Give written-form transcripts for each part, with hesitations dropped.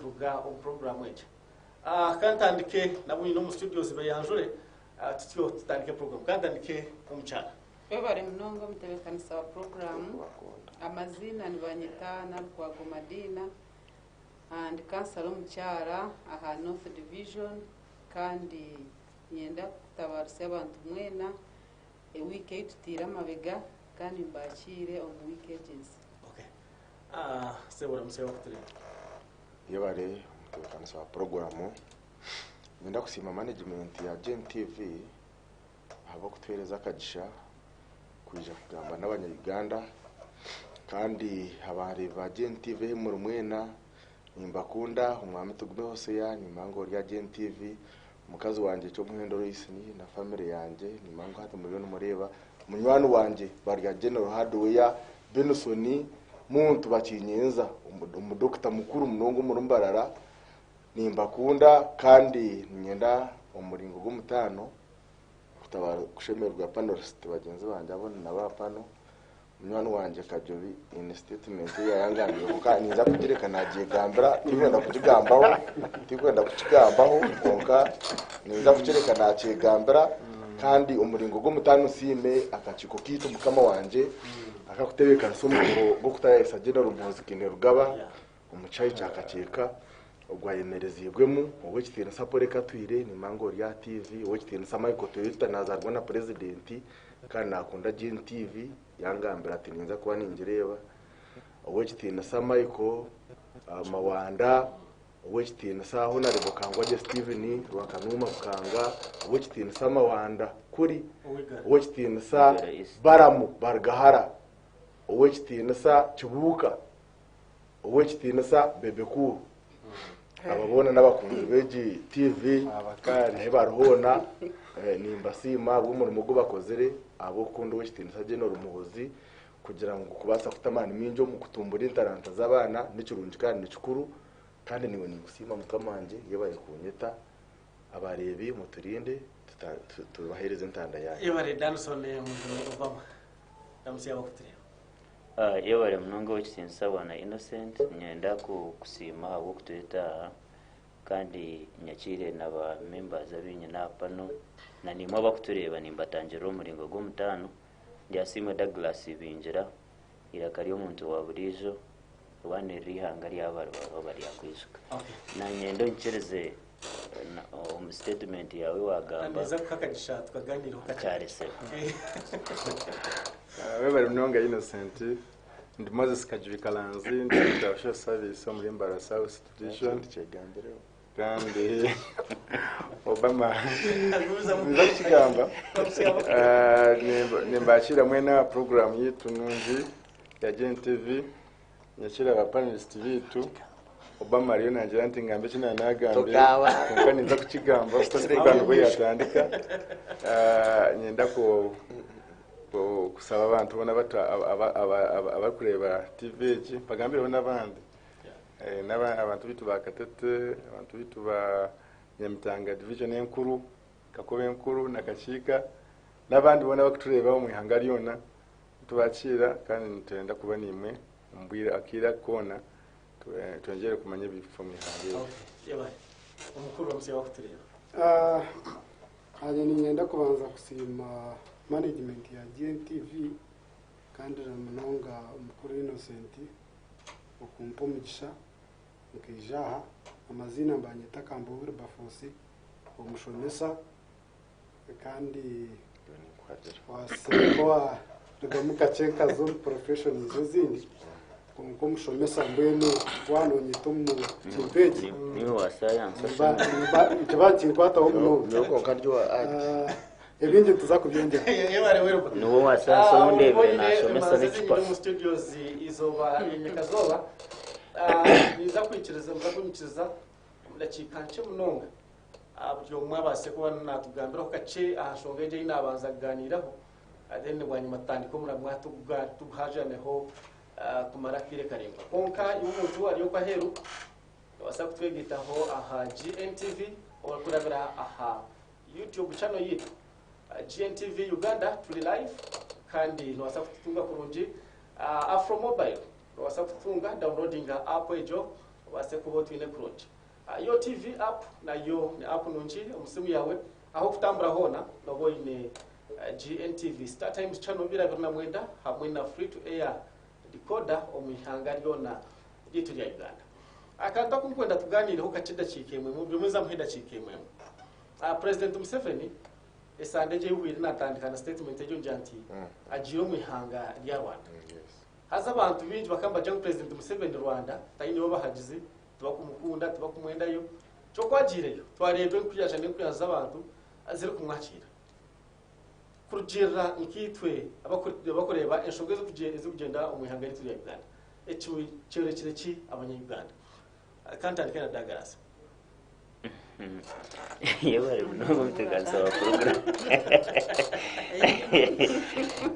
nituruga omu puroguraamu egi. Ka ntandike n'abu nyine omu studios beyanjure tutyo tutandike puroguraamu. Ka ntandike omukyara. Webare munonga omutebeekanisa wa puroguraamu. Amaziina nibanyeta Nalukwago Madina, ndi kansara omukyara aha North Division kandi niinyenda kutabaarusya abantu mwena ewiiki ei tutaire amabega kandi mbakiire omu wiiki egi ensya. Okay. Ah, sebo oramutsya abakutureeba. Yebare omutebeekanisa wa puroguraamu. Niinyenda kusiima management ya GNTV ahabw'okutuheereza akagisha kwija kugamba n'abanya Uganda kandi abareebi ba GNTV ahi muri mwena nimbakunda omwami Tugume Hosea nimanya ori aha GNTV omukazi wangye Kyomuhendo Lois na family yangye nimanya ngu hati muriyo nimureeba munywani wangye Barya General Hardware Benson Muntu Bakinyenza omudokita mukuru munonga omuri Mbarara nimbakunda kandi niinyenda omu muringo gw'omutaano kushemererwa panelist bagyenzi bangye abu ndi nabo aha pano munywani wangye Kajobi haine statement ei yayangambiire kwonka ninza kugireka nagyegambira tinkwenda kugigambaho tinkwenda kukigambaho kwonka ninza kukireka nakyegambira kandi omuringo gw'omutaano nsiime akakiiko kaitu mukama wangye akakutebeekanisa omukoro gw'okutayayisa General Muhoozi Kainerugaba omu kishaayi kya Kakyeka ogwayemereziibwemu Ow'ekitiinisa Paul Katwire nimanya ngu ori aha TV, Ow'ekitiinisa Michael Toyota nazaarwa na Purezidenti kandi nakunda GNTV yangambira ati ninza kuba ningireeba, Ow'ekitiinisa Michael Mawanda, Ow'ekitiinisa Honarebo Kangwagye Steven Rwakanuuma Bukanga, Ow'ekitiinisa Mawanda Kuri, Ow'ekitiinisa Baramu Barugahara, Ow'ekitiinisa Kibuuka. Ow'ekitiinisa Bebe Cool. Aba boona n'abakunzi b'egi TV ahi bari hoona nimbasiima ahabw'omurimo ogu bakozire ahabw'okukunda Ow'ekitiinisa General Muhoozi kugira ngu kubaasa kuta amaani maingi omu kutumbura entaranta z'abaana nikirungi kandi nikikuru kandi naiwe ninkusiima mukama wangye yebare kunyeta abareebi muturinde tubaheereze entanda yaanyu. Yebare Danson Mujuni Obama. Ndamutsya abakutureeba. Yebare munonga Owekitiinisa Bwana Innocent, niinyenda kukusiima ahabw'okutweta aha kandi nyakiire na ba members abu nyine aha pano na naimwe abakutureeba nimbatangirira omu muringo gw'omutaano. Ndyasiimwe Douglas Ibingira, eiraka ry'omuntu wa buriijo rwanirira eihanga ryaba ribaba baryakwijuka. Nanyenda onyikirize omu statement yaawe wagamba. Ninza kukuha akagisha tukaganiireho kakye. Kare sebo. Webare munonga Innocent. Ndi Moses Kajubi Kalanzi, ndi Director wa Social Service omuri Mbarara South Division. Kandi Obama nza kukigamba nimbakiira mwena aha program yaitu nungi ya GNTV. Nyakira ba panelist biitu. Obama ariyo nangira nti ngambe eki nanagambire kwonka ninza kukigamba because program nibwo yatandika. Nyenda ku kusaba abantu boona abarikureeba TV egi bagambireho n'abandi. Abantu baitu ba Katete, abantu baitu ba Nyamitanga division enkuru, Kakobe enkuru na Kakiika n'abandi boona abarikutureeba omu ihanga ryona. Nitubakiira kandi nitwenda kuba naimwe omu bwire akaire aka koona twongyere kumanya ebirikufa omu ihanga eri. Naanye niinyenda kubanza kusiima management ya GNTV kandi na munonga omukuru Innocent okumpa omugisha nkaija aha. Amaziina nibanyeta Kambo Wilberforce omushomesa. Kandi warugamu kakye nkaza omu professions ezindi kwonka omushomesa mbwenu waaba nonyeta omu kintu eki Niiwe wa sayansi nikiba nikinkwataho munonga. Nyowe kwonka ndi owa art. Ebingi nituza kubyongyera. Niwe wa sayansi ou ndeebire naashomesa n'ecupa. Omu studios izooba nyekazooba ninza kwikiriza muza kunyikiriza omu dakiika nkye munonga Buri omwe abaase kuba naatugambiraho kakye aha nshonga egyo ei naabanza kugaaniiraho, then bwanyima tutandike omuramwa tuguhaajaneho kumara akaire karaingwa. Kwonka iwe omuntu ari okwo aheeru, noobaasa kutwegaitaho aha GNTV orikurabira aha YouTube channel yaitu GNTV Uganda turi live kandi noobaasa kututunga kurungi Afro Mobile noobaasa kututunga downloadinga app egyo. Obaase kuba otwine kurungi. Yo TV app nayo ni app nungi omu simu yaawe ahu okutambura hoona nooba oine GNTV, Star Times Channel 229 hamwe na Free to Air Decoder omu ihanga ryona ryaitu rya Uganda. Akantu aku nkwenda tugaaniireho kakye edakiika emwe emwe, buri omwe nza muha edakiika emwe emwe. President Museveni esande egyo ei hwaire naatandika na statement egyo ngira nti agiire omu ihanga rya Rwanda. Haza abantu baingi bakaba nibagira ngu President Museveni Rwanda taineyo bahagizi, tibakumukunda, tibakumwendayo. Kyonka ku agiireyo, twareeba enkuyanja n'enkuyanja z'abantu zirikumwakiira. Kurugiirira nkaitwe abarikureeba enshonga ezirikugyenda omu ihanga ryaitu rya Uganda, eki kyorekire ki abanya-Uganda? Ka ntandike na Douglas. Yebare munonga omutebeekanisa wa puroguramu.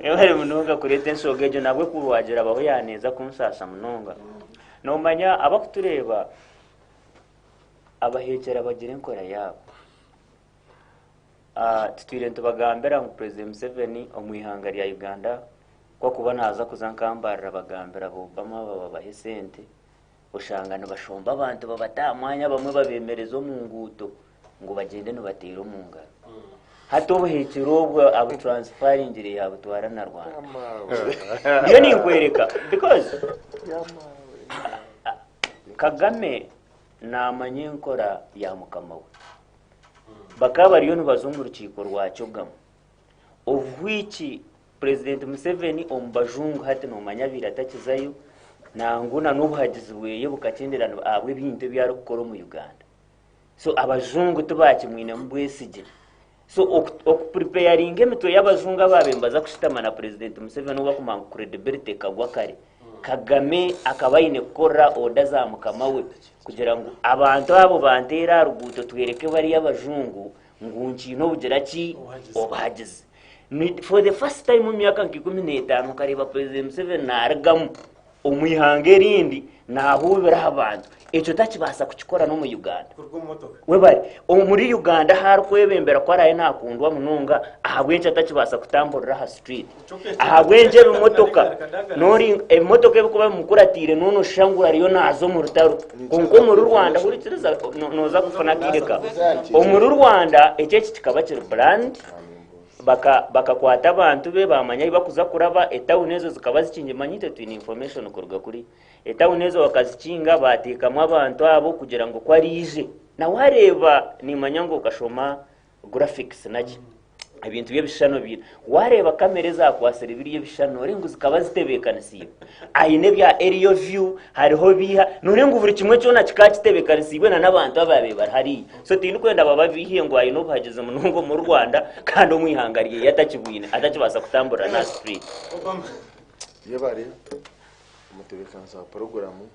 Yebare munonga kureeta enshonga egyo nabwe ku wagira abaho yaneeza kunsaasa munonga. Noomanya abakutureeba abaheekyera bagira enkora yaabo. Tutwire nitubagambira ngu Purezidenti Museveni omu ihanga rya Uganda ku akuba naaza kuza nka Mbarara bagambira ba Obama babaha esente oshanga nibashomba abantu babata aha mwanya abamwe babemereza omu nguuto ngu bagyende nibateera omu ngaro. Hati obuhekyere obwo abutransifaringire yabutwara na Rwanda. Ndiyo ninkwereka because Kagame namanya enkora ya mukama we. Bakaba bariyo nibaza omu rukiiko rwa Chogamu. Obuhwiki Purezidenti Museveni omu bajungu hati noomanya abaire atakizayo nangwa na n'obuhagizi bweye bukakyendera ahabw'ebintu ebi arikukora omu Uganda. So abajungu tibakimwinemu bwesigye. So okupuripeyaringa emitwe y'abajungu abaabaire nibaza kushutama na Purezidenti Museveni ou barikumanya ngu credibility ekagwa kare, Kagame akaba aine kukorera oda za mukama we kugira ngu abantu abo banteere aha ruguuto twereke bariya abajungu ngu nkiine obugira ki? Obuhagizi. For the first time omu myaka nka 15 nkareeba President Museveni narugamu omu ihanga erindi nahuubira aha bantu. Ekyo takibaasa kukikora n'omu Uganda. Kuruga omu motoka. Webare. Omuri Uganda ahu arikwebembera ku araabe naakundwa munonga, ahabw'enki atakibaasa kutamburira aha street? Ahabw'enki ebimotoka nori ebimotoka ebirikuba bimukuratiire noona oshusha ngu ariyo naaza omu rutaro. Kwonka omuri Rwanda hurikiriza nooza kufuna akaire kawe. Omuri Rwanda ekyo eki kikaba kiri planned. Baka bakakwata abantu be baamanya ahu bakuza kuraba, etawuni ezo zikaba zikingire, manya itwe twine information kuruga kuri. Etawuni ezo bakazikinga baateekamu abantu abo kugira ngu ku araije, na waareeba niimanya ngu okashoma graphics naki, ebintu by'ebishushani obiine, waareeba kamera ezakwatsire biriya ebishushani nooreeba ngu zikaba zitebeekanisiibwe. Aine ebya aerial view, hariho biiha, nooreeba ngu buri kimwe kyona kikaba kitebeekanisiibwe na n'abantu abaabaire bari hariya. So tindikwenda bababiihe ngu aine obuhagizi munonga omu Rwanda kandi omu ihanga ryeye atakibwine, atakibaasa kutamburira n'aha street. Yebare omutebeekanisa wa puroguramu.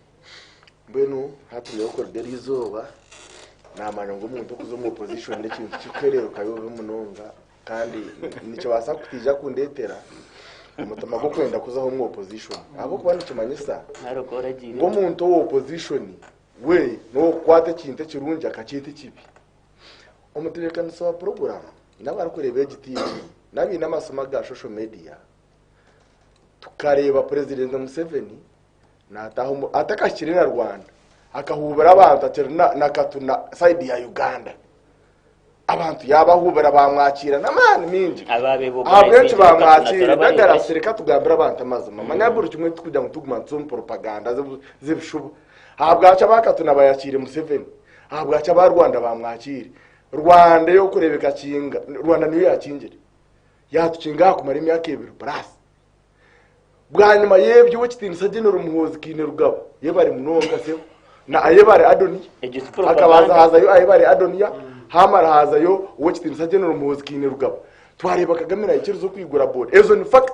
Mbwenu hati nyowe kuruga eri izooba naamanya ngu omuntu okuza omu opposition n'ekintu kirikuhereerukayo obubi munonga kandi nikibaasa kutaija kundeetera omutima gw'okwenda kuzaho omu opposition ahabw'okuba nikimanyisa Nari oku oragiire. ngu omuntu owa opposition we n'ow'okukwata ekintu ekirungi akakyeta ekibi. Omutebeekanisa wa puroguramu n'abarikureeba egi tiivi n'abaine amasimu aga social media tukareeba Purezidenti Museveni naataaha omu atakahikire na Rwanda akahuubira abantu akiri na na Katuna sayidi ya Uganda. Abantu yaabahuubira baamwakiira n'amaani maingi. Ahabw'enki baamwakiire? Douglas reka tugambire abantu amazima. Manya buri kimwe tikugira ngu tuguma nituza omu poropaganda z'ebishuba. Ahabwaki aba Katuna bayakiire Museveni? Ahabwaki aba Rwanda baamwakiire? Rwanda ey'okureebeka kinga, Rwanda niyo yaakingire. Yaatukinga aha kumara emyaka ebiri purasi. Bwanyima y'ebyo ow'ekitiinisa General Muhoozi Kainerugaba yebare munonga sebo na ayebare Adoniya Egyo si hakabanza propaganda. hazayo ayebare Adoniya hamara hazayo ow'ekitiinisa General Muhoozi Kainerugaba twareeba Kagame naikiriza okwigura boda ezo ni fact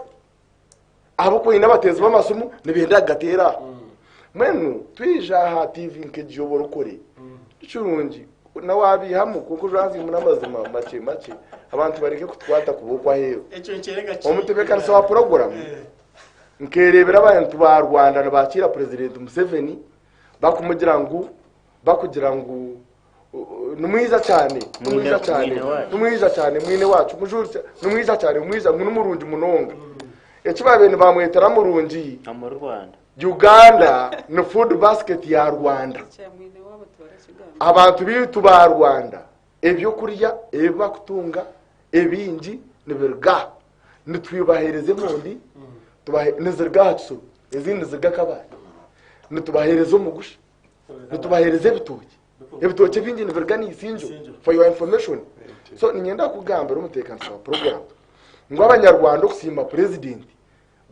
ahabw'okuba oine abateezi b'amasimu nibenda kugateera aho mbwenu twija aha TV nk'egi y'oburokore nikirungi Na waabiihamu, kwonka ojwanzemu n'amazima makye makye, abantu bareke kutukwata kubi okwo aheeru. Ekyo nikyereka ki? Omutebeekanisa wa puroguramu nkeereebera abantu ba Rwanda nibaakiira Purezidenti Museveni bakumugira ngu bakugira ngu ni mwiza cyane ni mwiza cyane Mwine wacu. ni mwiza cyane mwine wacu mujuri ni mwiza cyane mwiza ngu ni murungi munonga eki baabaire nibamwetera murungi Omuri Rwanda. Uganda ni food basket ya Rwanda. Abantu baitu ba Rwanda ebyokurya ebi bakutunga ebingi nibiruga aha. Nitwibaheereza emondi, niziruga aha Kisoro, ezindi niziruga Kabale. Nitubaheereza omugusha, nitubaheereza ebitookye. Ebitookye ebingi nibiruga Naisinjo, for your information. So niinyenda kukugambira omuteekanisa wa puroguraamu ngu Abanyarwanda okusiima purezidenti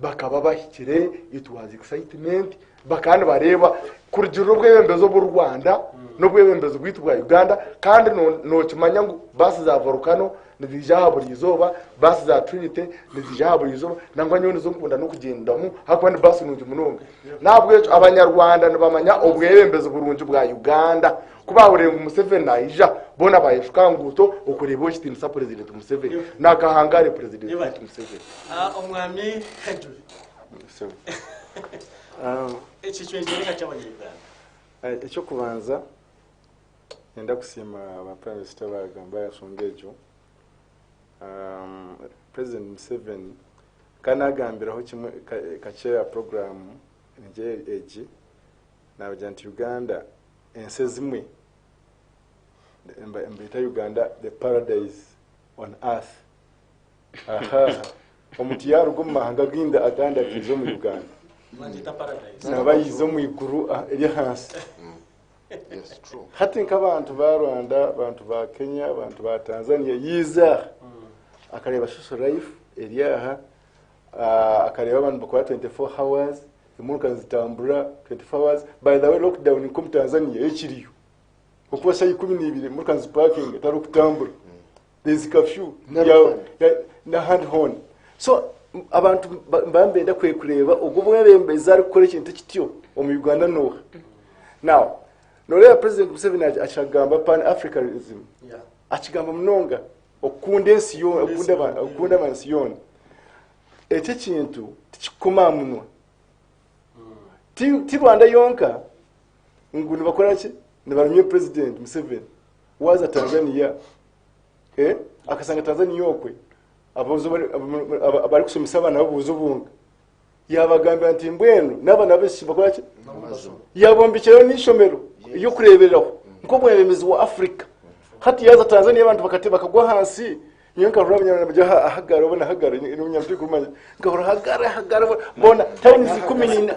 bakaba bahikire, it was excitement, bakaba nibareeba kurugiirira obwebembezi obu Rwanda n'obwebembezi bwaitu bwa Uganda kandi nookimanya ngu baasi za Volcano niziija aha buri izooba, baasi za Trinity niziija aha buri izooba, nangwa nyowe nizo nkunda n'okugyendamu ahabw'okuba ni baasi nungi munonga. N'ahabw'ekyo Abanyarwanda nibamanya obwebembezi burungi bwa Uganda. Ku baahuriire ngu Museveni naija, boona baayeshuka aha nguuto okureeba ow'ekitiinisa Purezidenti Museveni. Naakahangare Purezidenti waitu Museveni. Omwami Kajuri, eki kicwekyereho ky'Abanya-Uganda. Eky'okubanza, Niinyenda kusiima ba Prime Minister abaagamba aha nshonga egyo. President Museveni ka naagambiraho kimwe kakye aha puroguraamu egi, naabagira nti Uganda ensi ezimwe nibeeta Uganda the paradise on earth. Aha, omuntu yaaruga omu mahanga agandi agandi akaija omu Uganda, naaba yaija omu iguru ery'ahansi. Hati nk'abantu ba Rwanda, abantu ba Kenya, abantu ba Tanzania, yaiza aha akareeba social life eri aha, akareeba abantu nibakora 24 hours, emotoka nizitambura 24 hours. By the way lockdown nk'omu Tanzania yo ekiriyo. Okuba shaaha 12 emotoka nizipakinga tihariho kutambura. There is curfew n'ahandi hoona. So abantu nibaba nibenda kureeba ogwo omwebembezi arikukora ekintu ekityo omu Uganda n'oha. Now, nooreeba President Museveni akigamba Pan Africanism. Akigamba munonga okukunda ensi yoona, okukunda abantu yoona. Ekyo ekintu tikikukoma aha munwa. Ti Rwanda yonka ngu nibakora ki? Nibaramya President Museveni. Waaza Tanzania, eh, akasanga Tanzania okwe aboojo abarikushomesa abaana b'aboojo bonka. Yaabagambira nti mbwenu n'abaana b'abaishiki bakora ki? Yaabombekyereho n'eishomero ry'okureebereraho nk'omwebembezi wa Africa. Hati yaaza Tanzania abantu bakate bakagwa ahansi. Nyowe nkahurira abanyarwanda bagira hagara bona hagara n'omunyamutima nkahurira hagara hagara bona tawuni 14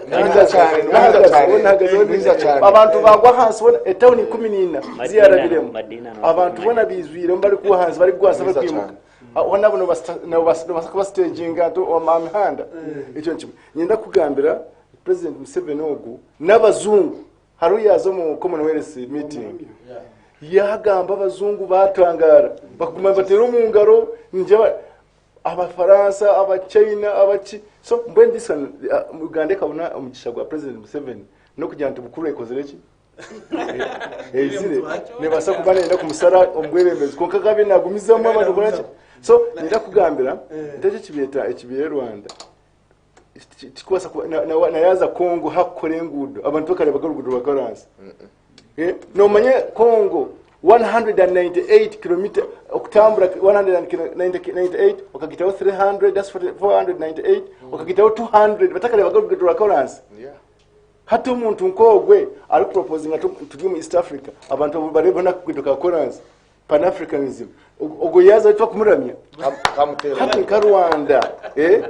abantu bagwa ahansi bona etawuni 14 ziyarabiremu abantu bona bizwiremu barikuwa ahansi barikugwa ahansi barikwimuka aho nabo nobasa kubasiteginga aha mihanda ekyo nikimwe nyenda kugambira President Museveni ogu n'abazungu Hariho yaaza omu Commonwealth meeting yaagamba abazungu baatangara bakaguma nibateera omu ngaro ningira Abafaransa, Abachina, abaki so mbwenu this one Uganda ekabona omugisha gwa President Museveni n'okugira nti Bukulu ekozire ki? Eizire nebaasa kuba neyenda kumusara omu bwebembezi kwonka akaba nagumizamu abantu bakora ki? So niinyenda kukugambira nti eki ekibeeta ekibaire Rwanda Tikubaasa kuba na yaaza Congo hakukora enguudo abantu bakareebaga oruguudo rwa koransi. Eh, noomanya Congo 198 kilomita okutambura 198 okagitaho 300 that's 498 okagitaho 200 batakareebaga oruguudo rwa koransi. Hati omuntu nk'ogwe arikupropozinga turi omu East Africa abantu bareebe n'akaguudo ka koransi. Pan-Africanism. Ogwo yaaza tibakumuramya. Hati nka Rwanda, eh,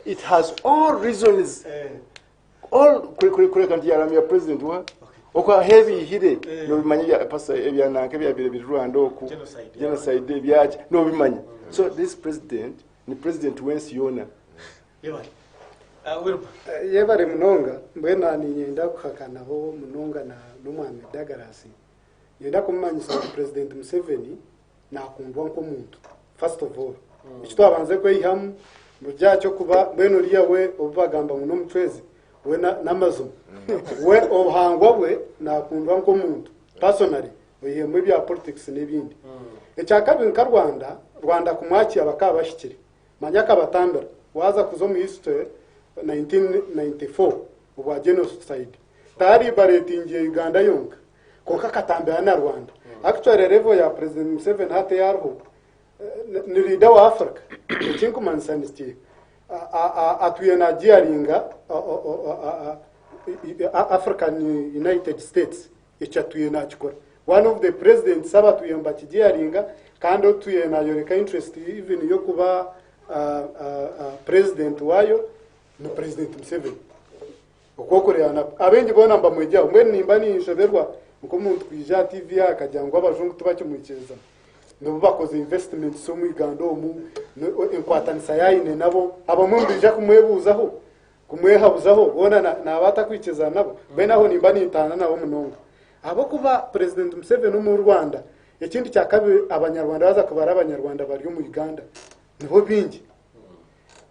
it has all reasons all kureka nti yaramya president wa oku ahebiihire nobimanya ebya pastor ebya nanka ebyabire biri Rwanda oku genocide ebyaki nobimanya. So this president ni president w'ensi yoona. Yebare munonga mbwenu niinyenda kuhakanaho munonga n'omwami Douglas. Niinyenda kumumanyisa ngu Purezidenti Museveni naakundwa nk'omuntu first of all. Eki twabanze kweyihamu ngu ky'okuba mbwenu oriya we obu bagamba ngu n'omucwezi we n'amazima. We obuhangwa bwe naakundwa nk'omuntu personally oyiheemu ebya politics n'ebindi. Ekyakabiri nka Rwanda, Rwanda kumwakiira bakaba bahikire. Manya akabatambira waaza kuza omu history 1994 obwa genocide taribaretingiye Uganda yonka kwonka akatambira na Rwanda. Actually level ya President Museveni hati ei ariho ni leader wa Africa. Ekinkumanyisa ni ki? Atwire nagiyaringa African United States eki atwire nakikora. One of the presidents abatwire nibakigiyaringa kandi otwire nayoreka interest even y'okuba president waayo ni President Museveni. Okwokureba na abaingi boona nibamwegyeho mbwenu nimba ninshoberwa nk'omuntu kwija aha TV akagira ngu abajungu tibakimwikiriza. Nibo bakoze investments omu Uganda omu, enkwatanisa yaine nabo, abamwe nibaija kumwebuuzaho, kumwehabuzaho, boona naaba atakwikirizana nabo. Mbwenu aho nimba nintaana nabo munonga. Ahabw'okuba President Museveni omu Rwanda, ekindi kya kabiri abanyarwanda baaza kubara abanyarwanda bari omu Uganda, nibo baingi.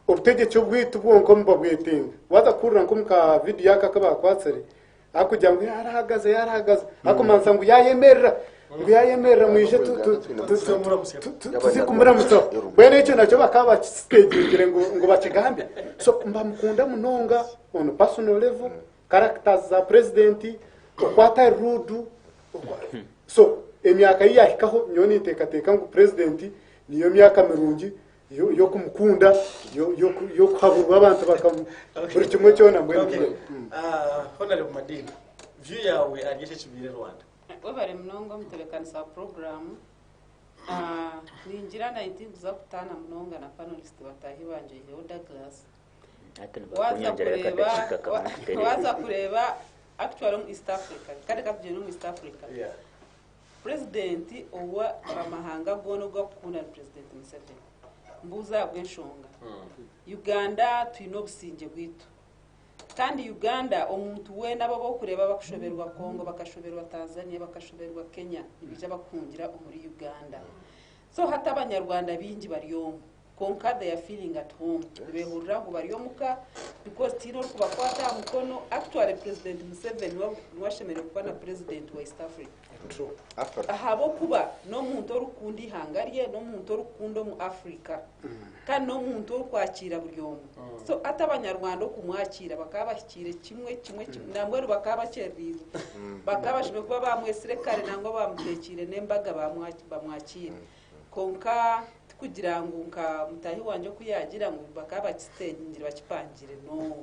Obutegyeki obwaitu bwonka nibabwetenga. Waaza kuhurira nk'omu ka vidiyo aka aku baakwatsire, arikugira ngu yaarahagaze yaarahagaze, arikumanyisa ngu yaayemerera, ngu yaayemerera mwije tuze kumuramutsaho. Mbwenu ekyo nakyo bakaba bakisiteginzire ngu bakigambe. So nibamukunda munonga on personal level, characters za purezidenti, oku atari rude, so emyaka ei yaahikaho nyowe ninteekateeka ngu purezidenti niyo myaka mirungi y'okumukunda, y'okuhaburwa abantu bakamu buri kimwe kyona mbwenu. Okay. Honorable Madina, view yawe ahari eki ekibaire Rwanda. Webare munonga omutebekanisa wa puroguramu. Ningira naanye tinkuza kutaana munonga na panelist bataahi bangye oihireho Douglas. Hati Waaza nibakunyongyerayo kureeba akadakiika kamwe kutereeza. waaza kureeba actually omu East Africa, kare ka tugyende omu East Africa. Purezidenti ou amahanga goona ogu arikukunda ni Purezidenti Museveni. Mbuuza ahabw'enshonga. Uganda twine obusingye bwaitu. Kandi Uganda omuntu weena abo abu orikureeba abakushoberwa Congo, bakashoberwa Tanzania, bakashoberwa Kenya, nibaija bakuhungira omuri Uganda. So hati abanyarwanda baingi bari omu. Kwonka they are feeling at home. Nibeehurira ngu bari omuka because tihaine orikubakwata aha mukono. Actually President Museveni niwe ashemereire kuba na President wa East Africa. Ahabw'okuba n'omuntu orikukunda eihanga rye, n'omuntu orikukunda omu Africa. Kandi n'omuntu orikwakiira buri omwe. So hati abanyarwanda okumwakiira bakaba bahikiire kimwe kimwe kimwe nambwenu bakaba bakyerereirwe. Bakaba bashemereire kuba bamwetsire kare nangwa bamuteekiire n'embaga bamwakiire. Kwonka tikugira ngu nka mutaahi wangye oku yaagira ngu bakaba bakisitengire bakipangire no.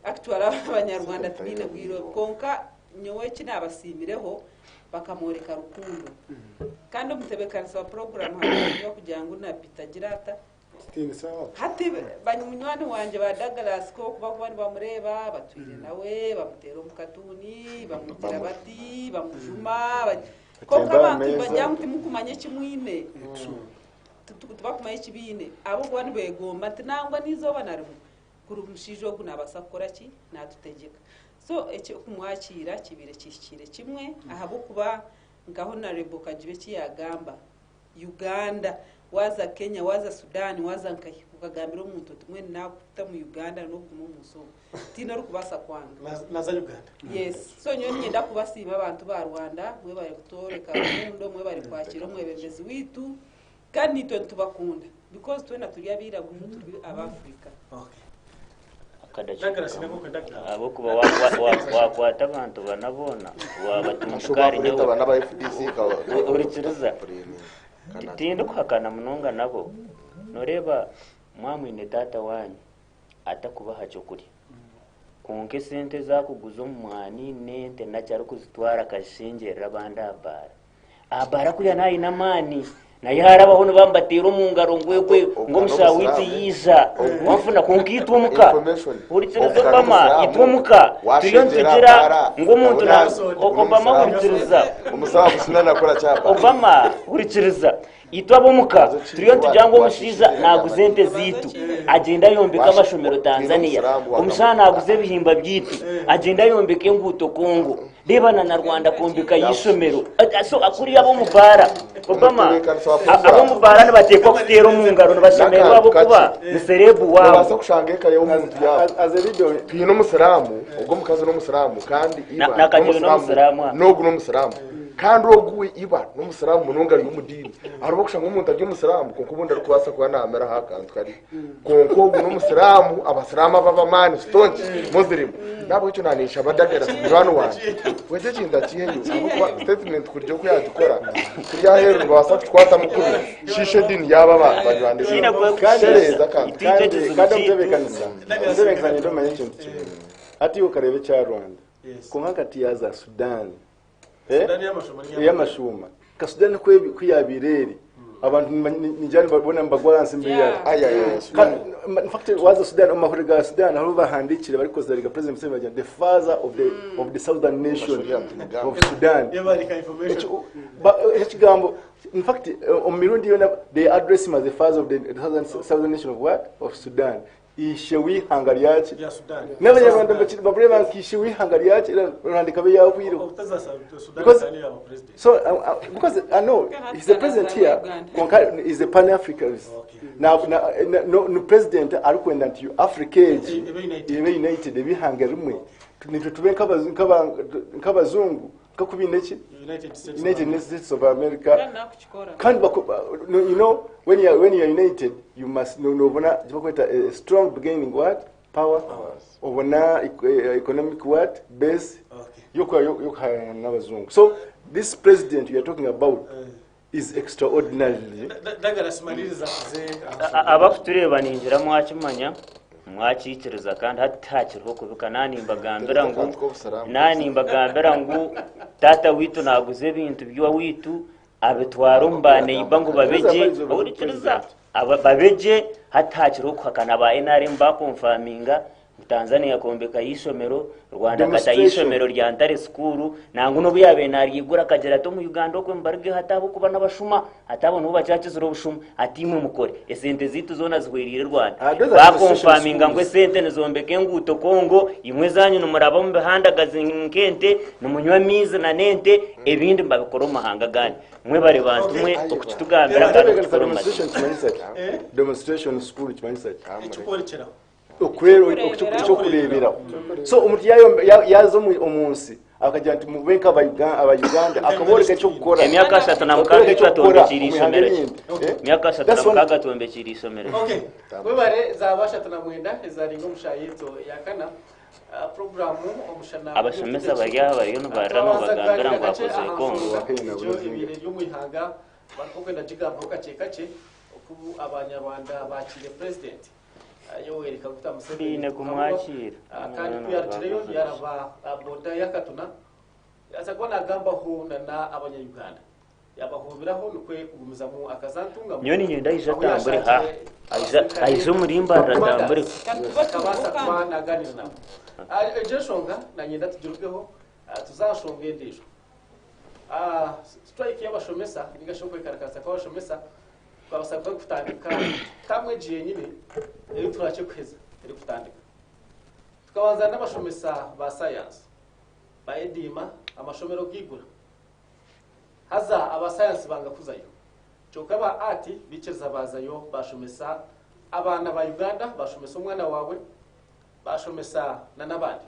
Actually abanyarwanda tibaine bwire obwo. Kwonka nyowe eki naabasiimireho bakamworeka rukundo. Kandi omutebeekanisa wa puroguraamu hariho kugira ngu Nabbi tagira ata? Kitiinisa. Hati munywani wangye ba Douglas ku barikuba nibamureeba batwire nawe bamuteera omu katuuni bamugira bati bamujuma kwonka Batemba aha abantu meeza. nibagira ngu timukumanya eki mwine. Tibakumanya eki baine. Ahabw'okuba nibegomba nti nangwa n'eizooba na rimwe kuri omushaija ogu naabaasa kukora ki? Naatutegyeka. So eki okumwakiira kibaire kihikiire kimwe ahabw'okuba nka Honorable Kagibe eki yaagamba, Uganda, waaza Kenya, waaza Sudan, waaza nkahi, okagambira omuntu oti mbwenu naakuta omu Uganda n'okuguma omu nsi omu, tihaine orikubaasa kwanga. Naza Uganda. Yes. So nyowe niinyenda kubasiima abantu ba Rwanda, mwebare kutworeka rukundo, mwebare kwakiira omwebembezi waitu, kandi naitwe nitubakunda because twena turi abairaguju, turi ab'Africa. Okay. Akadakiika Douglas, kamwe. nako Douglas. Ahabw'okuba wakwata abantu bana boona wabatunguka Ashobora ahari kureeta nyowe. abana ba FDC Orikiriza. Tindikuhakana munonga nabo. Noreeba mwamwine taata wanyu atakubaha kyokurya. Kwonka esente ezakuguza omu mwani n'ente nakyo arikuzitwara akazishengyerera abandi aha baara. Aha baara kuriya naaba aine amaani naye harabaho nibamubateera omu ngaro ngu egwe ngu omushaho waitu yaija wafuna kwonka itwe omuka hurikiriza Obama itwe omuka turiyo nitugira ngu omuntu Obama hurikiriza Obama hurikiriza itwe ab'omuka turiyo nitugira ngu omushaija naaguza ente zaitu agyenda ayombeka amashomero Tanzania omushaija naaguza ebihimba byaitu agyenda ayombeka enguuto Congo Reeba na na Rwanda kwombekayo eishomero. So kuriya ab'omu baara Obama ab'omu baara nibateekwa kuteera omu ngaro nibashemererwa ahabw'okuba ni serebu waabo. Nobaasa kushanga eka y'omuntu yaaba As a leader, twine omusiraamu ogwo omukazi n'omusiraamu kandi iba Na Kagere n'omusiraamu aha. n'ogu n'omusiraamu kandi ogu we iba n'omusiraamu munonga ari omu diini hariho okushanga omuntu ari omusiraamu kwonka obundi arikubaasa kuba naamiraho akantu kari Kwonka ogu n'omusiraamu, abasiraamu abo ab'amaani staunch Muslim. N'ahabw'ekyo naninshaba Douglas munywani wangye, wegye ekintu akiheyo ahabw'okuba statement kurya oku yagikora kuri aheeru nibabaasa kukikwatamu kubi kushiisha ediini yaabo aba banywani be. Kandi Tereeza akantu. Itwe kandi ekizibu kandi kyaitu omutebeekanisa omutebeekanisa niinyenda omanye ekintu kimwe. Hati iwe okareeba ekya Rwanda. Yes. Kwonka nka tiyaza Sudan. Eh? Sudan y'amashuma ni Ey'amashuuma. Nka Sudan ku ebi- ku yaabaire eri, abantu ningira nibabona nibagwa ahansi mbere Yeah. Ay, ay, ay, Sudan. In fact, waza Sudan, omu mahurire ga Sudan, hariho bahandiikire barikukozesa President Museveni bagira the father of the southern nation Bashorera nti Mugambe. of Sudan. Yebarika information. Ekigambo, in fact, omu mirundi yona they address him as the father of the southern nation of what? Of Sudan. Ishe w'ihanga ryaki? Ya Sudan. N'abanyarwanda bakureba nka ishe w'ihanga ryaki, era rurandika abe yahwireho. Obutaza Sudan Because- itani yaba president. So, because I know he's the president here, konka is a Pan-Africanist. Okay. Now, no, no president arikwenda nti Africa egi Ebe united. ebe united ebihanga rimwe nitwe tube nk'abazungu nkakubine ki United States. United States of America. Kandi nakukikora. Kandi no, you know when you are united, you must no nobona bakweta a strong beginning what power, obona economic what base yokuhayana n'abazungu. So this president you are talking about is extraordinarily Douglas, maliriza ze. Abakutureeba ningira mwakimanya, mwakikiriza, kandi hati hakiriho kubika. Nani mbagambira ngu Akantu k'obusiraamu. Nani mbagambira ngu tata witu naguza ebintu bya witu abitwara omu baneiba ngu babegye. Ohurikiriza, babegye. Hati hakiriho kuhakana. Ba NRM bakonfaminga Tanzania yakombeka y'ishomero, Rwanda kata Demonstration. y'ishomero rya Ntare School. Nangu n'obu yabaire naryigura akagira ati omu Uganda okwe mubaruge hatabo kuba n'abashuma, hatabo nibo bakyakizire obushuma, ati imwe mukore esente zitu zoona zihwerire Rwanda. Ah, those are Bakonfaminga ngu schools. esente nizombeka enguuto Kongo, imwe zanyu nimuraba mu bihandagazi nk'ente, nimunywa amaizi na n'ente, ebindi mbabikora omu mahanga gandi. Mwe bari bantu mwe okukitugambira kandi okukikora omu mazima. Demonstration kimanyisa ki? Demonstration school kimanyisa ki? Ekikworekyeraho. Ekyokureeberaho. So omuntu yaza omu nsi akagira nti mube nk'Abayuganda, akaboreka ekyokukora. Emyaka 36 Akaboreka ekyokukora twatombekire omu ihanga ishomero. erindi. Eh? Emyaka ashatu That's na one- mukaaga twombekire isomero. Okay. Webare zaba 39 ezaringa omushayito yakana. Programu omushana. Abashomesa bari aha bariyo nibarira nibagambira ngu bakoze Kongo. Ekyo ebintu eby'omwihanga barikugenda gigambaho kakye kakye oku Abanyarwanda bakire President Yoweri Kaguta Museveni. Biine kumwakira. Kandi kuyarugireyo yaraba boda yakatuna yaza kuba nagambaho nana Abanyayuganda, yabahubiraho nikwe kugumizamu akazantunga. Nyowe ninyenda aija atambure ha aija omurimbarira atambure. Kandi tuba Akabaasa tubuka. Kuba naganira nabo. Egyo enshonga nanyenda tugirugeho, tuzashonga endiijo. Strike y'abashomesa ningashi okwekarakaasa kw'abashomesa twabasa kuba kutandika kamwe egi yenyine eri turakye kuheza eri kutandika. Tukabanza n'abashomesa ba science baediima amashomero gigura, haza aba science banga kuzayo, kyonka ba art bikiriza bazayo bashomesa abaana ba Uganda, bashomesa omwana wawe, bashomesa na n'abandi.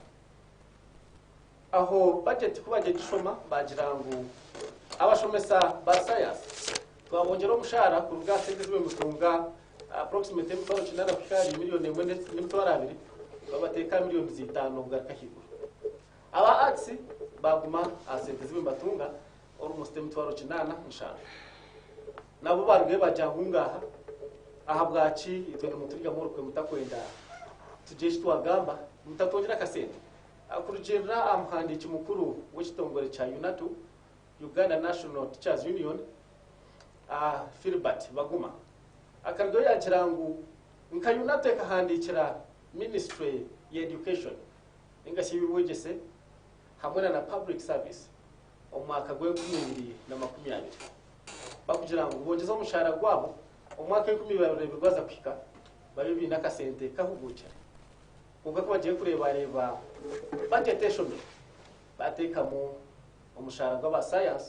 Aho budget kuba gishoma bagira ngu abashomesa ba science twabongera omushahara kuruga sente zibe mutunga approximately 800,000 kuhika ahari 1,100,000 n'emitwaro 200, babateeka 5,000,000 kugaruka ahaiguru. Aba arts baguma aha sente zibe mbatunga almost 807,000, nabo barugayo bajya ngungaha aha bwaki itwe nimuturyamu orukwe mutakwenda tugire eki twagamba mutatwongera akasente. Kurugirira aha muhandiiki mukuru w'ekitongore kya UNATU, Uganda National Teachers Union, Philbert Baguma, akarugayo yagira ngu nka UNATU ekahandiikira Ministry ya Education ningashi eby'obwegyese hamwe na Public Service omu mwaka gw'e2020 bakugira ngu bongeze omushahara gwabo omwaka 2020 gwaza kuhika babe biine akasente kahugukire. Kwonka ku bagiye kurebareba budget eshomero bateekamu omushahara gw'aba science,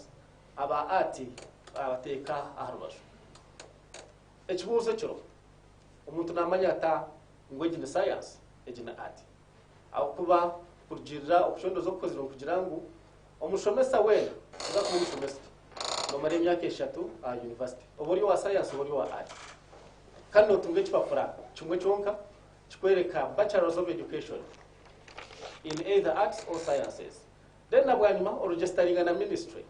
aba art babateeka aha rubaju. Ekibuuzo kiro, omuntu namanya ata ngu egi ni science, egi ni art? Ahakuba kurugirira okucondoza okukozirwe kugira ngu omushomesa weena oza kuba omushomesa nomara emyaka 3 aha university, oba ori owa science oba ori owa art, kandi notunga ekipapura kimwe kyonka kikwereka Bachelors of Education in either arts or sciences. Then na bwanyuma oregisteringa na ministry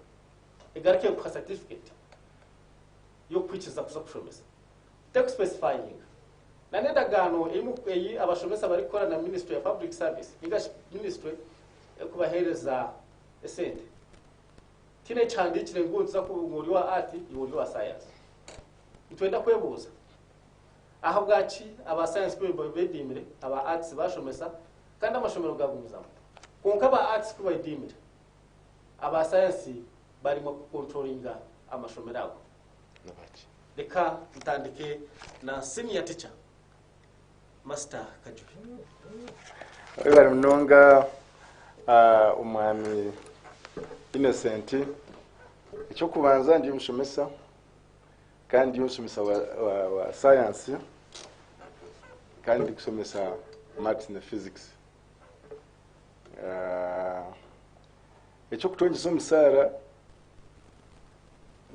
egaruke kuha certificate yokukwikiriza kuza kushomesa tekuspecifying. Na n'endagaano ei abashomesa barikukora na ministry ya public service ninga shi ministry erikubaheereza esente. Tihaine ekihandiikire ngu nituza ngu ori owa art iwe ori owa science. Nitwenda kwebuuza ahabwaki aba science ku bediimire aba arts bashomesa kandi amashomero gagumizamu. Kwonka aba arts ku bediimire aba science barimwe kukontrolinga amashomero ago. Nibaki? Reka ntandike na senior teacher Master Kajubi. Webare munonga omwami Innocent. Ekyokubanza ndi omushomesa kandi ndi omushomesa wa science kandi ndikusomesa maths na physics. Ekyokutwongyeza omusaara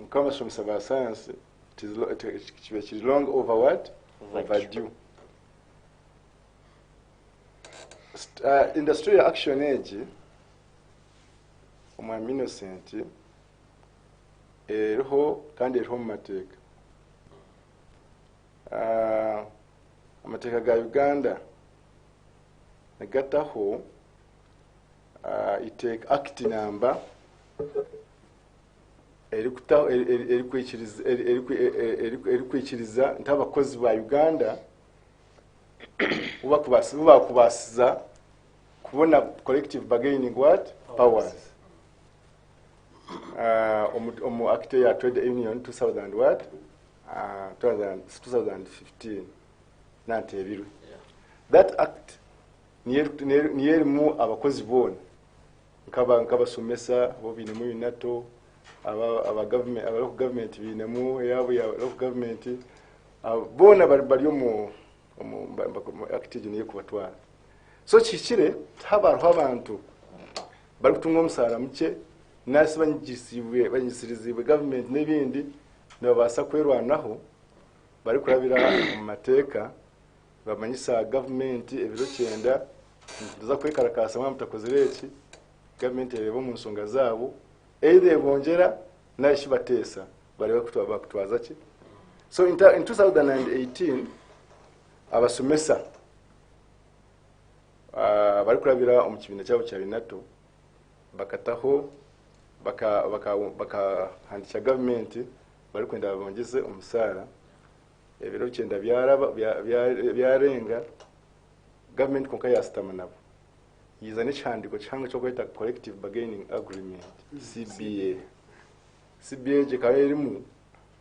nk'abashomesa ba science kiba kiri long over what? Overdue. Industrial action egi omwami Innocent eriho kandi eriho omu mateeka. Amateeka ga Uganda nigataho iteeka act namba erikwikiriza nti abakozi ba Uganda bakubaasiza kubona collective bargaining what? Powers. Omu act ya Trade Union 2000 what? 2015 nantebirwe. That act niyo erimu abakozi boona nk'abasomesa bo bainemu UNATU, aba government, aba local government bainemu eyabo ya local government, boona bari omu act egi niyo kubatwara. So kihikire haba hariho abantu barikutunga omusaara mukye nasi banyigisirizibwe government n'ebindi, nibabaasa kwerwanaho barikurabira omu mateeka, bamanyisa government ebiro 9 nituza kwekarakasa mwaba mutakozire eki, government ereba omu nsonga zaabo, either ebongyera nari shi bateesa barebe bakutwaza ki. So in 2018 abasomesa barikurabira omu kibiina kyabo kya UNATU bakataho bakahandikira government barikwenda babongyeze omusaara. Ebiro 9 byarenga, government konka yasitama nabo yiza n'ekihandiiko kihango ky'okweta collective bargaining agreement, CBA. CBA egyo ekaba erimu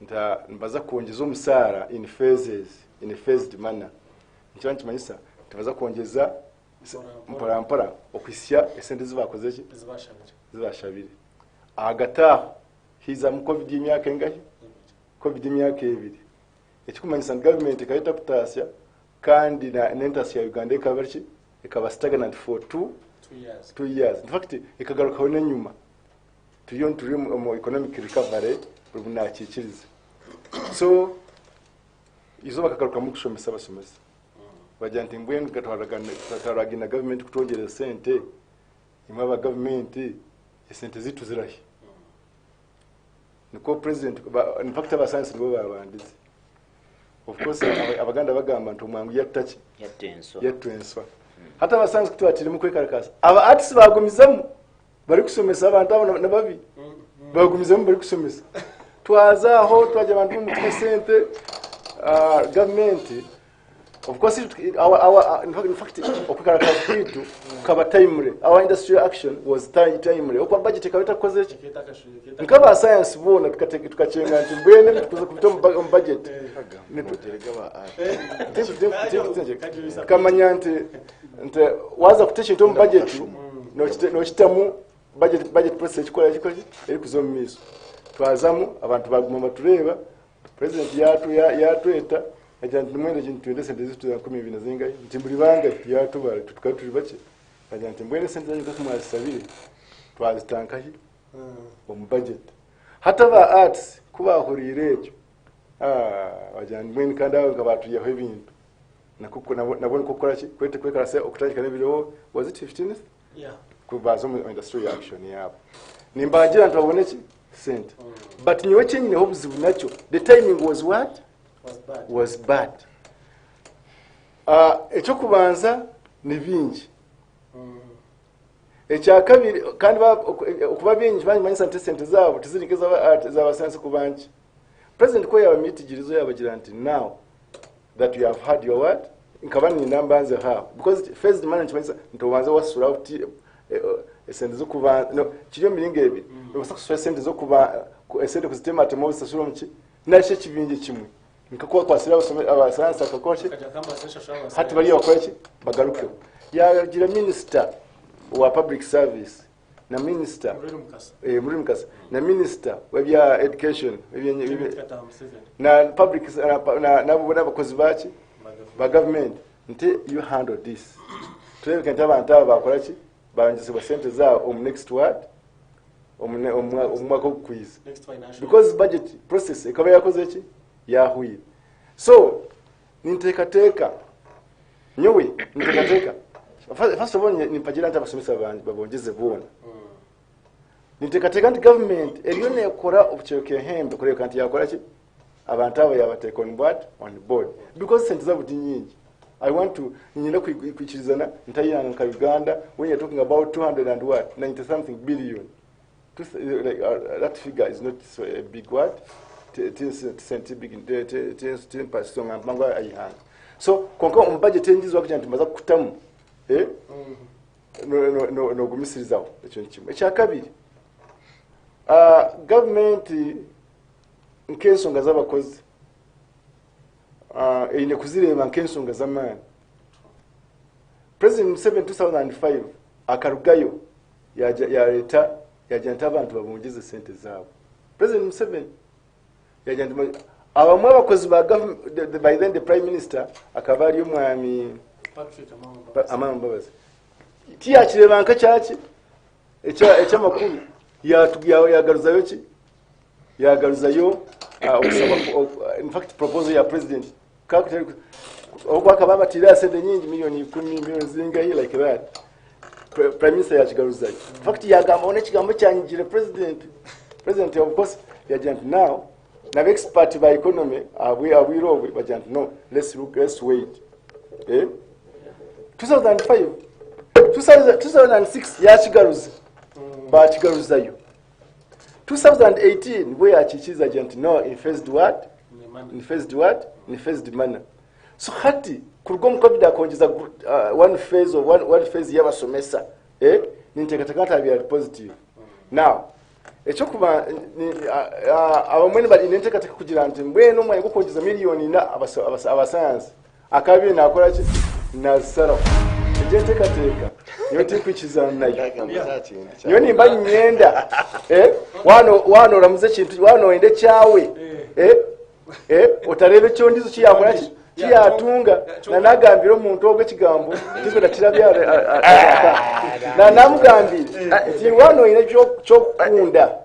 nta nibaza kwongyeza omusaara in phases, in a phased manner. Nikiba nikimanyisa tibaza kwongyeza mpora mpora okuhisya esente zibakoze ki? Zibashabire. Ahagati aho hizamu COVID y'emyaka engahi? COVID y'emyaka 2. Ekikumanyisa nti government ekaba etakutasya kandi n'entasya ya Uganda ekaba ki? Ekaba stagnant for 2 years. 2 years. In fact ekagarukaho n'enyuma. Turiyo turi omu economic recovery buri nakikiriza. So izo bakagarukamu kushomesa abasomesa. Bagira nti mbwenu twaragina government kutwongerera sente, imwe aba government esente zitu zirahi. Niko president in fact aba science nibo babandize. Of course abaganda bagamba nti omwangu yattaki? Yattenswa. Yattenswa. Hata aba science kutwatiremu kwekarakasa. Aba artists bagumizamu bari kusomesa abantu abo nababi. Bagumizamu bari kusomesa. Twazaho twaje abantu mu sente, government of course our in fact okukarakasa kwitu kaba timely. Our industrial action was timely. Okwa budget kabita koze ki? Nkaba science bona tukachenga nti mbwene tukuza kubita mu budget. Tukamanya nti waza kutesha into mu budget no budget process ekikola eri kuzo mu miso. Twazamu abantu baguma batureba president yatweta agira nti mwende kintu twende sente zitu za 12 zingayi nti buri banga yatubara tukaba turi bake. Agira nti mbwene sente zanyu kumwazisabire twazitankahi omu budget. Hata ba arts kubahurire ekyo bagira nti mbwene kandi abo ngabatuyeho ebintu nabo niko kukora ki kwete kwekarase okutandika n'ebiriho was it 15th? Yeah. Kubaza mu industry action yabo nimbagira nti babone ki sente. But nyowe kyenyineho obuzibu nakyo, the timing was what? Was bad. Was bad. Eky'okubanza ni bingi. Ekyakabiri kandi okuba bingi banyimanyisa nti esente zaabo tiziri nk'ezabasayansi kuba nkye. President ku yabamitigiriza yabagira nti now that you have had your word, nkaba ninda mbanze ha because phased manner nikimanyisa nti obanze wasasura oti esente z'okubanza no kiri omu miringo ebiri. Nobaasa kusasura esente z'okuba esente kuzitematema ozisasura omu ki nari shi ekibingi kimwe nka kwasira abasayansi akakora ki hati bariya bakora ki bagarukeho. Yagira minister wa public service na minister Mureri Mukasa na minister w'ebya education na public nabo n'abakozi baki ba government nti you handle this, turebeke nti abantu aba bakora ki barangizibwa sente zaabo omu next word omu mwaka ogukwiza, because budget process ekaba yakoze ki yahwire. So ninteekateeka nyowe ninteekateeka first of all nimpagira nti abasomesa bange babongeze boona. Ninteekateeka nti government eriyo neekora obucweka ehembe kureebeka nti yakora ki abantu abo yabateeka on board on board because sente zabo ti nyingi. I want to nyina kwikirizana ntayanga nka Uganda when you're talking about 200 and what 90 something billion. Like, that figure is not so a big what big mpango ayihanga. So konka omu budget engizo wakugira nti mbaza kukutamu nogumisirizaho. Ekyo ni kimwe. Ekyakabiri, gavumenti nk'ensonga z'abakozi eine kuzireeba nk'ensonga z'amaani. President Museveni 2005 akarugayo yareta yagira nti abantu babongeze sente zaabo. President Museveni yagira nti abamwe abakozi ba government, by then the prime minister akaba ari omwami Amama Mbabazi, tiyakireba nka kyaki ekyamakuru, yagaruzayo ki yagaruzayo okusaba, in fact proposal ya president okwakaba batira sente nyingi, miliyoni 10, miliyoni zingahi like that. Prime minister yakigaruzayo. In fact yagamba ona ekigambo kyanyigire president of course yagira nti now naba expert ba economy abwire obwe bagira nti no, let's look, let's wait. 2005, 2006 yakigaruza, bakigaruzayo. 2018 bwe yakikiza agira nti no, in phased what in phased what in phased manner. So hati kuruga omu COVID akongeza one phase of one phase y'abasomesa, ninteekateeka nti abyari positive. Now ekyokuba abamwe nibari ninteekateeka kugira nti mbwenu omwanya gw'okwongeza miliyoni 4 abasayansi akabi nakora ki nazisaraho. Egyo enteekateeka niyo tinkwikizana nayo. Niyo nimba nyenda wano oramuze ekintu wano oyenda ekyawe, otareba ekyondizo kiyakora ki kiyatunga nanagambira omuntu ogwo ekigambo tikwenda kirabya namugambire nti wano oyine kyokukunda,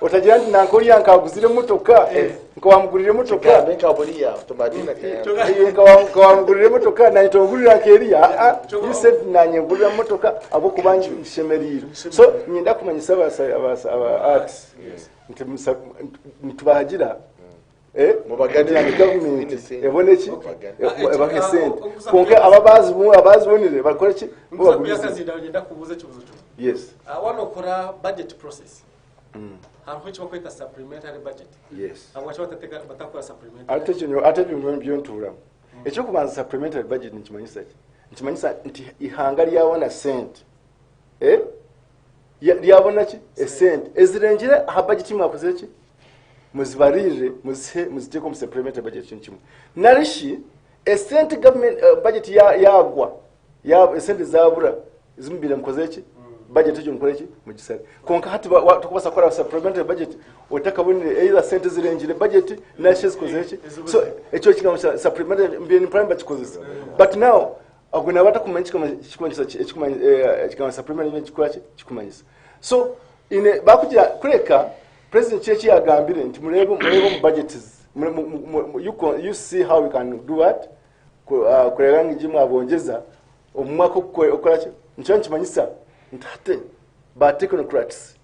otagira nti nankoriya nkaguzire emotoka nkawamugurira emotoka nkawamugurira emotoka nanye tomugurira nkeriya you said nanye ngurira emotoka ahabwokuba nshemereire. So nyenda kumanyisa aba arts nti nitubahagira gavumenti ebone ki ebahe sente konka aba bazibonire bakore ki. Yes. Wano okora budget process hariho eki bakweta supplementary budget. Yes. Habwaki batakora supplementary? Ate kyo ate bimwe byontuuramu. Ekyokubanza, supplementary budget nikimanyisa ki? Nikimanyisa nti ihanga lyabona sente, lyabona ki esente ezirengire aha budget mwakoze ki muzibarire muzihe muziteeke omu supplementary budget. Kintu kimwe. Narishi esente government budget yagwa ya esente zabura zimubire mukoze ki budget egyo mukore ki mugisare. Konka hati tukubasa kukora supplementary budget otakabonire either sente zirengire budget narishi zikoze ki. So ekyo kigambo supplementary mbere prime bakikozesa, but now agwe nabata kumanya ekigambo supplementary kikora ki kikumanyisa. So ine bakugira kureka president kyeki yagambire nti murebe mu budgets, you see how we can do what kureba ngi mwabongeza omu mwaka okora ki. Nikyo nikimanyisa nti hate ba technocrats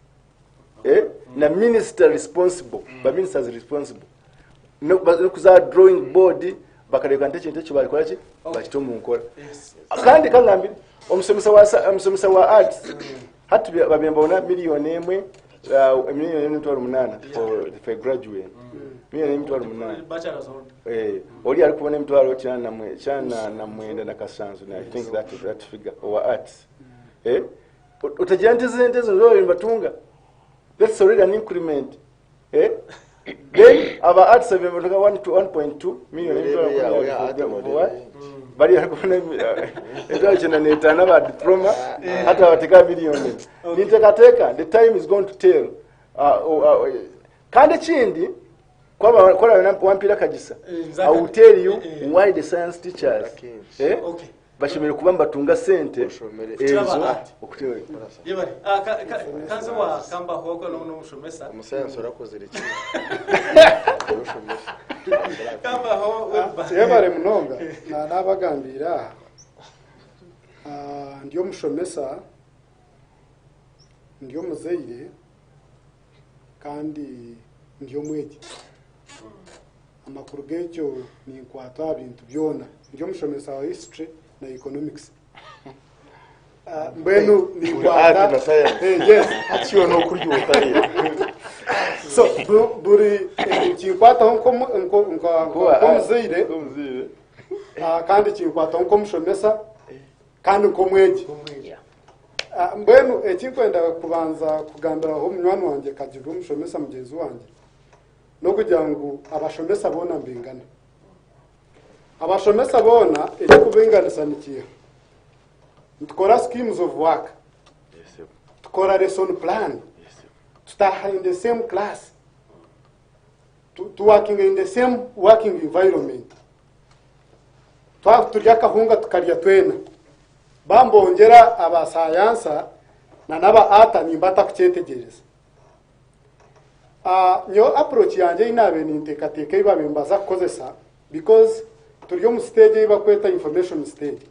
na minister responsible ba ministers responsible no kuza drawing board. Bakareebeka nti ekintu eki baakora ki? Bakita omu nkora. Kandi ka ngambire, omushomesa wa sa- omushomesa wa arts hati babaire nibabona miliyoni emwe, miliyoni emwe n'emitwaro munaana for a graduate. Miliyoni emwe n'emitwaro munaana. Bachelor's holder. Ori arikubona emitwaro kyana na mwenda na kashanju, I think that figure, owa arts. Otagira nti ezi ente ezo nizo babaire nibatunga. That's already an increment. Then aba arts abe 1.2 million Mirebe yawe ya art bari barikubona emitwaro kyenda n'etaano aba diploma, hati babateka miliyoni. Ninteekateeka the time is going to tell. Kandi ekindi, kwaba wampiire akagisa, I will tell you why the science teachers, Akenshi. Bashemereire kuba nibatunga sente Oshomere. ezo Okukira aba okukira. Yebare. Kanze wa kamba hoko no n'omushomesa. Omusayansi orakozire ki? Oshomesa. Kamba ho weba. Yebare munonga. Na nabagambira aha. Ndi omushomesa, ndi omuzaire, kandi ndi omwegi. Amakuru g'ekyo ninkwata aha bintu byona. Ndi omushomesa wa history na economics. Mbwenu ninkwata Art na science. Yes. Hati yo nokurya otarira. So, buri kinkwataho nk'omuzaire, Nk'omuzaire. Kandi kinkwataho nk'omushomesa, kandi nk'omwegi. Mbwenu ekinkwenda kubanza kugambiraho munywani wangye Kagirwe omushomesa mugyenzi wangye, n'okugira ngu abashomesa boona mbingana. Abashomesa boona ekikubinganisa nikiiha? Nitukora schemes of work. Tukora lesson plan. Tutaha in the same class. Tu working in the same working environment. Twa turya akahunga tukarya twena. Bambongera abasayansa na n'aba ata nimba ntakukyetegereza. Nyo approach yangye ei naabaire ninteekateeka ei babaire nibaza kukozesa, because turi omu stage ei bakweta information stage.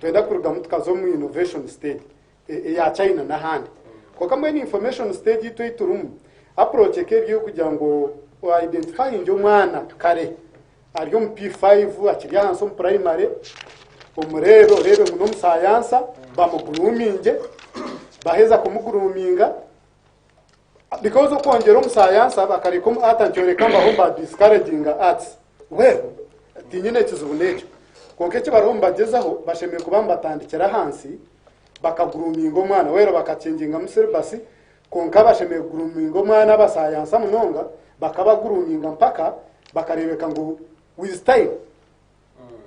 Twenda kurugamu tukaza omu innovation stage eya China n'ahandi. Kwonka mbwenu information stage itwe ei turimu, approach eka eri ey'okugira ngu identifyinge omwana kare ari omu P5 akiri ahansi omu primary, omureebe oreebe ngu n'omusayansa, bamugroominge, baheza kumugroominga, because okwongyera omusayansa bakareka omu art nikyoreka ngu aho mba discouraging arts. Well, tinyine ekizibu n'ekyo. Kwonka eki bariho nibagyezaho, bashemereire kuba nibatandikira ahansi, bakagroominga omwana. Well, bakachangingamu syllabus, kwonka bashemereire kugroominga omwana abasayansa munonga, bakabagroominga mpaka bakareebeka ngu with time,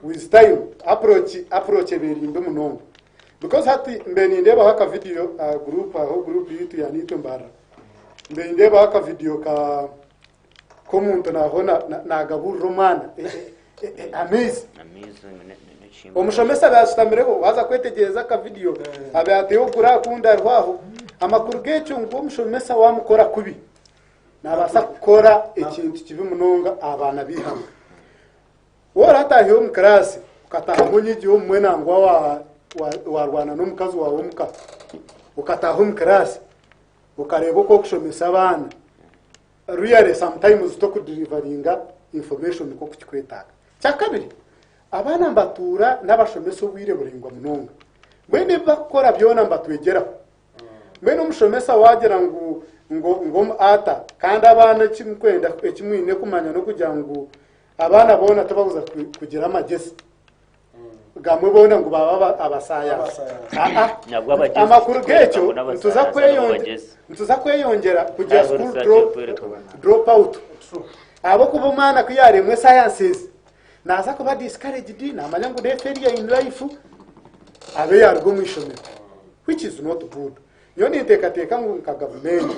with time, approach ebeeri mbi munonga. Because hati mbe nindeebaho akavideo, group aho group yitu ya Nitwe Mbarara. Mbe nindeebaho akavideo ka k'omuntu naho nagaburira omwana. Amaizi. Amaizi, n'ekihimba. Omushomesa abe ashutamireho, waza kwetegereza akavideo, abe ateho ogura akundi ariho aho. Amakuru g'ekyo ngu omushomesa wamukora kubi, nabaasa kukora ekintu kibi munonga abaana b'eihanga. Wowe orataahiire omu kiraasi, okataahamu onyigiwe omu mwenangwa warwana n'omukazi wawe omuka, okataaha omu kiraasi, okareeba oku okushomesa abaana. Really, sometimes tokudeliveringa information nk'oku kikwetaaga. Kyakabiri, abaana mbatuura n'abashomesa obwire buraingwa munonga. Mbwenu ebi bakukora byona mbatwegyeraho. Mbwenu omushomesa wagira ngu omu ata, kandi abaana ekimukwenda ekimwine kumanya n'okugira ngu abaana boona tibabuza kugira amagezi. Gamwe boona ngu baba abasayansi. Abasayansi. Nabwo abagezi Amakuru kwereka g'ekyo, ngu n'abasayansi nabo bagezi. nituza kweyongera kugira Ntabwo school research ekwereka. drop out. Ahabw'okuba omwana ku yaremwa sciences, naza kuba discouraged, namanya ngu ne failure in life, abe yaruga omu ishomero, which is not good. Nyowe ninteekateeka ngu nka gavumenti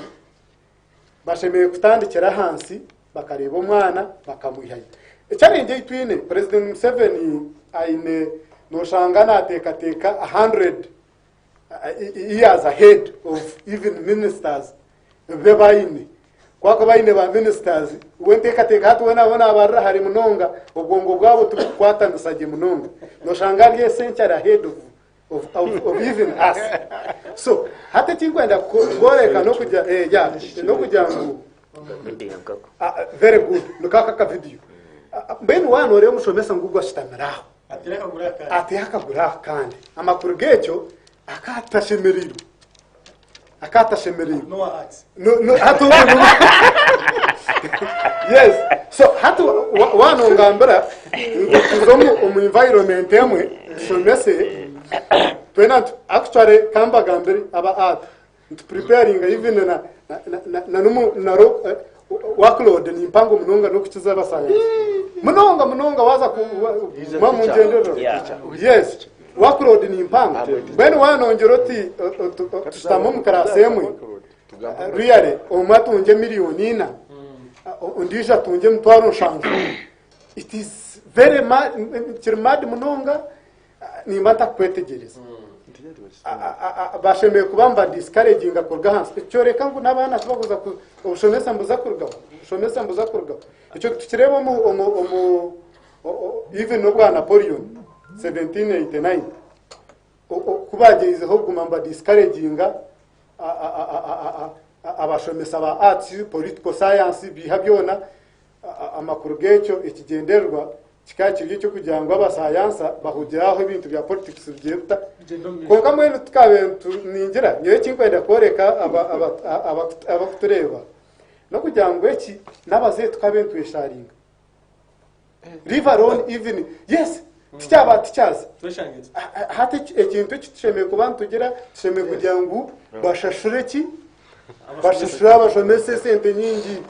bashemereire kutandikira ahansi, bakareeba omwana bakamwihayo. Challenge ei twine, President Museveni aine noshanga nateekateeka 100 years ahead of even ministers be baine. Kwako baine ba ministers, we nteekateeka hati we nabo nabarira hare munonga, obwongo bwabo tibukukwatanisa gye munonga. Noshanga ari a century ahead of even us. So, hati ekinkwenda kworeka n'okugira, yeah, n'okugira ngu Video nkako. Very good. Nukaka ka video. Mbwenu waaba nooreeba omushomesa ngugu ashutamire aho. Ateire akaguru akandi. Ateire akaguru ako kandi. Amakuru g'ekyo akaba atashemereirwe. Akaba atashemereirwe. N'owa arts. No, no, hati obu yes. So hati waaba nongambira ngu tuze omu environment emwe tushomese twena actually kambagambire aba art ntu preparing even na na na na numu naro workload ni mpango munonga n'okukiza aba science munonga munonga waza ku mwa mungenderero. Yes, workload ni mpango. Mbwenu wanongera oti tushutame omu class emwe, really omwe atungye 4 million, ondiijo atungye 700,000, it is very kiri mad munonga. Nimba ntakukwetegyereza, bashemereire kuba mba discouraginga kuruga ahansi. Kyoreka ngu n'abaana tibakuza obushomesa mbuza kurugaho, obushomesa mbuza kurugaho. Ekyo tukireeba omu even n'obwa Napoleon 1789, ku bagyeizeho kuguma mba discouraginga abashomesa ba arts, political science, biha byona. Amakuru g'ekyo, ekigyendererwa kikaba kiri ekyokugira ngu abasayansa bahugire aho ebintu bya politics bigiye bita. Bigenda omu maisho. Konka mbwenu tukabe ningira nyowe ekinkwenda kworeka abakutureeba nokugira ngu eki n'abazeeyi tukabe nitwesharinga, leave alone even, yes, tikyaba teachers. Tweshangiriza. Hati ekintu eki tushemereire kuba nitugira, tushemereire kugira ngu bashashure ki, bashashure abashomesa esente nyingi.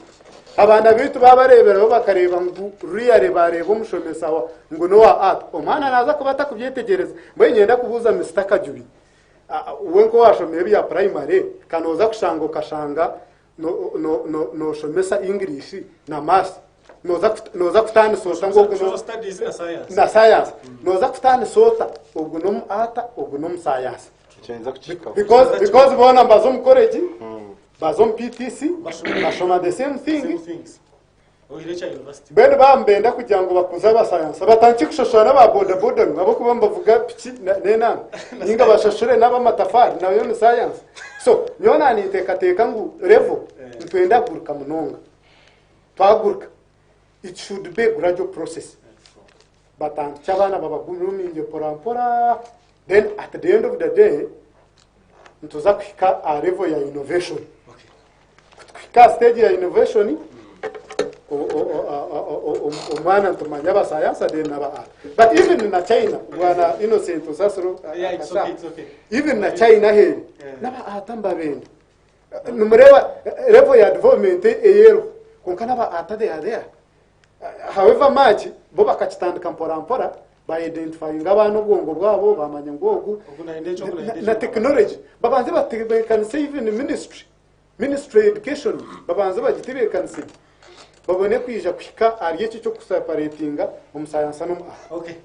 Abaana baitu babareeberaho bakareeba ngu really bareeba omushomesa ngu nowa art, omwana naza kuba atakubyetegyereza. Mbwenu nyenda kubuuza Mr Kajubi, we nk'owashomire ebya primary, kanoza kushanga okashanga noshomesa English na maths, noza kutandisa ota ngu ogu Social studies na science. Na science, noza kutandisa ota ogu n'omu art, ogu n'omu science? Kiyinza kukikaho. Because bona baza omu college, baza omu PTC, bashoma the same thing. Same things. Oihire ekya university. Mbwenu bambenda kugira ngu bakuze abasayansa, batandike kushoshora n'aba bodaboda abokuba nibavuga piki n'enanga, ninga bashashure n'abamatafari, nayo ni science. So nyowe naninteekateeka ngu level nitwenda kuguruka munonga. Twaguruka, it should be a gradual process. Batandike abaana babaguruminge mpora mpora, then at the end of the day nituza kuhika aha level ya innovation. Kuhika aha stage ya innovation, omwana nitumanya abasayansa then n'aba art. But even na China, bwana Innocent Osasiro, Yeah, it's okay, it's okay. even na China here n'aba art mbabenda. Nimureba level ya development eyeriho, konka n'aba art they are there. However much bo bakakitandika mpora mpora, ba-identifyinga abaana obwongo bwabo, bamanya ngu ogu Ogu nayenda ekyo, ogu nayenda na ekyo. Technology babanze batebeekanise, even ministry education babanze bagitebeekanise, babone kwija kuhika ahari ekyo ekyokuseparatinga omusayansa n'omu art. Okay.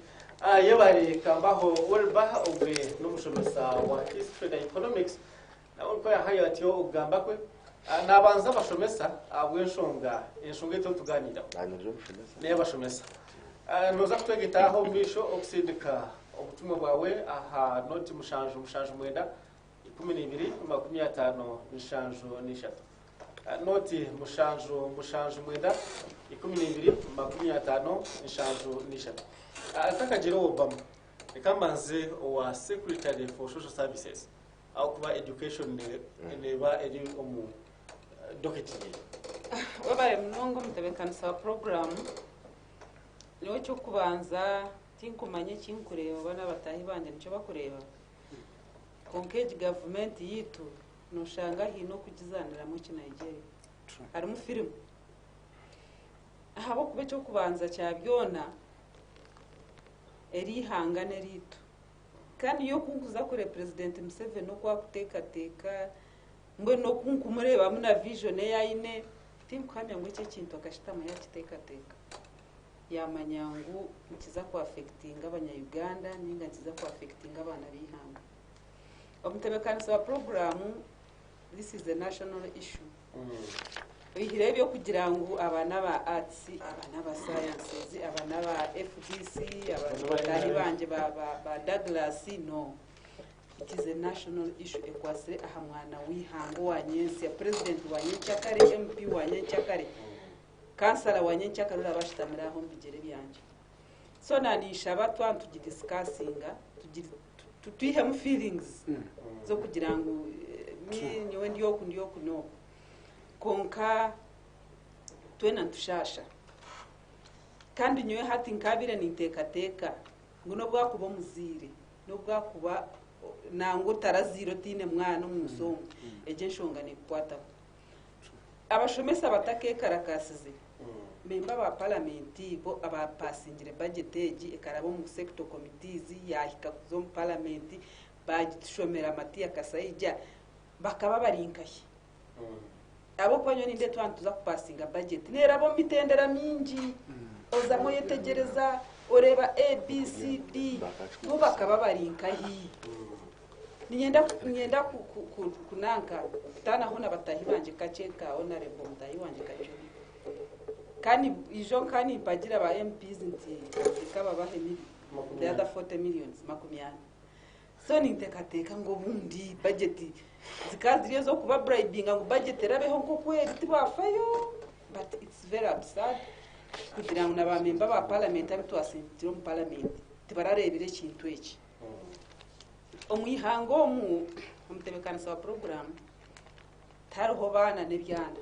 Yebare kambaho Wilba, ogwe n'omushomesa wa history na economics, nawe nko yahayo atyo okugamba kwe. Nabanza abashomesa ahabw'enshonga enshonga etu tuganiraho. Nanye ndi omushomesa. Naye abashomesa. Noza kutwegetaho omu maisho okusindika obutumwa bwawe aha 0 7 7 9 12 57 73. 0 7 7 9 12 57 73. Ntakagira Obama, reka mbanze owa secretary for social services, aho kuba education neba eri omu docket ye. Webale munonga omutebeekanisa wa puroguramu. Niwe ekyokubanza tinkumanya ekinkureeba oba n'abataahi bangye nikyo bakureeba, konka egi gavumenti yiitu noshanga haine okugizaniramu ekinigeria harimu firimu, ahabwokuba ekyokubanza kya byona erihanga n'eriitu. Kandi iyo kunkuza kure President Museveni okwakuteekateeka, mbwenu nokunkumureebamu na vision eyayine, tinkuhamya ngu ekyo ekintu akashitama yakiteekateeka yamanya ngu nikiza kuaffectinga abanya-Uganda ninga nikiza kuaffectinga abaana b'ihanga. Omutebeekanisa wa puroguramu, this is a national issue. Oihireho ebyokugira ngu aba n'aba arts, aba n'aba sciences, aba n'aba FDC, abataahi bangye ba Douglas, no, it is a national issue ekwasire aha mwana w'ihanga owa nyentsya, president wa nyenkyakare, MP wa nyenkyakare. Kansara wa nyenkyakare oraba ashutamire aha omu bigyere byangye. So naninshaba twaba nitugidiscussinga twihemu feelings z'okugira ngu me nyowe ndi oku ndi oku n'oku. Kwonka twena nitushaasha. Kandi nyowe hati nkabaire ninteekateeka ngu n'obu wakuba omuzaire, n'obu wakuba nangwa otarazaire otaine mwana omu nsi omu, egyo enshonga neekukwataho. Abashomesa batakeekarakaasize, memba ba paramenti bo abapasingire budget egi ekaraba omu sector committees yaahika kuza omu paramenti baagitushomera Matia Kasaija bakaba bari nkahi? Ahabw'okuba nyowe nindeeba twaba nituza kupasinga budget neeraba omu mitendera mingi, ozamu oyetegyereza oreeba A, B, C, D, bo bakaba bari nkahi? Niinyenda niinyenda ku ku ku kunanka kutaanaho na bataahi bangye kakye nka Honourable mutaahi wangye Kacumi. Kandi ijo nka nimpagira ba MPs nti reka babahe the other 40 millions 40. So ninteekateeka ngu obundi budget zikaba ziri ez'okuba bribinga ngu budget erabeho nk'oku eri tibaafayo but it's very absurd kugira ngu na ba member ba parliament abu twasindikire omu parliament tibarareebire ekintu eki. Omu ihanga omu, omutebeekanisa wa puroguraamu, tihariho baana n'ebyana.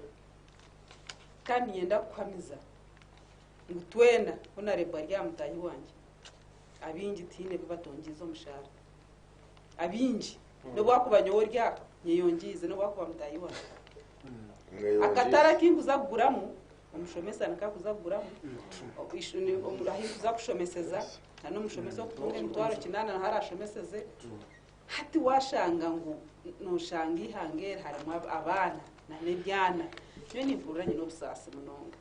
Kandi niinyenda kukuhamiza ngu twena, Honourable ari aha mutaahi wangye, abaingi tihaine ebi batongyize omushaara. Abaingi. N'obu waakuba nyowe ori aha, nyeyongyeize n'obu waakuba mutaahi wangye. Akatare aku nkuza kuguramu, omushomesa niko akuza kuguramu, ahu nkuza kushomeseza, na n'omushomesa orikutunga 800 naho arashomeseze. Hati washanga ngu noshanga eihanga eri harimu abaana na n'ebyana. Nyowe nimpurira nyine obusaasi munonga.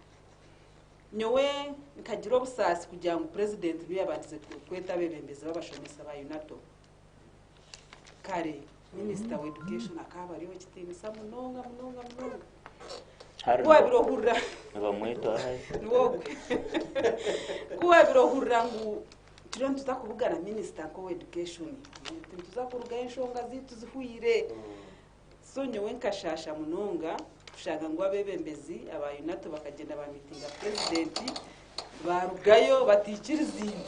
Nyowe nkagira obusaasi kugira ngu purezidenti niwe yabandize kweta abeebembezi b'abashomesa ba UNATO. Kare minisita wa education akaba ari ow'ekitiinisa munonga munonga munonga. Hari Ku waabire ohurira nibamweta ahi? Niwe ogwe. Ku waabire ohurira ngu turiyo nituza kubugana minisita nk'owa education, nituza kurugayo enshonga zaitu zihweire. So nyowe nkashaasha munonga kushanga ngu abeebembezi aba UNATO bakagyenda baamiitinga purezidenti baarugayo bataikiriziibwe.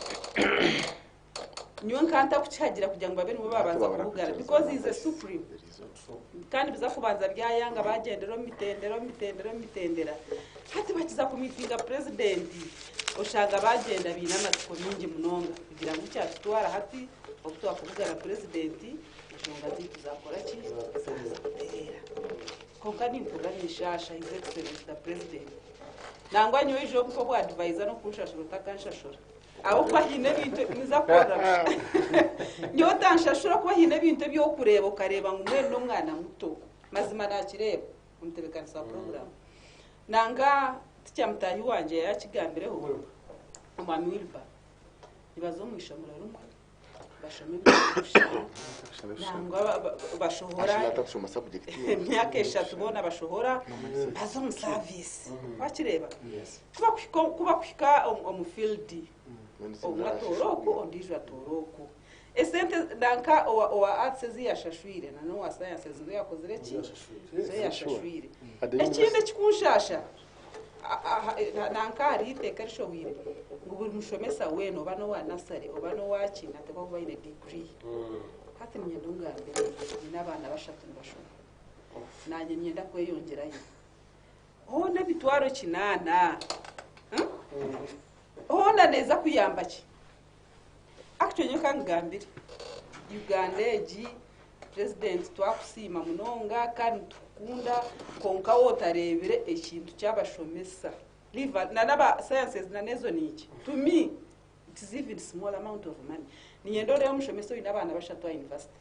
Nyowe nkaba ntakukihagira kugira ngu babe nibo baabanza kubugana because he is a supreme. Kandi biza kubanza byayanga bagyendera omu mitendera omu mitendera omu mitendera. Hati bakiza kumiitinga purezidenti oshanga bagyenda baine amatsiko mingi munonga kugira ngu kyatutwara hati obu twakubugana purezidenti enshonga zaitu zakora ki? Zaaza kutereera. Kwonka nimpurira ninshaasha His Excellency the President. Nangwa nyowe ijo nk'obu advisor n'okunshashura otakanshashura. Ahabw'okuba haine ebintu niza kukorera busha. Nyowe otanshashura kuba haine ebintu ebi orikureeba okareeba ngu mbwenu n'omwana muto. Mazima naakireeba omutebeekanisa wa puroguraamu. Nanga tikya mutaahi wangye yaakigambireho, omwami Wilber. Nibaza omu ishomero rimwe, bashoma ebitabo kushushana, nangwa bashohora emyaka eshatu boona bashohora baza omu saviisi. Wakireeba? Ku bakuhika omu field, omwe atoora oku ondiijo atoora oku. Esente nanka owa arts ezi yashashwire na n'owa sciences nizo yakozire ki? Nizo yashashwire. Ekindi ekikunshasha, nanka hariho eiteeka erishohwire ngu buri mushomesa weena oba n'owa nursery oba n'owaki nateekwa kuba aine degree. Hati niinyenda ongambire, nyine abaana bashatu nibashoma, naanye niinyenda kweyongyerayo. Hoona 800,000, hoona neeza kuyamba ki? Actually nyowe kangugambire, Uganda egi president twakusiima munonga kandi nitukukunda kwonka waaba otareebire ekintu ky'abashomesa na n'aba sciences na n'ezo ninki, to me it is even small amount of money. Niinyenda oreebe omushomesa oine abaana bashatu aha university,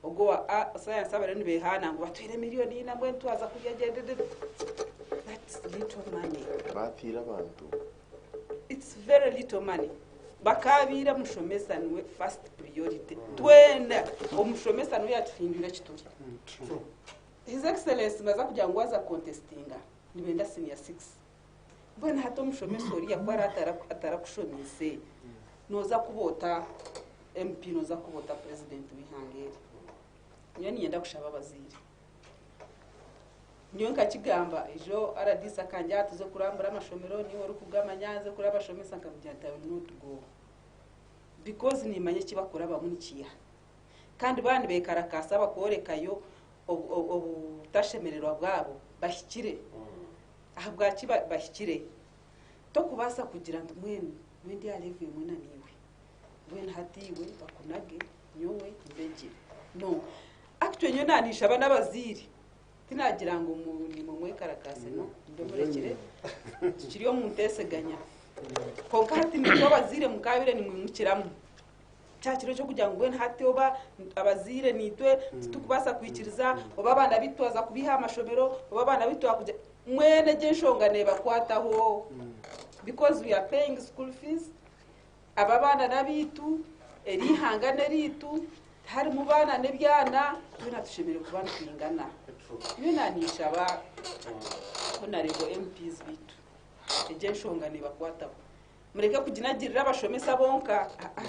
ogwo owa science abariyo nibeehaana ngu batwire 4 million mbwenu twaza kurya gye, that's little money. Batiire abantu. It's very little money. Bakabiire omushomesa niwe first priority. Twena omushomesa niwe yatuhindwire eki turi. His Excellency naza kugira ngu waza contestinga nibenda senior six. Mbwenu hati omushomesa oriya ku atarakushomiise noza kuba ota MP noza kuba ota president w'eihanga eri. Nyowe niinyenda kushaba abazaire. Nyowe nkakigamba ijo RDC akangira ati tuze kurambura amashomero niiwe orikugamanya nze kuraba abashomesa nkamugira nti I will not go because nimanya eki bakurabamu nikiiha kandi baaba nibekarakaasa bakworekayo obutashemererwa bwabo bahikire. Ahabwaki bahikire? Tokubaasa kugira nti mbwenu nyowe ndi aha level emwe na naiwe mbwenu hati iwe bakunage nyowe mbe gye. No. Actually nyowe naninshaba n'abazaire Tinagira ngu nimwe mwekarakaase no mbe murekire tukiri omu nteeseganya. Kwonka hati naitwe abazaire mukaabire nimwimukiramu. Kya kiro ky'okugira ngu mbwenu hati oba abazaire naitwe titukubaasa kwikiriza oba abaana baitu twaza kubaiha aha mashomero oba abaana baitu twakugira mbwenu egyo enshonga neebakwataho because we are paying school fees. Aba abaana n'abaitu, eri ihanga n'eriitu, tiharimu baana n'ebyana, twena tushemereire kuba nitwingana. Nyowe naninshaba Honarebo MPs baitu, egyo enshonga nebakwataho. Mureke kuginagirira abashomesa bonka, aa,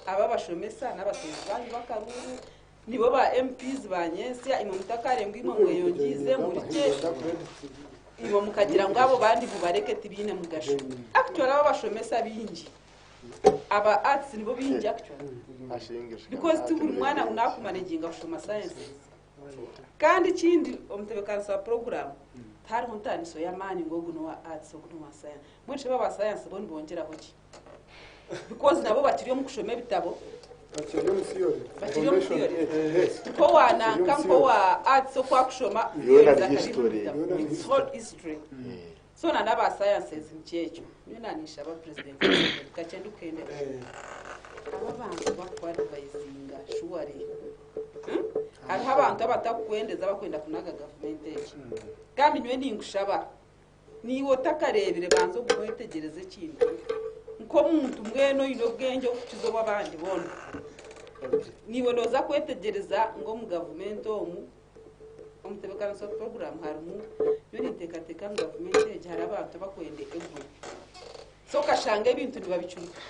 aba abashomesa n'abateezi banyu b'akaruuru, nibo ba MPs ba nyentsya, imwe mutakaare ngu imwe mweyongiize murigye, imwe mukagira ngu abo bandi mubareke tibaine mugasho. Actually abo abashomesa baingi, aba arts nibo baingi actually because ti buri mwana ngu nakumanaginga kushoma sciences. Kandi ekindi omutebeekanisa wa puroguraamu tihariho ntaaniso y'amaani ngu ogu n'owa arts ogu n'owa science. Mbwenu shi abo aba science bo nibongyeraho ki? Because nabo bakiri omu kushoma ebitabo. Bakiri omu theory. Bakiri omu Foundation. theory. Yes. Nkowa nanka Bakiri omu nkowa arts oku akushoma Yoona theories ni akari omu history. bitabo. Yoona ni It's whole history. So na n'aba sciences nikyo ekyo. Nyowe naninshaba president Museveni kakye ndikuhendera. Eh, Aba abantu bakuadvisinga surely. Hariho abantu abatakukwendeza abakwenda kunaga gavumenti egi. Kandi nyowe ninkushaba Naiwe otakareebire banza ogume oyetegyereze ekintu nk'omuntu mbwenu oine obwengye okukiza obw'abandi boona. Naiwe nooza kwetegyereza ngu omu gavumenti omu, omutebeekanisa wa puroguraamu harimu, nyowe ninteekateeka ngu gavumenti egi hariho abantu abakwenda egwe. So okashanga ebintu nibabicurika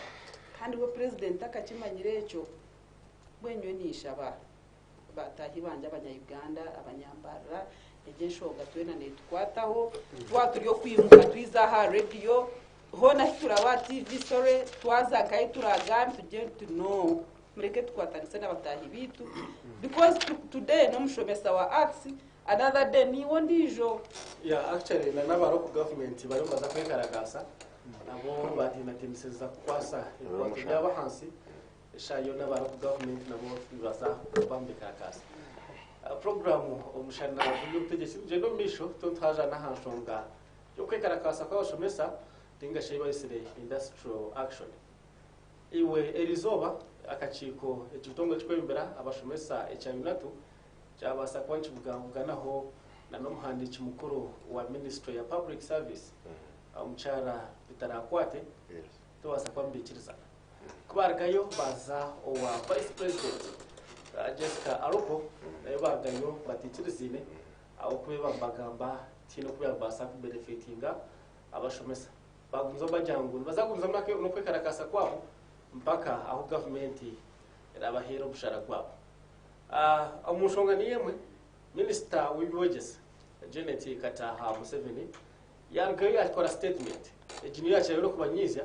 kandi we purezidenti akakimanyire ekyo. Mbwenu nyowe ninshaba. Bataahi bangye abanya-Uganda, abanyambarira, egyo enshonga twena netukwataho. Twaba turi okwimuka twiza aha rediyo, hoona ahi turaba aha TV sorry, twaza nkahi turagambe tugire tuti no, mureke tukwatanise n'abataahi baitu because today n'omushomesa wa arts, another day niiwe ondiijo. Yeah, actually na n'abari oku government bariyo nibaza kwekarakaasa nabo batiinatiinisiriza kukwasa ebikwato byabo ahansi. Eshaaha yoona abari omu gavumenti nabo nibaza kuba nibekarakaasa. Puroguraamu Omushana gw'eby'obutegyeki nigugyenda omu maisho turiyo nituhaja n'aha nshonga y'okwekarakaasa kw'abashomesa ninga shi ei bayetsire Industrial Action. Iwe eriizooba akakiiko ekitongore ekirikwebembera abashomesa ekya UNATU kyabaasa kuba nikibugabuganaho na n'omuhandiiki mukuru wa minisitule ya Public Service omukyara Bitarakwate tibabaasa kuba nibaikirizana. Ku baarugayo baaza owa Vice President Jessica Alupo nayo baarugayo bataikirizaine ahabw'okuba nibagamba tihaine oku baabaasa kubenefitinga abashomesa. Baagumizamu bagira ngu nibaza kugumizamu n'okwekarakaasa kwabo mpaka ahu gavumenti eraabaheere omushara gwabo. Omu nshonga niyo emwe, minisita w'eby'obwegyese Janet Kataaha Museveni yaarugayo yaakora sitetimenti. Egi niyo yaakirayo n'okubanyiizya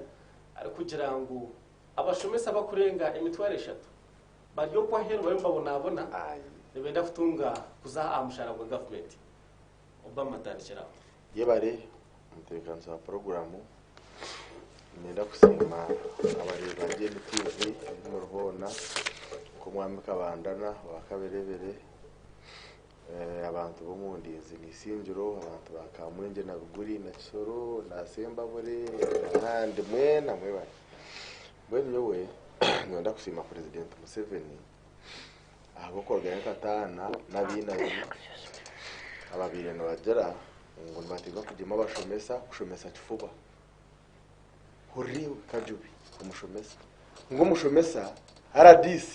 arikugira ngu abashomesa abarikurenga emitwaro eshatu bari okwo aheeru bariyo nibabonabona nibenda kutunga kuza aha mushaara gwa gavumenti. Obama atandikire aho. Yebare omutebeekanisa wa puroguraamu. Niinyenda kusiima abareebi ba GNTV ahu muri hoona nk'omwami Kabandana owa Kaberebere, Abantu b'omu Ndinzi n'Isingiro, abantu ba Kamwengye na Biguri na Kisoro na Sembabure n'ahandi mwena mwebare. Mbwenu nyowe niinyenda kusiima Purezidenti Museveni ahabw'okurugayo akataana n'abainazi ababaire nibagira ngu nibateekwa kugyema abashomesa kushomesa kifuba. Hurira iwe Kajubi omushomesa ngu omushomesa rdc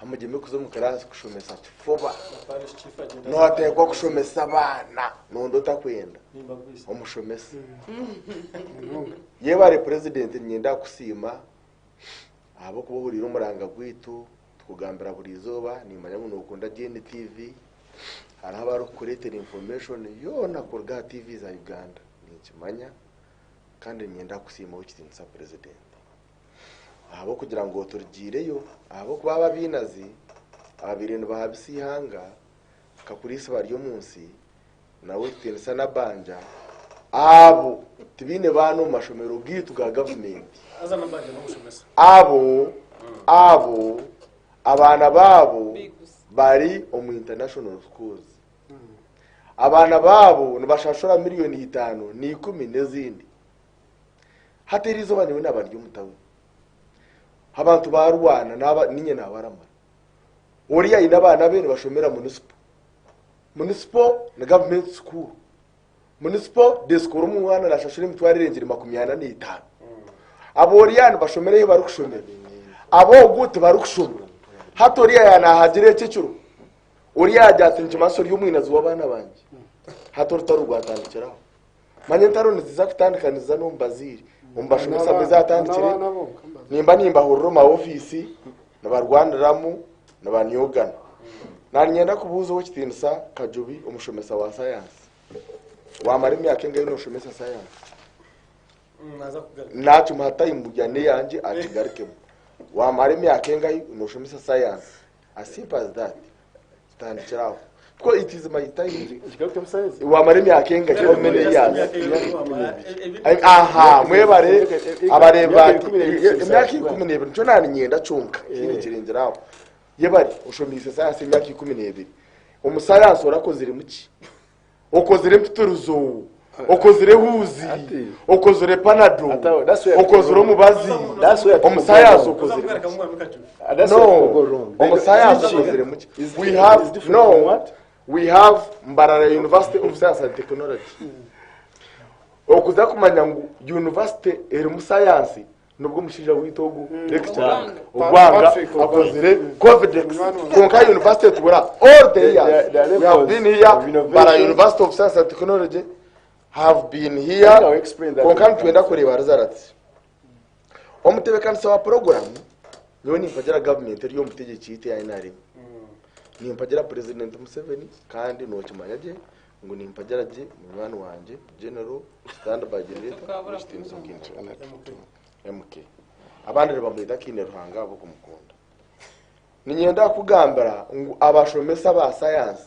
amugyeme kuza omu kiraasi kushomesa kifuba noteekwa kushomesa abaana nondi otakwenda omushomesa yebare purezidenti niinyenda kukusiima ahabw'okuba ohuriire omuranga gwaitu tukugambira buri izooba nimanya ngu nokunda GNTV. Hariho abarikukureetera information yoona kuruga aha TV za Uganda. Ninkimanya kandi niinyenda kukusiimaho ekitiinisa President. Ahabw'okugira ngu oturugiireyo, ahabw'okuba abo abainazi ababaire nibahabisa eihanga nka kuriisa bari omu nsi, nawe ekitiinisa Nabbanja, abo tibaine baana omu mashomero gaitu ga gavumenti. Haza Nabbanja n'omushomesa. Abo, abo abaana baabo bari omu international schools. Abaana baabo nibashashura miriyoni itaano na ikumi n'ezindi. Hati eri izooba nyowe naaba ndi omu tawuni, abantu baarwana naaba niinye naabaramura. Oriya aine abaana be nibashomera munisipo. Munisipo ni gavumenti school. Munisipo day school omwana naashashura emitwaro erengire makumi ana n'etaano. Ab'oriya nibashomera ahi barikushomera, ab'ogu tibarikushoma. Hati oriya yaanaahagira eki ekiro, oriya yaagira ati nikimanyisa ori omwinazi w'abaana bangye. Hati orutaro rwatandikira aho. Manya entaro niziza kutandika niziza n'omu bazaire, omu bashomesa abu ezatandikire, nimba nimbahurira omu ma ofiisi nibarwaniramu nibanyogana. Naniinyenda kubuuza ow'ekitiinisa Kajubi omushomesa wa sayansi, wamara emyaka engahi noshomesa sayansi? Naza kugaruka. Nakimuha tayimu ya n'eyangye akigarukemu. Wamara emyaka engahi noshomesa sayansi? As simple as that. Tutandikire aho. Kuko it is my time. Wamara emyaka engahi how many years? Aha, mwebare abareeba ati emyaka 12 nikyo naninyenda kyonka tihaine kirengire aho. Yebare oshomiise sayansi emyaka 12. Omu sayansi orakoziremu ki? Okozire empitirizo, okozire ehuuzi, Ati. okozire panado, Ati aho, that's where okozire people omubazi. That's where Omu people go sayansi wrong. okoziremu ki? That's where people go No, wrong. omu sayansi Teaching okoziremu ki? is- We is have different no, from what? we have Mbarara University of Science and Technology. Okuza kumanya ngu university erimu sayansi nubwo omushaija waitu ogu lecturer Ogwanga. Ogwanga Patrick Ogwanga. akozire Covidex Munywani wange. kwonka university etubura all the years There are we have levels been here of innovation. Mbarara University of Science and Technology have been here I think I'll explain that kwonka later. nitwenda kureeba results omutebekanisa wa puroguramu nyowe nimpagira gavumenti eri omu butegyeki yaitu eya NRM nimpagira president Museveni kandi nokimanya gye ngu nimpagira gye munywani wangye General Stand by Generator Tukabura w'ekitiinisa kumubona. Kintu MK abandi nibamweta Kiine Ruhanga ahabw'okumukunda niinyenda kukugambira ngu abashomesa ba sayansi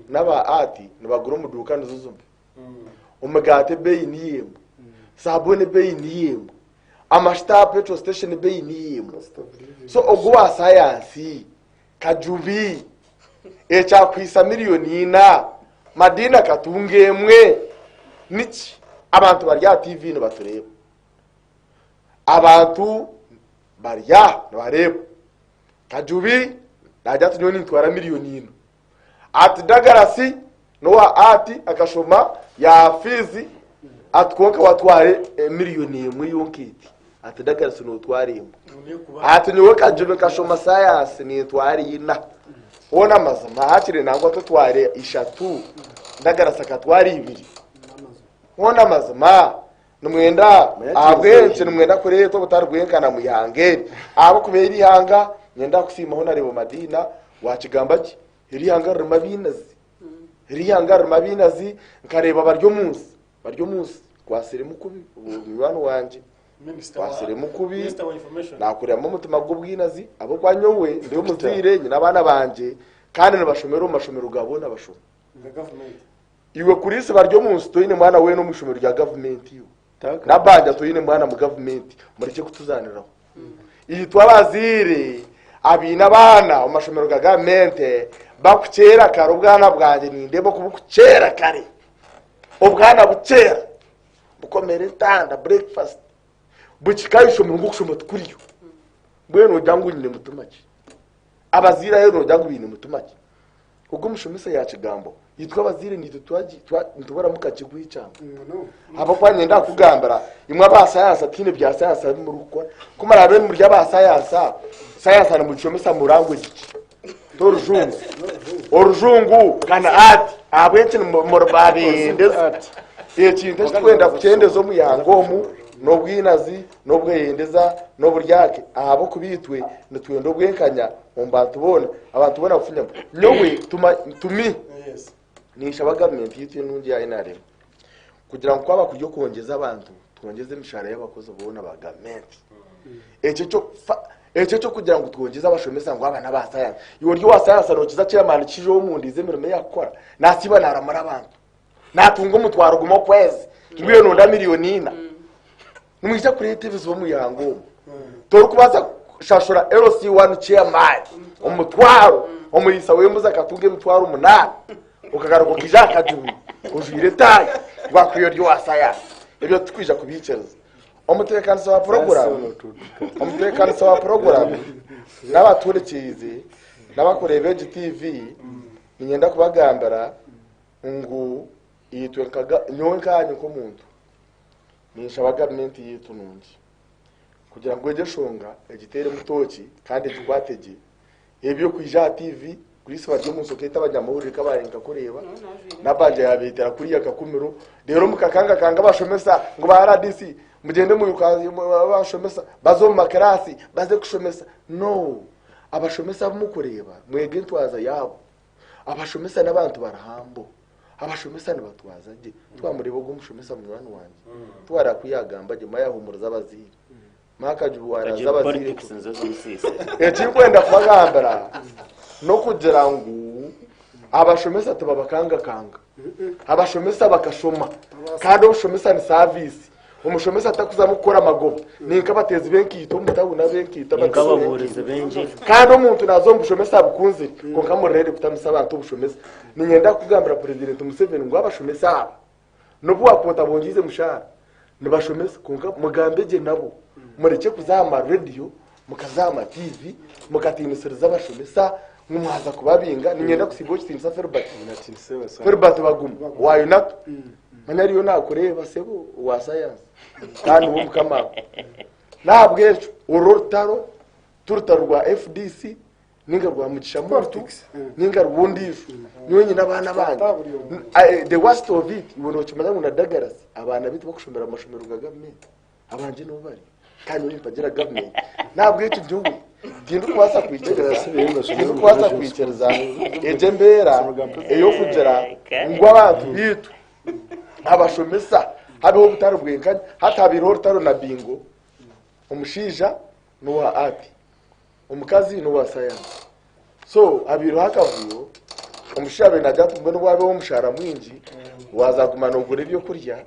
n'aba art nibagura omu duuka nizo zimwe omugaati ebeeyi niyo emwe saabuuni ebeeyi niyo emwe amashuta aha petrol station ebeeyi niyo emwe Cost of living. so ogu wa sayansi Kajubi ekyakuhisa miriyoni ina Madina akatunga emwe niki? Abantu bari aha TV nibatureeba. Abantu bari aha nibareeba. Kajubi naagira ati nyowe nintwara miriyoni ina. Ati Dagarasi n'owa art akashoma ya fiizi ati kwonka watware emiriyoni emwe yonka eti. Ati Dagarasi nootwara emwe. Ati nyowe Kajubi nkashoma sayansi nintwara ina. Hoona amazima hakiri nangwa totware ishatu Dagarasi akatwara ibiri. Hoona amazima nimwenda ahabw'enki nimwenda kureeta obutari bwenkana mu ihanga eri? Ahabw'okuba eri ihanga niinyenda kusiimaho na Reebo Madiina waakigamba gye, eri ihanga ririmu abainazi. Eri ihanga ririmu abainazi nkareeba bari omu nsi, bari omu nsi kwatsiremu kubi munywani wangye. Kwatsiremu kubi naakuriramu omutima gw'obwinazi ahabw'okuba nyowe ndi omuzaire nyine abaana bangye kandi nibashomera omu mashomero ga boona bashoma. Iwe kuriisa bari omu nsi toine mwana weena omu ishomero rya gavumenti iwe. Nabanja toine mwana mu gavumenti murekye kutuzaaniraho. Itwe abazaire abaine abaana omu mashomero ga gavumenti bakukyera kare obwana bwangye nindeeba oku bukukyera kare. Obwana bukyera bukomera entanda breakfast bukika aha ishomero ngu okushoma tikuriyo. Mbwenu nogira ngu nyine mutima ki? Abazaire ahu nogira ngu baine mutima ki? Ogwo omushomesa yakigambaho. Itwe abazaire naitwe nituburamu kakye kwekyanga. Ahabw'okuba niinyenda kukugambira, imwe aba sayansa tihaine bya sayansa ebi murikukora. Ku muraabe muri aba sayansa, sayansa nimugishomesa mu language ki? T'orujungu. Orujungu kana art. Ahabw'enki muri babendeza? Ekintu eki turikwenda kukyendeza omu ihanga omu. N'obwinazi, n'obweyendeza, n'oburyake, ahabw'okuba itwe nitwenda obwenkanya omu bantu boona, abantu boona kufunya. Nyowe tuma tumi Yes. ninshaba gavumenti yaitu enungi ya NRM kugira ngu kwaba kuri okwongyeza abantu twongyeze emishahara y'abakozi boona ba gavumenti. Ekyo kyo fa- ekyo kyokugira ngu twongyeze abashomesa ngu aba n'aba sayansi. Iwe ori owa sayansi nookiza chairman kija omundiize emirimo ei akukora nasiiba naaramura abantu. Naatunga omutwaro gumwe okwezi ngu nonda miliyoni ina. Nimwija kureeta ebizibu omu ihanga omu. Torikubaasa kushashura LC1 chairman omutwaro omuriisa w'embuzi akatunga emitwaro munaana okagaruka okaija aha kajubi ojwaire etaayi ngu akwihe ori owa sayansi. Ebyo titukwija kubiikiriza. Omutebeekanisa wa puroguraamu omutebeekanisa wa puroguraamu n'abatuhurikiize n'abakureeba egi TV niinyenda kubagambira ngu itwe nka ga- nyowe nkaanye nk'omuntu ninshaba gavumenti yaitu nungi kugira ngu egyo enshonga egiteeremu tooki kandi egikwate gye. Eby'okwija aha TV Grace Baryomunsi okeeta abanyamahurire kabaye nkakureeba Nabanja yabeetera kuriya Kakumiro reero mukakangakanga abashomesa ngu ba RDC mugyende mwirukanze abashomesa baze omu makiraasi baze kushomesa no abashomesa abu mukureeba mwege entwaza yaabo abashomesa n'abantu barahambo abashomesa nibatwaza gye twamureeba ogwo omushomesa munywani wangye twara ku yagamba gye mayahumuriza abazaire Makajubi waraza abazaire Politics nizo zimusiise. Ekinkwenda kubagambira n'okugira ngu abashomesa tibabakangakanga. Abashomesa bakashoma kandi obushomesa ni saavisi. Omushomesa takuzamu kukora amagoba. Ni nk'abateezi b'enkaito omu tawuni ab'enkaito Ni abateezi nk'ababuurizi b'enkaito. b'engiri. Kandi omuntu naaza omu bushomesa abukunzire kwonka murere kutamisa abantu obushomesa. Niinyenda kugambira Purezidenti Museveni ngu abashomesa aba N'obu waakuba otabongyeize mushaara, nibashomesa kwonka mugambe gye nabo. Murekye kuza aha marediyo, mukaza aha matiivi, mukatiinisiriza abashomesa ngu mwaza kubabinga. Niinyenda kusiiba ow'ekitiinisa Filbert. Filbert Baguma wa UNATU. Manya ariyo naakureeba sebo owa sayansi kandi niwe mukama we. N'ahabw'ekyo oru orutaro ti rutaro rwa FDC, ninga rwa mugisha muntu Politics. ninga rw'ondiijo nyowe nyine abaana bangye Tata buri omwe. The worst of it iwe nokimanya ngu na Douglas abaana baitu bakushomera mu mashomero ga gavumenti abangye nibo bari kandi nyowe nimpagira gavumenti nahabwekyo nyowe tindikubaasa kwikiriza tindikubaasa kwikiriza egyo embeera ey'okugira ngu abantu baitu abashomesa habeho obutari bwenkanya hati habaireho orutaro na bingo omushaija n'owa art Omukazi n'owa sayansi. So habaireho akavuyo, omushaija abaire naagira ati mbwenu obu habeho omushaara mwingi, waaza kuguma noogura ebyokurya,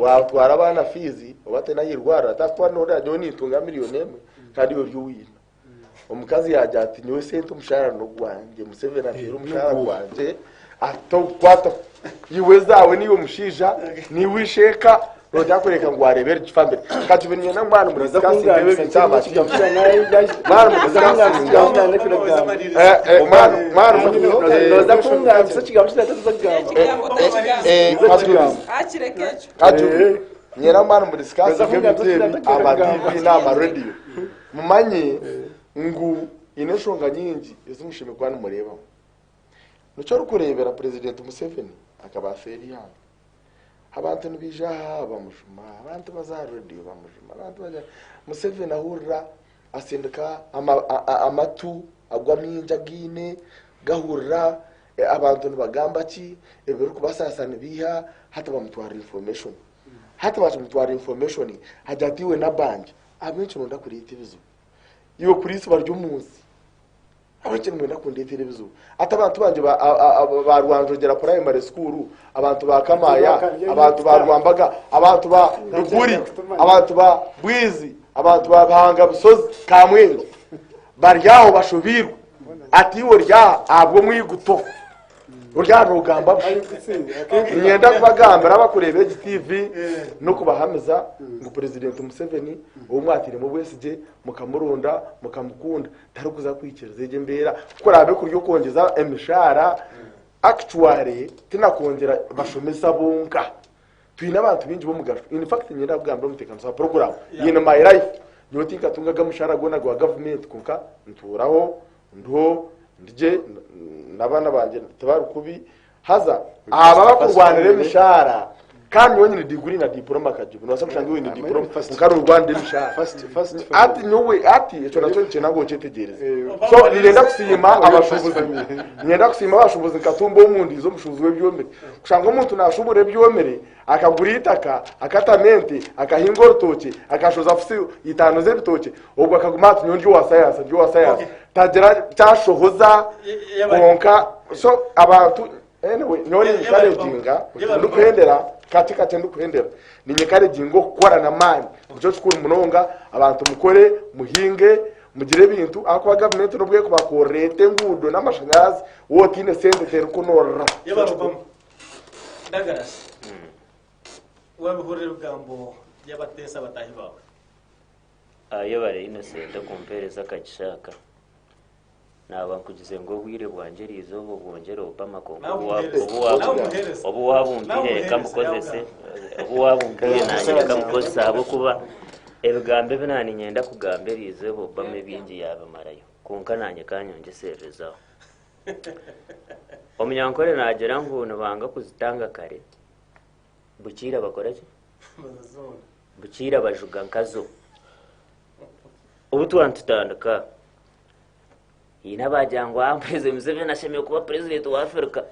waatwara abaana fiizi, oba taine ahu airwarira, atarikutwara noorira nyowe nintunga miriyoni emwe kandi iwe ori owaina. Omukazi yaagira ati nyowe sente omushaara n'ogwangye, Museveni ateire omushaara gwangye, atokukwataho. Iwe ezaawe niiwe mushaija, niiwe isheeka, noija kureka ngu wareeba eri family. Kati niinyenda ngu mwana mudisikasinge ebi ebintu aha ma TV. Mwana mudisikasinge. Mwana mwana Noza kungambisa ekigambo kinateeza kugamba. Kajubi. Akireka ekyo. Kajubi. Niinyenda ngu mwana mudisikasinge ebintu ebi aha ma TV n'aha ma radio. Mumanye ngu haine enshonga nyingi ezi mushemereire kuba nimureebaho. Nikyo orikureebera Purezidenti Museveni akaba afeera eihanga. Abantu nibaija aha bamujuma, abantu baza aha rediyo bamujuma, abantu baza Museveni ahurira asindika amatu agu amaingi againe gahurira abantu nibagamba ki, ebirikubasaasa nibiiha, hati bamutwarira information. Hati bakimutwarira information agira ati iwe Nabanja ahabw'enki noyenda kureeta ebizibu? Iwe kuriisa bari omu nsi. Ahabw'enki nimwenda kundeetera ebizibu? Hati abantu bangye ba, a, a, a, ba Rwanjogera Primary School, abantu ba Kamaaya, abantu ba Rwambaga, abantu ba Ruguri, abantu ba Bwizi, abantu ba Bihanga Busozi, Kamwenge, bari aho bashobeirwe. Ati iwe ori aha ahabw'omwiguto. Ori aha noogamba busha. Niinyenda kubagambira abakureeba egi TV n'okubahamiza ngu Purezidenti Museveni ou mwatairemu obwesigye, mukamuronda, mukamukunda, tarikuza kwikiriza egyo embeera ku kuraabe kuri okwongyeza emishaara actually tinakwongyera bashomesa bonka twine abantu baingi b'omugasho in fact niinyenda kugambira omuteekanisa wa puroguraamu in my life nyowe tinkatungaga omushaara gwona gwa gavumenti kwonka ntuuraho ndiho ndigye n'abaana bangye tibari kubi haza aba abakurwanira emishaara. Kandi nyowe nyine diguri na diporoma Kajubi. Nobaasa kushanga iwe oine diporoma kwonka norwana emishahara. Hati nyowe hati ekyo nakyo nikyenda ngu okyetegyereze. So niinyenda kusiima abashuubuzi. Niinyenda kusiima abashuubuzi nka Tumba Omundiizi omushuubuzi w'ebyomire. Kushanga omuntu naashuubura ebyomire, akagura eitaka, akatama ente, akahinga orutookye, akashoza fusi itaano z'ebitookye, ogwo akaguma ati nyowe ndi owa sayansi, ndi owa sayansi. Tagira kyashohoza kwonka so abantu Anyway, nyowe ninyikareginga ndikuhendera kakye kakye ndikuhendera ninyikareginga okukora n'amaani nikyo kikuru munonga abantu mukore muhinge mugire ebintu ahakuba gavumenti n'obu erikubakorera eta enguudo n'amashanyarazi waaba otaine sente terikunorora. Yabarugamu. Douglas, wabihurira ebigambo by'abateesa bataahi baawe? Yebare Innocent okumpeereza akagisha aka. Naaba nkugize ngu obwire bwangye eriizooba obwongyere Obama kwonka Nawe obu wa- omuheereze. obu wa- Nawe omuheereze. obu wabumpire Nawe reka omuheereze, mbukozese yawe obu wabumpire nanye reka mbukozese ahabw'okuba ebigambo ebi naaninyenda kugamba eriizooba Obama ebingi yaabimarayo kwonka nanye kanyongyesererezaho. Omunyankore naagira ngu nibanga kuzitanga kare bukiira bakora ki? Bazizoona. Bukiira bajuga nkazo. Obu twaba nitutandika Haine abaagira ngu aa President Museveni ashemereire kuba president wa Africa,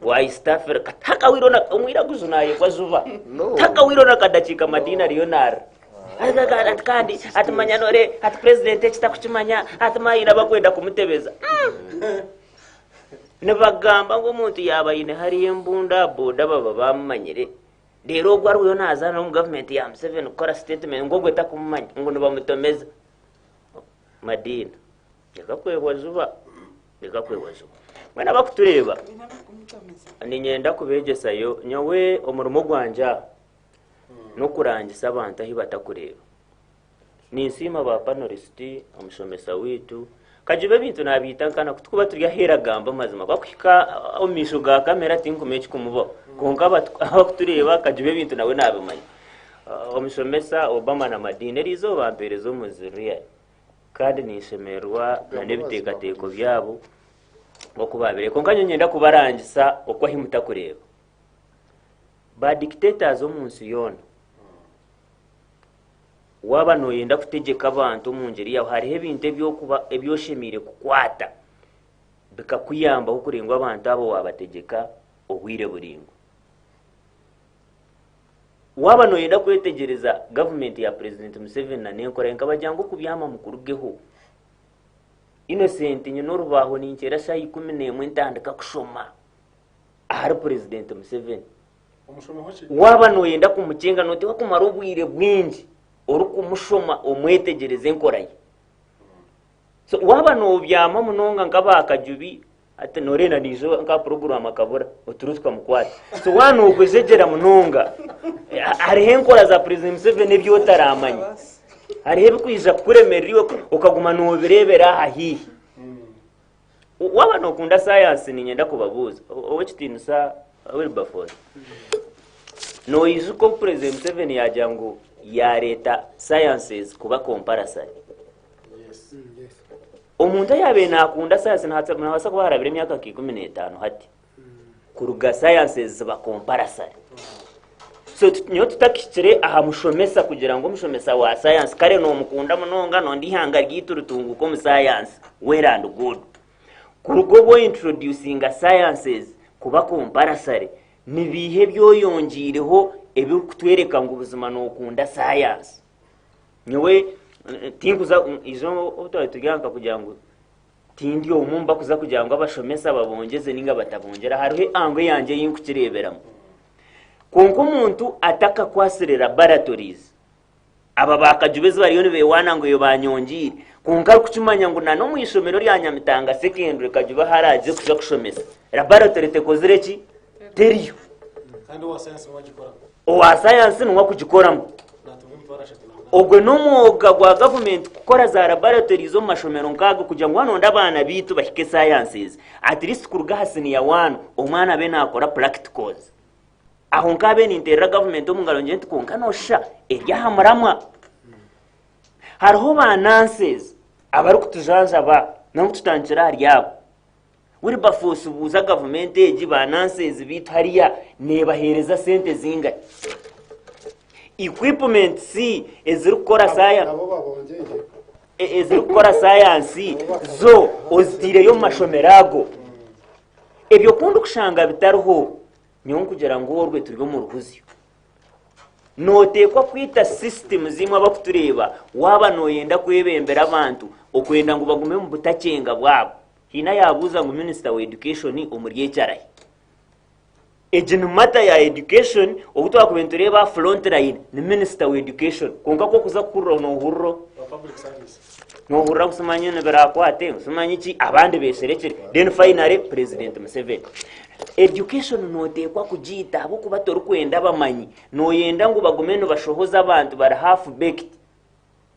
wa East Africa. Takahwire na omwiraguju naayegwa juba. No. Takahwire na kadakiika Madina ariyo naarira. Ati kandi ati manya nore ati president eki takukimanya ati manya haine abakwenda kumutebeza. Nibagamba ngu omuntu yaaba aine hariya embunda aha boda baba bamumanyire. Reero ogwo ariyo naazaana omu gavumenti ya Museveni kukora statement ngu ogwo takumumanya ngu nibamutomeza. Madina. Reka kwebwa juba. Reka kwebwa juba. Mbwenu abakutureeba, niinyenda kubeegyesayo nyowe omurimo gwangye aha n'okurangisa abantu ahu batakureeba. Ninsiima ba panelists, omushomesa waitu, Kajuba ebintu naabiita nkana ku turikuba turi aheeru agamba amazima ku arikuhika omu maisho ga kamera tinkumanya ekirikumubaho kwonka abakutureeba Kajuba ebintu nawe naabimanya. Omushomesa Obama na Madina eriizooba bampeereza omu Zuriya. Kandi ninshemererwa na n'ebiteekateeko byabo oku baabire. Kwonka nyowe niinyenda kubarangisa oku ahi mutakureeba. Ba dictators omu nsi yoona, waaba nooyenda kutegyeka abantu omu ngyeri yaawe, hariho ebintu ebi orikuba ebi oshemereire kukwata bikakuyambaho kureba ngu abantu abo waabategyeka obwire buraingwa. Waaba nooyenda kwetegyereza gavumenti ya Purezidenti Museveni na n'enkora ye nkabagira ngu okubyama mukurugeho. Innocent nyine orubaaho ninkyera shaaha 11 ntandika kushoma ahari Purezidenti Museveni. Omushomeho ki? Waaba nooyenda kumukyenga nooteekwa kumara obwire bwingi orikumushoma omwetegyereze enkora ye. So waaba noobyama munonga nk'aba Kajubi Hati noreeba naija nka puroguramu akabura oturo tukamukwata. So waaba nogwejegyera munonga hariho enkora za President Museveni ebi otaramanya. Hariho ebikwija kukuremerera iwe okaguma nobireebera aha haihi. Waaba nokunda sayansi niinyenda kubabuuza ow'ekitiinisa Wilberforce, noijuka obu President Museveni yaagira ngu yaareeta sciences kuba compulsory? Yes. Yes. Omuntu ayaabaire naakunda sayansi nihabaasa kuba harabire emyaka nka 15 hati kuruga sayansi ezi ziba komparasare. So nyowe tutakihikire aha mushomesa kugira ngu omushomesa wa sayansi kare noomukunda munonga noonda eihanga ryaitu ritunguuke omu sayansi well and good. Kuruga obu ointroducinga sciences kuba komparasare nibiiha ebi oyongyeireho ebirikutworeka ngu buzima nookunda sayansi? Nyowe tinkuza ijo obu twaba turi aha nkakugira ngu tindi omwe omu bakuza kugira ngu abashomesa babongyeze ninga batabongyera hariho ango eyangye ei nkukireeberamu. Kwonka omuntu atakakwasire laboratories, aba ba Kajuba ezi bariyo nibewaana ngu eyo banyongyeire, kwonka arikukimanya ngu na n'omu ishomero rya Nyamitanga secondary Kajuba ahu araagize kuza kushomesa, laboratory tekozire ki? Teriyo. Kandi owa sayansi niwe agikoramu. Owa sayansi niwe akugikoramu. Naatunga 308. Ogwe n'omwoga gwa gavumenti kukora za laboratories omu mashomero nk'ago kugira ngu waanonda abaana baitu bahike sciences, at least kuruga aha siniya waanu omwana abe naakora practicals. Aho nkaabe ninteerera gavumenti omu ngaro ngire nti kwonka nooshusha eri aha muramwa. Hariho ba nurses abarikutujanjaba nangwa tutandikire ahari abo. Wilberforce buuza gavumenti egi ba nurses baitu hariya nebaheereza sente zingahi? Equipments ezirikukora sayansi Nabo babongyeire. Ezirikukora sayansi zo ozitaireyo omu mashomero ago? Ebyo ku ndikushanga bitariho, nyowe nkugira ngu orwe turi omu ruhuzyo. Nooteekwa kwita sisitimu zimwe abakutureeba waaba nooyenda kwebembera abantu okwenda ngu bagume omu butakyenga bwabo. Haine ayaabuuza ngu minisita wa education omuri eki arahi? Egi ni matter ya education obu twakubaire nitureeba aha front line ni minisita wa education kwonka ku orikuza kuhurira noohurira Wa public service. Noohurira ngu simanyi nibirakwate ngu simanyi ki abandi beesherekire then finally president Museveni. Education nooteekwa kugiita ahabw'okuba torikwenda abamanyi nooyenda ngu bagume nibashohoza abantu bari half baked.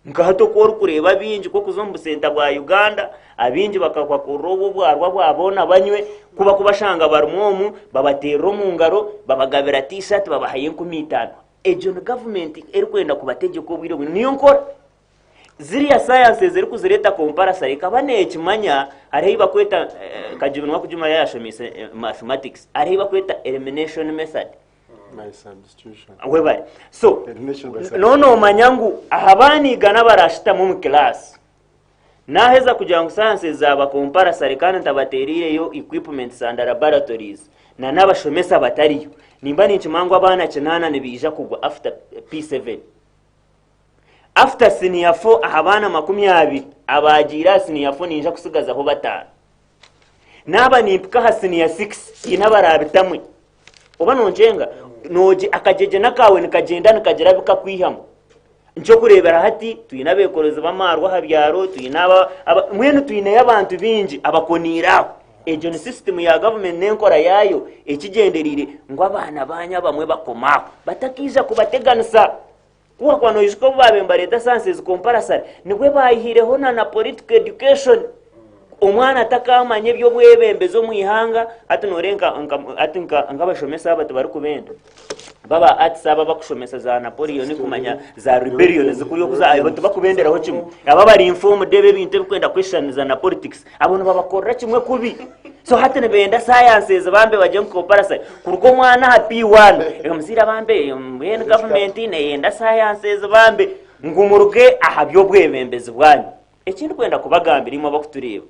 Nka hati oku orikureeba abaingi ku orikuza omu busenta bwa Uganda abaingi bakapakurura obu obwarwa bwa boona banywe ku barikubashanga barimu omu babateerera omu ngaro babagabira T-shirt babahayo 5000. Egyo ni gavumenti erikwenda kubategyeka obwire bwingi niyo nkora. Ziriya sciences erikuzireeta compulsory ekaba neekimanya hariho ei barikweta Kajubi niwe arikugimanya yaashomeise mathematics hariho ei barikweta elimination method. By substitution. Webare. So, Elimination by substitution. no noomanya ngu aha baana igana abaraashutama omu kilaasi, naaheza kugira ngu sciences zaaba compulsory kandi ntabateereireyo equipments and laboratories na n'abashomesa batariyo, nimba ninkimanya ngu abaana kinaana nibaija kugwa after P7. After senior 4 aha baana 20 abaagiire aha senior 4 ninja kutsigazaho bataano. Naaba nimpika aha senior 6 haine abaraabitamwe. Oba nonkyenga nogi akagyegyena kaawe nikagyenda nikagira abu kakwihamu. Nkyokureebera hati twine abeekorezi b'amaarwa aha byaro, twine aba, aba, mbwenu twineyo abantu baingi abakoniire aho. Egyo ni sisitimu ya gavumenti n'enkora yaayo ekigyendereire ngu abaana baanyu abamwe bakome aho batakaija kubateganisa. Ku wakuba noijuka obu baabaire nibareeta sayansi ezi komparasare, nibwo baayihireho na na political education. Omwana atakaamanya eby'obwebembezi omu ihanga, hati nooreeba nka, nka, hati nka, nk'abashomesa aba tibarikubenda. Baba arts aba abakushomesa za Napoleon kumanya za rebellion zikuri oku za, abo tibakubenderaho kimwe. Aba abari informed ebi ebintu ebikwenda kweshushaniriza na politics, abo nibabakorera kimwe kubi. So hati nibenda science ezi bambe bagye ngu compulsory. Kuruga omwana aha P1, omuzaire abambe mbwenu gavumenti neyenda science ezi bambe ngu muruge aha by'obwebembezi bwanyu. Eki ndikwenda kubagambira imwe abakutureeba,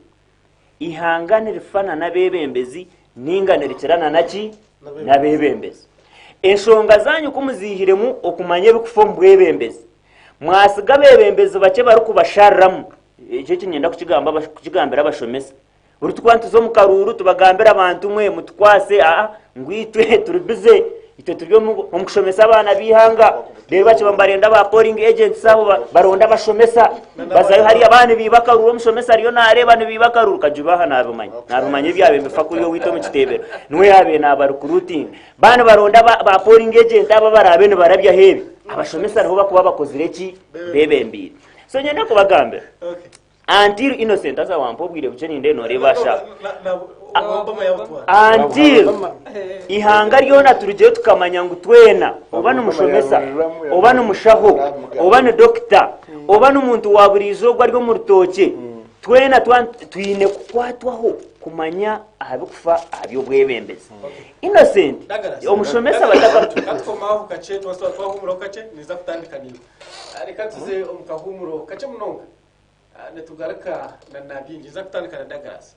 eihanga nirifa n'abeebembezi ninga nirikirana naki? N'abeebembezi. Enshonga zanyu ku muziihiremu okumanya ebikufa omu bwebembezi, mwasiga abeebembezi bakye barikubashariramu, ekyo eki niinyenda kukigambira abashomesa. Buri tukuba nituza omu karuuru tubagambira abantu mwe mutukwase aa ngu itwe turi bize itwe turi omu omu kushomesa abaana b'eihanga reero bakiba nibarenda ba polling agents abo ba- baronda abashomesa bazayo hariya abaana nibiiba akaruuru omushomesa ariyo naareeba nibiiba akaruuru Kajubi aha naabimanya naabimanya ebyabaire nibifa kuri owaitu omu kiteebero niwe yaabaire naaba recruiting baaba nibaronda ba, ba polling agent abo abaraabe nibarabyaho ebi abashomesa nibo bakuba bakozire ki beebembeire so nyenda kubagambira Okay. Until Innocent haza wampa obwire bukye nindeeba noreeba ashaaha. Until ihanga ryona turugyeyo tukamanya ngu twena oba nimushomesa oba nimushaho oba ni dokita oba n'omuntu wa buriijo ogwo ari omu rutookye twena twine kukwatwaho kumanya aha bikufa aha by'obwebembezi. Innocent omushomesa bataka Katukomaho kakye twahumuraho kakye niza kutandika niiwe. Reka tuze omu kahumuro kakye munonga. Nitugaruka na nabingi. Nza kutandika na Douglas.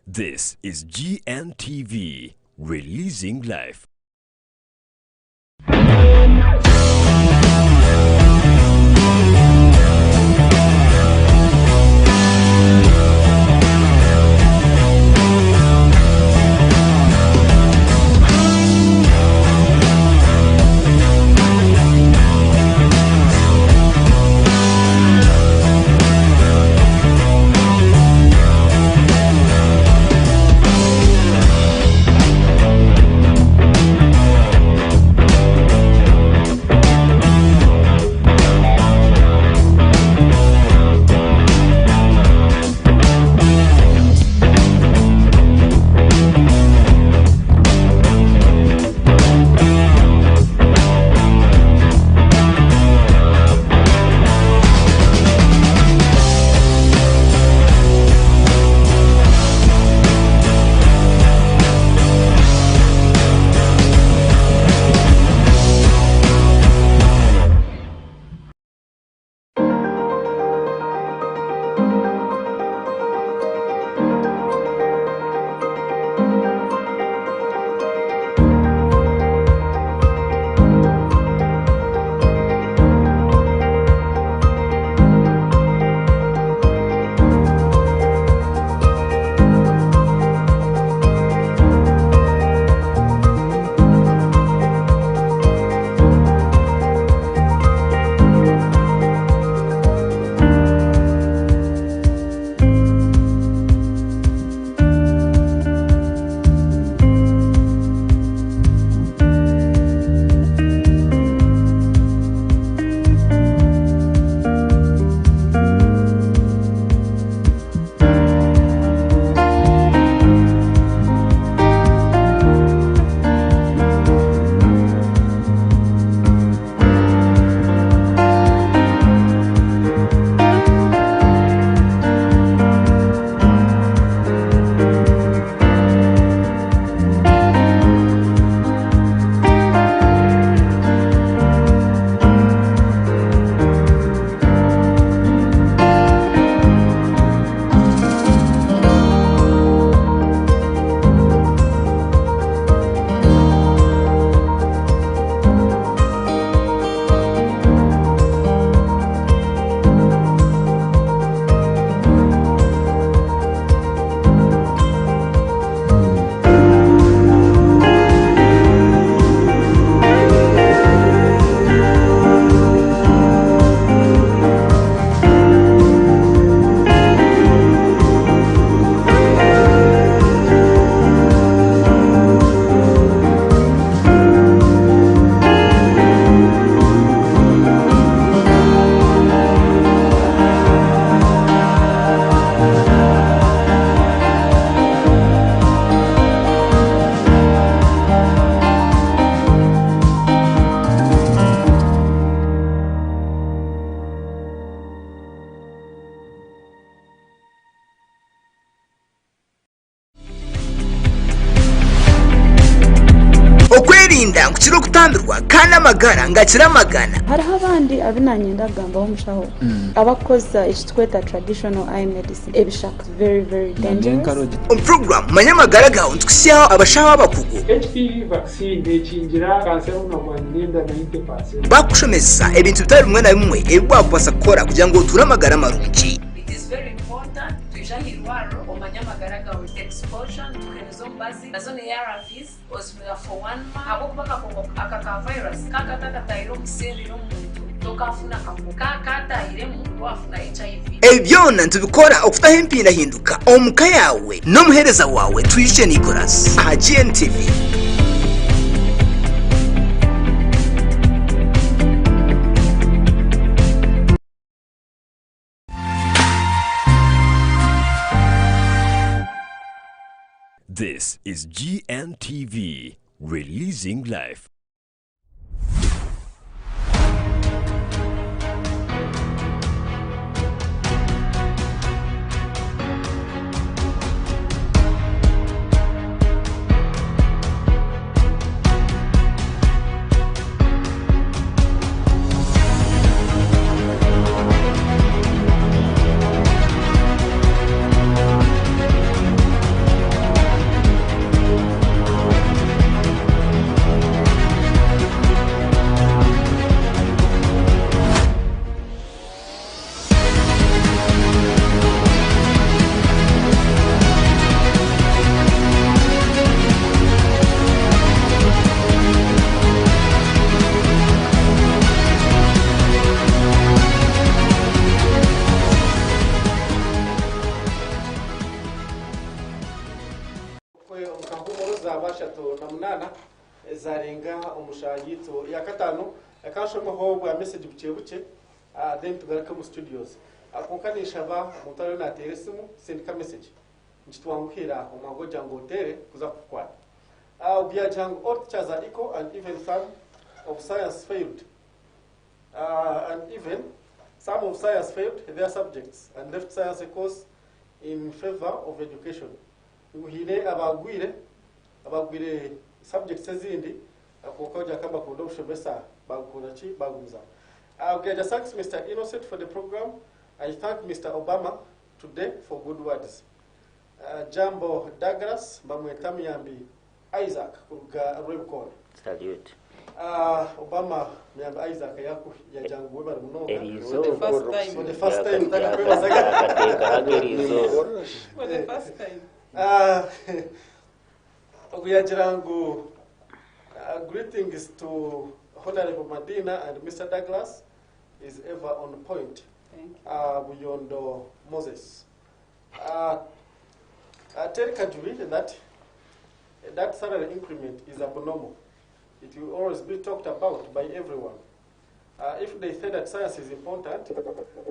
This is GNTV, releasing life. Okwerinda nkukira okutambirwa kandi amagara ngakira amagana. Hariho abandi abu nanyenda kugambaho omushaho abakukozesa ekitweta traditional eye medicine ebishaka very very dangerous. Omu puroguramu Manya Amagara Gaawe nitukuhitsyaho abashaho abakugu. HPV vaccine nekingira kanseri y'omunwa gwa nyina enda 90%. Bakukushomesa ebintu bitari bimwe na bimwe ebi wakubaasa kukora kugira ngu otuure amagara marungi. It is very important twija aha irwariro omanye amagara gawe exposure nituhereza omubazi nazo ni ARVs ozimira for one month ahabw'okuba akakooko aka ka virus kakatakatahire omu seeri y'omuntu tokafuna akakooko kakatahiremu wafuna HIV. Ebi byona nitubikora okutaho empindahinduka omu ka yaawe n'omuheereza waawe Twijukye Nicholas aha GNTV. This is GNTV, releasing life. Omu kahuumuro zaaba 38 zaarenga omu shaaha yaitu ya kataano. Ka nshomeho bwa message bukye bukye then tugaruke omu studios. Kwonka ninshaba omuntu ariyo naateera esimu, sindika message. Nikitwanguhira omwanya gw'okugira ngu oteere kuza kukukwata. Ogu yaagira ngu all teachers are equal and even some of science failed. And even some of science failed their subjects and left science a course in favor of education. Ngu haine abagwire abagwire subjects ezindi kwonka ogira nka bakunda obushomesa bagukunda ki bagumizamu. Ogira thanks Mr. Innocent for the program. I thank Mr. Obama today for good words. Jambo Douglas bamweta Muyambi Isaac kuruga Rwebikoona. Salute. Obama Muyambi Isaac yagira ngu webare munonga. Eriizooba. For the first time. For the first time ntakakwebazaga. Yakateekaho eriizooba. For the first time. Ogu yagira ngu greetings to Honorable Madina and Mr. Douglas is ever on point. Thank you. Buyondo Moses. Tell Kajubi that that salary increment is abnormal. It will always be talked about by everyone. If they say that science is important,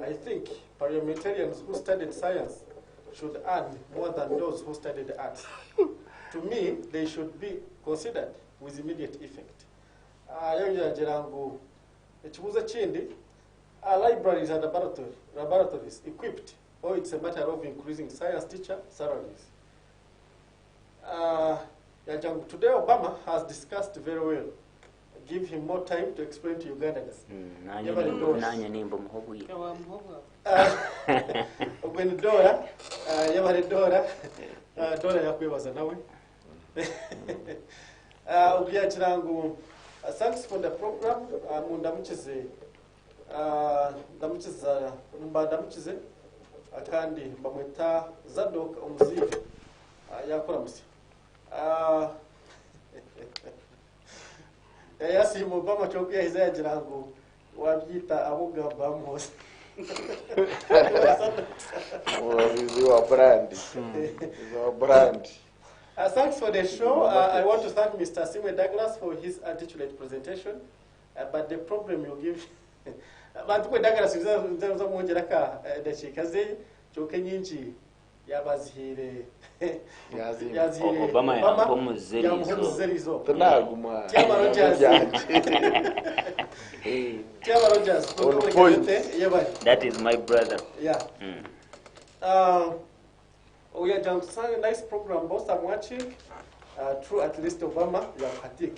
I think parliamentarians who studied science should earn more than those who studied arts. To me, they should be considered with immediate effect. Yongera ngu ekibuuzo ekindi, are libraries and laboratories equipped, or it's a matter of increasing science teacher salaries? Yagira ngu today Obama has discussed very well. Give him more time to explain to Ugandans. Nanye nanye nimba muha obwire. Ogwe ni Dora, yabare Dora, Dora yakwebaza nawe. Ogu yagira ngu thanks for the program, mundamukize, ndamukiza mba ndamukize, kandi bamweta Zadok omuziire, yakora musya. Yasiima Obama kyonka yahiza yagira ngu wabyita abugamba hose. Wabizi wa brand. Wa brand. Thanks for the show. I want to thank Mr. Simwe Douglas for his articulate presentation. But the problem you give bantu kwe Douglas nza mwongera ka dakiika ze kyonka enyingi yabazihire. Yazimba. Yazihire. Obama yampa omuzerizo. Yamuha omuzerizo. Tinaguma. Tiaba Rogers. Tiaba Rogers. On point. Yebali. That is my brother. Yeah. We are down to nice program, boss. I'm watching. True, at least Obama, you have Hatik.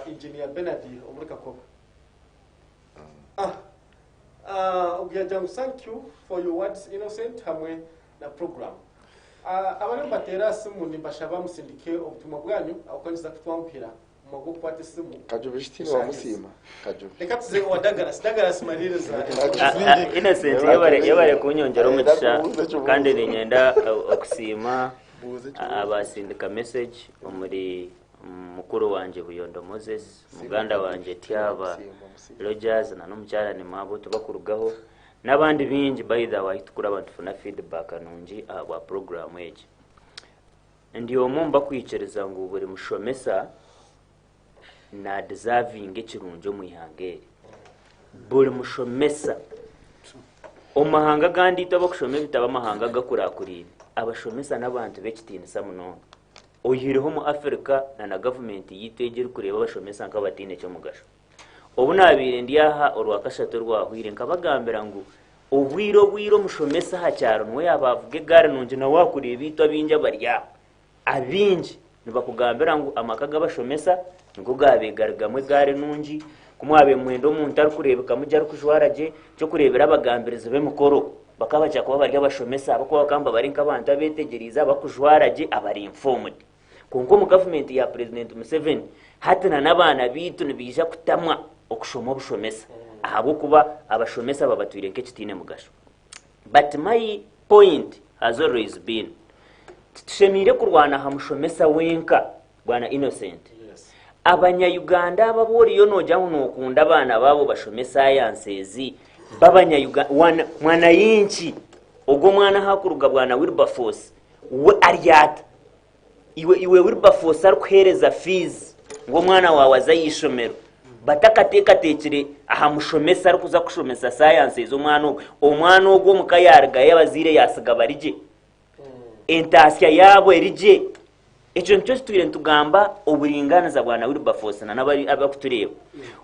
Engineer Bernard Omurika Koba. We are down. Thank you for your words, Innocent hamwe na program. Abari batera simu nimbashaba musindike obutumwa bwanyu abukanyiza kutwanguhira mu kukwata esimu. Kajubi shitini wamusiima. Kajubi. Reka tuze owa Douglas. Douglas maliriza. Innocent yebare yebare kunyongera omugisha kandi ninyenda okusiima abasindika message omuri mukuru wanje Buyondo Moses, muganda wanje Tiaba Rogers na n'omukyara nimwabo tubakurugaho n'abandi bingi. By the way, tukuraba tufuna feedback nungi ahabwa program egi. Ndi omwe mbakwikiriza ngu buri mushomesa na deserving ekirungi omu ihanga eri. Buri mushomesa omu mahanga agandi itwe abakushoma ebitabo, amahanga agakurakuriire, abashomesa n'abantu b'ekitiinisa munonga. Oyihireho mu Africa na gavumenti yitu egi erikureeba abashomesa nk'abataine ekyomugasho. Obu nabiire ndi aha orwakashatu orwahwire, nkabagambira ngu obwire omushomesa aha kyaro niwe yaaba avuga egaari nungi nawe wakureeba itwe abingi abari aha. Abingi nibakugambira ngu amaka g'abashomesa nigo gabeegarigamu egaari nungi, kumwabe mwenda omuntu arikureebeka mugye arikujwara gye, kyokureebera abagambirizi b'emikoro bakabakira kuba bari abashomesa, abakuba bakamba bari nk'abantu abeetegyereize, abakujwara gye, abari informed. Kwonka omu gavumenti ya President Museveni hati na n'abaana baitu nibaija kutamwa okushoma obushomesa ahabw'okuba abashomesa babatwire nk'ekitiine mugasho. But my point has always been, titushemiire kurwana aha mushomesa wenka, bwana Innocent. Abanyayuganda aba boriyo nogira ngu nokunda abaana baabo bashome science ezi, babanyayuganda mwana yinki ogwo omwana hakuruga bwana Wilberforce we aryata. Iwe iwe Wilberforce arikuheereza fees ngu omwana waawe aze aha ishomero batakateekateekire aha mushomesa arikuza kushomesa science ezi omwana ogwo, omwana ogwo omuka yaarugayo abazaire yaatsiga bari gye, entaasya yaabo eri gye. Ekyo nikyo kitwire nitugamba oburingaaniza bwa na Wilberforce na n'abari abarikutureeba.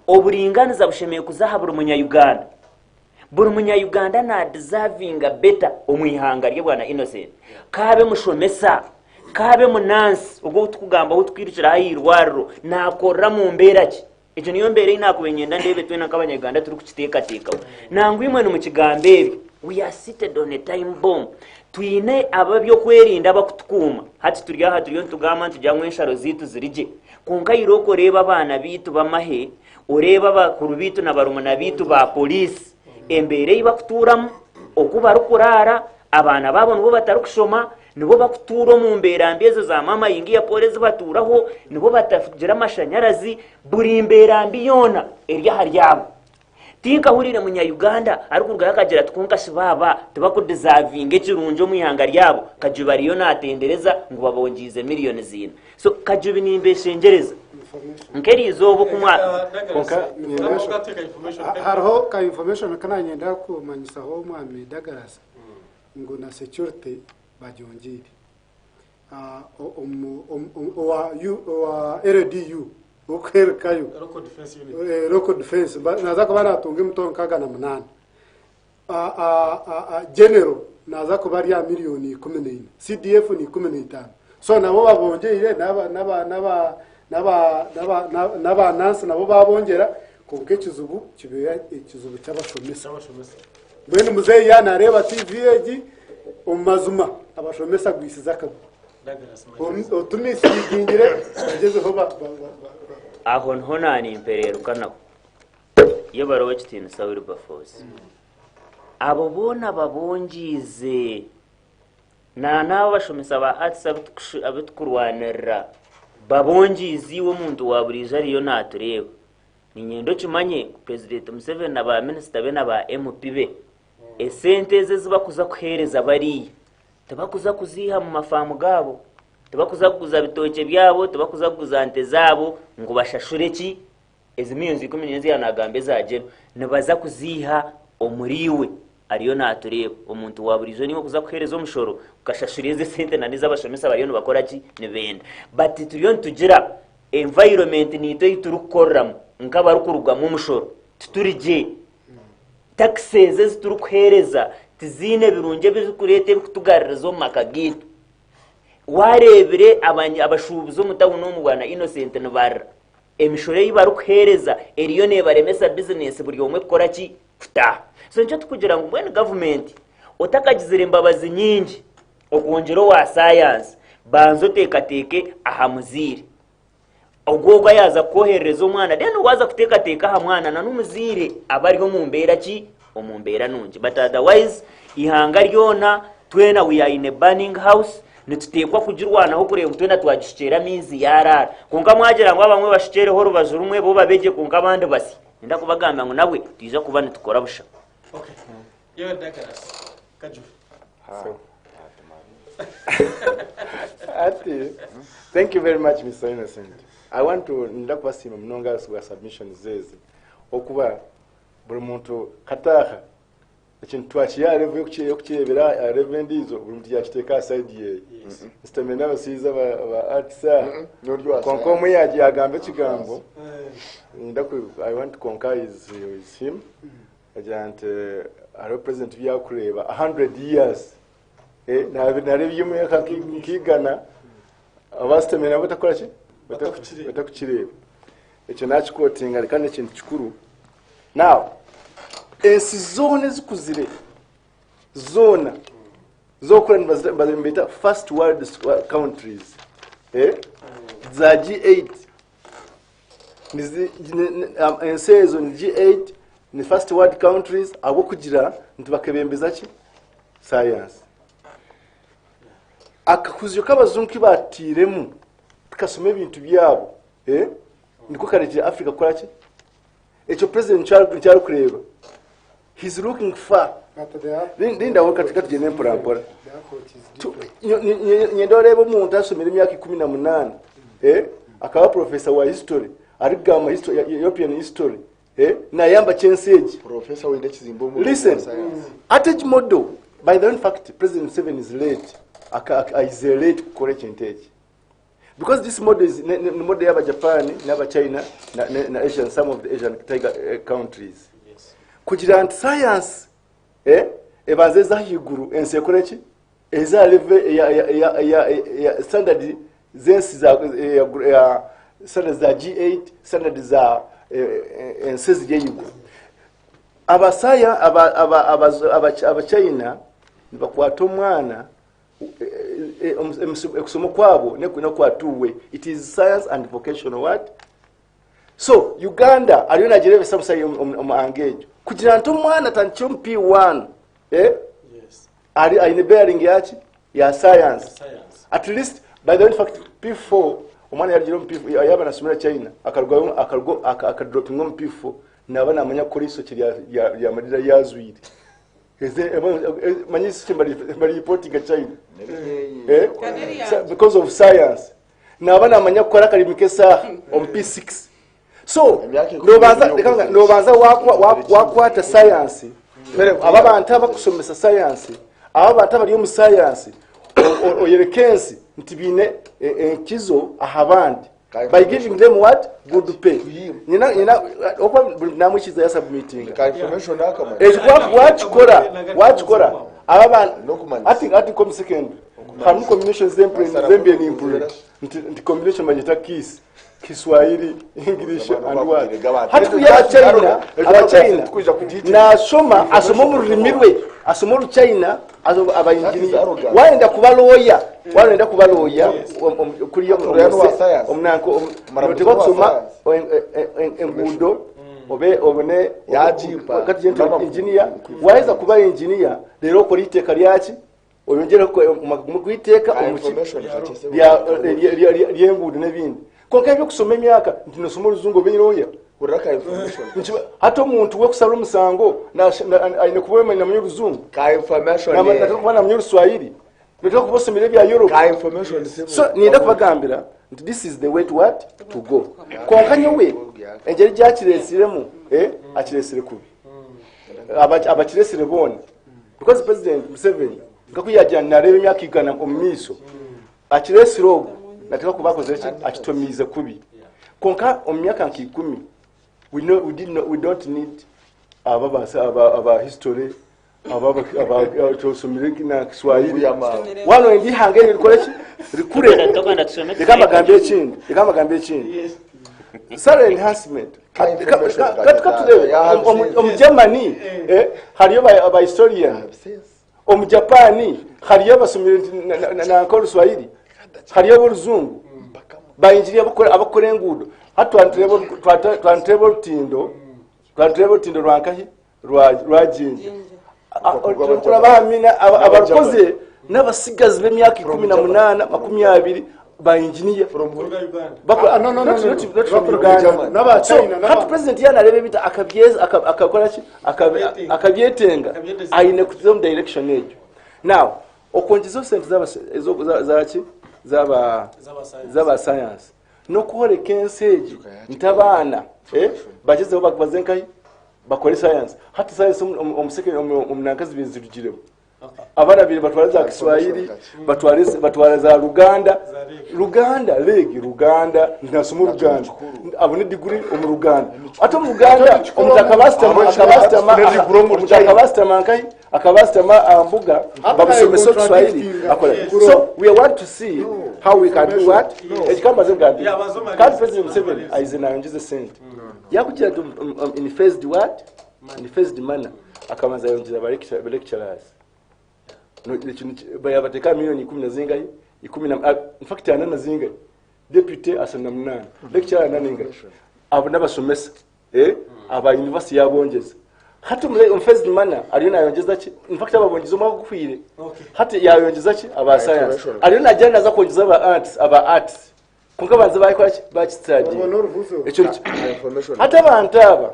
Oburingaaniza bushemereire kuza aha buri munya-Uganda. Buri munya-Uganda na-deservinga better omu ihanga rye bwana Innocent. Kaabe mushomesa, kaabe munansi, ogwo ou turikugambaho tukwirukira aha irwariro, naakorera mu mbeera ki? Egyo niyo mbeera ei naakubaire niinyenda ndeebe twena nk'abanya-Uganda turikukiteekateekaho. Nangwa imwe nimukigamba ebyo, we are seated on a time bomb. Twine ab'eby'okwerinda abakutukuuma. Hati turi aha turiyo nitugamba nitugira ngu ensharo zaitu ziri gye. Kwonka irooko oreebe abaana baitu b'amahe, Oreebe abakuru baitu na barumuna baitu ba poliisi embeera ei bakutuuramu, oku barikuraara, abaana baabo nibo batarikushoma, nibo bakutuura omu mbeera mbi ezo za maama yingiya pole ezi batuuraho, nibo batagira amashanyarazi, buri mbeera mbi yoona eri ahari abo. Tinkahuriire munya-Uganda arikurugayo akagira ati kwonka shi baaba tibakudizavinga ekirungi omu ihanga ryabo, Kajubi ariyo naatendereza ngu babongyeize miriyoni ziina. So Kajubi nimbeshengyereza nk'eriizooba oku mwa Kwonka Hariho ka information ku nanyenda kumanyisaho omwami Douglas ngu na security bagyongyeire. Ah, o- omu- omu- omu- owa U- owa LDU okuherukayo Local Defense Unit. Eh, local defense Ba- naza kuba natunga emitwaro 68. General naza kuba ari aha miriyoni 14, CDF ni 15. So nabo babongyeire n'aba nansi nabo babongyera kwonka ekizibu kibeera ekizibu ky'abashomesa. Mbwenu muzeeyi yaaba naareeba TV egi, omu mazima abashomesa agwisize akagwe. Otumisigingire bagyezeho Aho niho naanimpereeruka naho. Yebare ow'ekitiinisa Wilberforce. Abo boona babongiize na n'abo abashomesa ba arts abu tukurwanirira babongiize iwe omuntu wa buriijo ariyo naatureeba. Niinyenda okimanye ngu Purezidenti Museveni na ba minisita be na ba MP be, esente ezi ezi bakuza kuheereza bariya tibakuza kuziiha mu mafaamu gaabo, tibakuza kuguza bitookye byabo, tibakuza kuguza nte zaabo ngu bashashure ki? Ezi millions 14 ezi yaaba naagamba eza General nibaza kuziiha omuriiwe ariyo naatureeba. Omuntu wa buriijo niiwe orikuza kuheereza omushoro okashashura ezi esente na n'ez'abashomesa bariyo nibakora ki? Nibenda. But turiyo nitugira environment niitwe ei turikukoreramu nk'abarikurugamu omushoro tituri gye. Taxes ezi turikuheereza tiziine birungi ebirikureeta ebirikutugaruriza omu maka gaitu. Waareebire abashuubuzi omu tawuni omu bwana Innocent nibarira. Emishoro ei barikuheereza eriyo neebaremesa bizinesi buri omwe kukora ki? Kutaaha. So nikyo turikugira ngu mbwenu gavumenti otakagizire embabazi nyingi okwongyera owa sayansi, banza oteekateeke aha muzaire. Ogwo ogwo yaaza kukwoherereza omwana then waaza kuteekateeka aha mwana na n'omuzaire abe ari omu mbeera ki? Omu mbeera nungi. But otherwise eihanga ryona twena we are in a burning house Nituteekwa kugirwanaho kureeba ngu twena twagishukyera amaizi yaaraara. Kwonka mwagira ngu abamwe bashukyereho orubaju rumwe bo babe gye kwonka abandi basye, niinyenda kubagambira ngu nabwe nitwija kuba nitukora busha. Okay. Yewe Douglas Kajuru. Ati, thank you very much Mr. Innocent. I want to nda kubasiima munonga ahabwa submissions ezi okuba buri muntu kataaha Ekintu twakiha aha level y'okukireebera aha level endiijo buri muntu yaakiteeka aha side ye. Nsitamire n'abashaija ba arts aha kwonka omwe yaagamba ekigambo niinyenda ku I want to concur with him agira nti hariho president ebi arikureeba 100 years naareeba eby'emyaka nk'igana abasitamire nabo batakora ki? Batakukireeba. Ekyo naakikootinga kandi n'ekintu kikuru. Now, ensi zoona ezikuzire zoona zokura nibabeeta first world countries eh? za G8 ensi ezo ni G8 ni first world countries ahabw'okugira nti bakebembeza ki science akakuzyo k'abazungu kibatiiremu tukasoma ebintu byabo eh? niko karekire Africa kukora ki Ekyo president nikyo arikureeba. He's looking far. Lindaho kati katugyende mpora mpora. Nyenda oreeba omuntu ashomire emyaka 18, eh, akaba professor wa history, arikugamba history, European history, eh, nayamba ki ensi egi? Professor wenda ekizimbe omu Listen, at egi model, by the way, in fact, President Museveni is late. Aka, aka, is late kukora ekintu eki. Because this model is ne, ne, model y'aba Japan, n'aba China, na, na, na Asian, some of the Asian tiger countries. Kugira nti science ebanza eza ahaiguru ensi ekore ki? Eza level ya, ya, ya, ya, ya standard z'ensi za, ya, ya, standard za G8, standard za ensi eziri ahaiguru. Abasaya, aba, aba, aba, aba, aba China nibakwata omwana okusoma kwabo nekwatuwe. It is science and vocational what? So Uganda ariyo nagirebesa busa omu anga egyo kugira nti omwana atandikire omu P1, eh? Yes. Ari aine bearing yaki ya science. Science. At least by the way, in fact P4 omwana yarugire omu P4 yaba nasomera China akarugayo akarugo akadropinga omu P4 naba namanya kukora isokye rya marira yazwire. Manyi isokye bari reporting China. Because of science. Naba namanya kukora akarimi k'esaaha omu P6. So nobanza wakwata science. Aba bantu abakusomesa science, aba bantu abari omu science, oyereka ensi nti biine enkizo aha bandi. By giving them what? Good pay. Nina, nina, okwa namwikiza ya submitting. Ekyo wakikora, wakikora. Aba bantu, ati komu second. Harimu combination z'embye n'impurira. Nti combination bagita kiss. Kiswahili, English and what? Hati kuya China, aba China nasoma asoma mu rurimi rwe, asoma oru China, aba engineer. Waenda kuba lawyer, waenda kuba lawyer, kuri omunanko, notekwa kusoma enguudo, obe obone kati engineer, waheza kuba engineer, rero okora iteeka ryaki? Oyongyere kwiteeka ry'enguudo n'ebindi. Konka ebyokusoma emyaka nti nosoma oruzungu obe lawyer. Hati omuntu wekusara omusango aine kuba namanya oruzungu. Kuba namanya oruswahili. Noteka kuba osomire ebya Europe. So ninda kubagambira nti this is the way to what? To go. Konka nyowe engeri gyakiresiremu, akiresire kubi. Abakiresire boona. Because President Museveni nkaku yagira nareba emyaka 100 omu maisho, akiresire ogwo nateka kuba akozire ki? Akitomiize kubi. Konka omu myaka nka 10, we know, we did not, we don't need aba history, aba tosomire na Kiswahili. Wano ndi hanga eri rikore ki? Rikure. Reka mbagambe ekindi. Reka mbagambe ekindi. Salary enhancement. Katurebe. Omu Germany, hariyo aba historian. Omu Japani hariyo abasomire na Kiswahili. Hariyo aboruzungu. Bayinjiriye abakora enguudo. Hati twantureba orutindo, twantureba orutindo rwankahi rwa Jinja. Turabahamina abarukoze n'abasigazi b'emyaka 18, 20 ba engineer. Hati president yanareba ebintu akabyeza, akakora ki? Akabyetenga. Aine kuza omu direction egyo. Now, okwongyeza sente zaki? Zaba science. N'okworeka ensi egi nti abaana, bagyezeho baze nkahi? Bakore science. Hati science omunankazi bizirugiremu. Abaana babiri batwara za Kiswahili, batwara za Luganda. Luganda, legi Luganda, nasoma Luganda. Abone degree omu Luganda. Ate omu Luganda, omuntu akabasitama nkahi? Akabasitama ambuga, babusomesa Kiswahili. Akora. So we want to see how we can do what? Ekikamba ze ngambye. Kandi President Museveni aize nayongyeze sente. Yakugira in phased what? In phased manner. Akabanza yongyeza ba lecturers. Bayabateka milioni 10 na zingahi? 10 na, in fact ana na zingahi? Deputy asana 8. Lecturer ana ningahi? Abo n'abasomesa, aba university yabongeza. Hati mu phased manner ariyo nayongeza ki? In fact ababongeza omwaka gukwire. Hati yayongeza ki? Aba science. Ariyo najya naza kongeza aba arts, aba arts. Konka banze bayikora ki? Bakitadi. Ekyo hati abantu aba.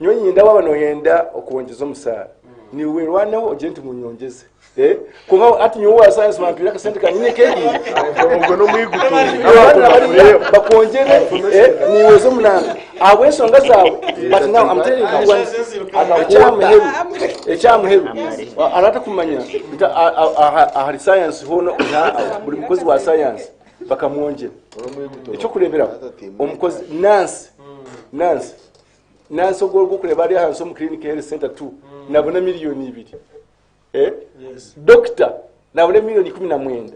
Nyowe nyenda waaba nooyenda okwongyeza omusaara, niiwe rwaneho ogire nti munyongyeze. Eh, Kwonka hati nyowe owa sayansi bampiire akasente kangye nyine keegiire. Ogwo n'omwiguto. Abaana bariya bakwongyere, eh, niiwe oze omunanga. Ahabw'enshonga zaawe, but now I'm telling you one, ekyamuheru, ekyamuheru, hariho atakumanya nti ahari sayansi hoona buri mukozi wa sayansi bakamwongyera. Ekyokureeberaho, omukozi nansi, nansi, nansi ogwo orikureeba ari ahansi omu clinic health center 2 nabona 2,000,000. Eh? Doctor nabona 19,000,000.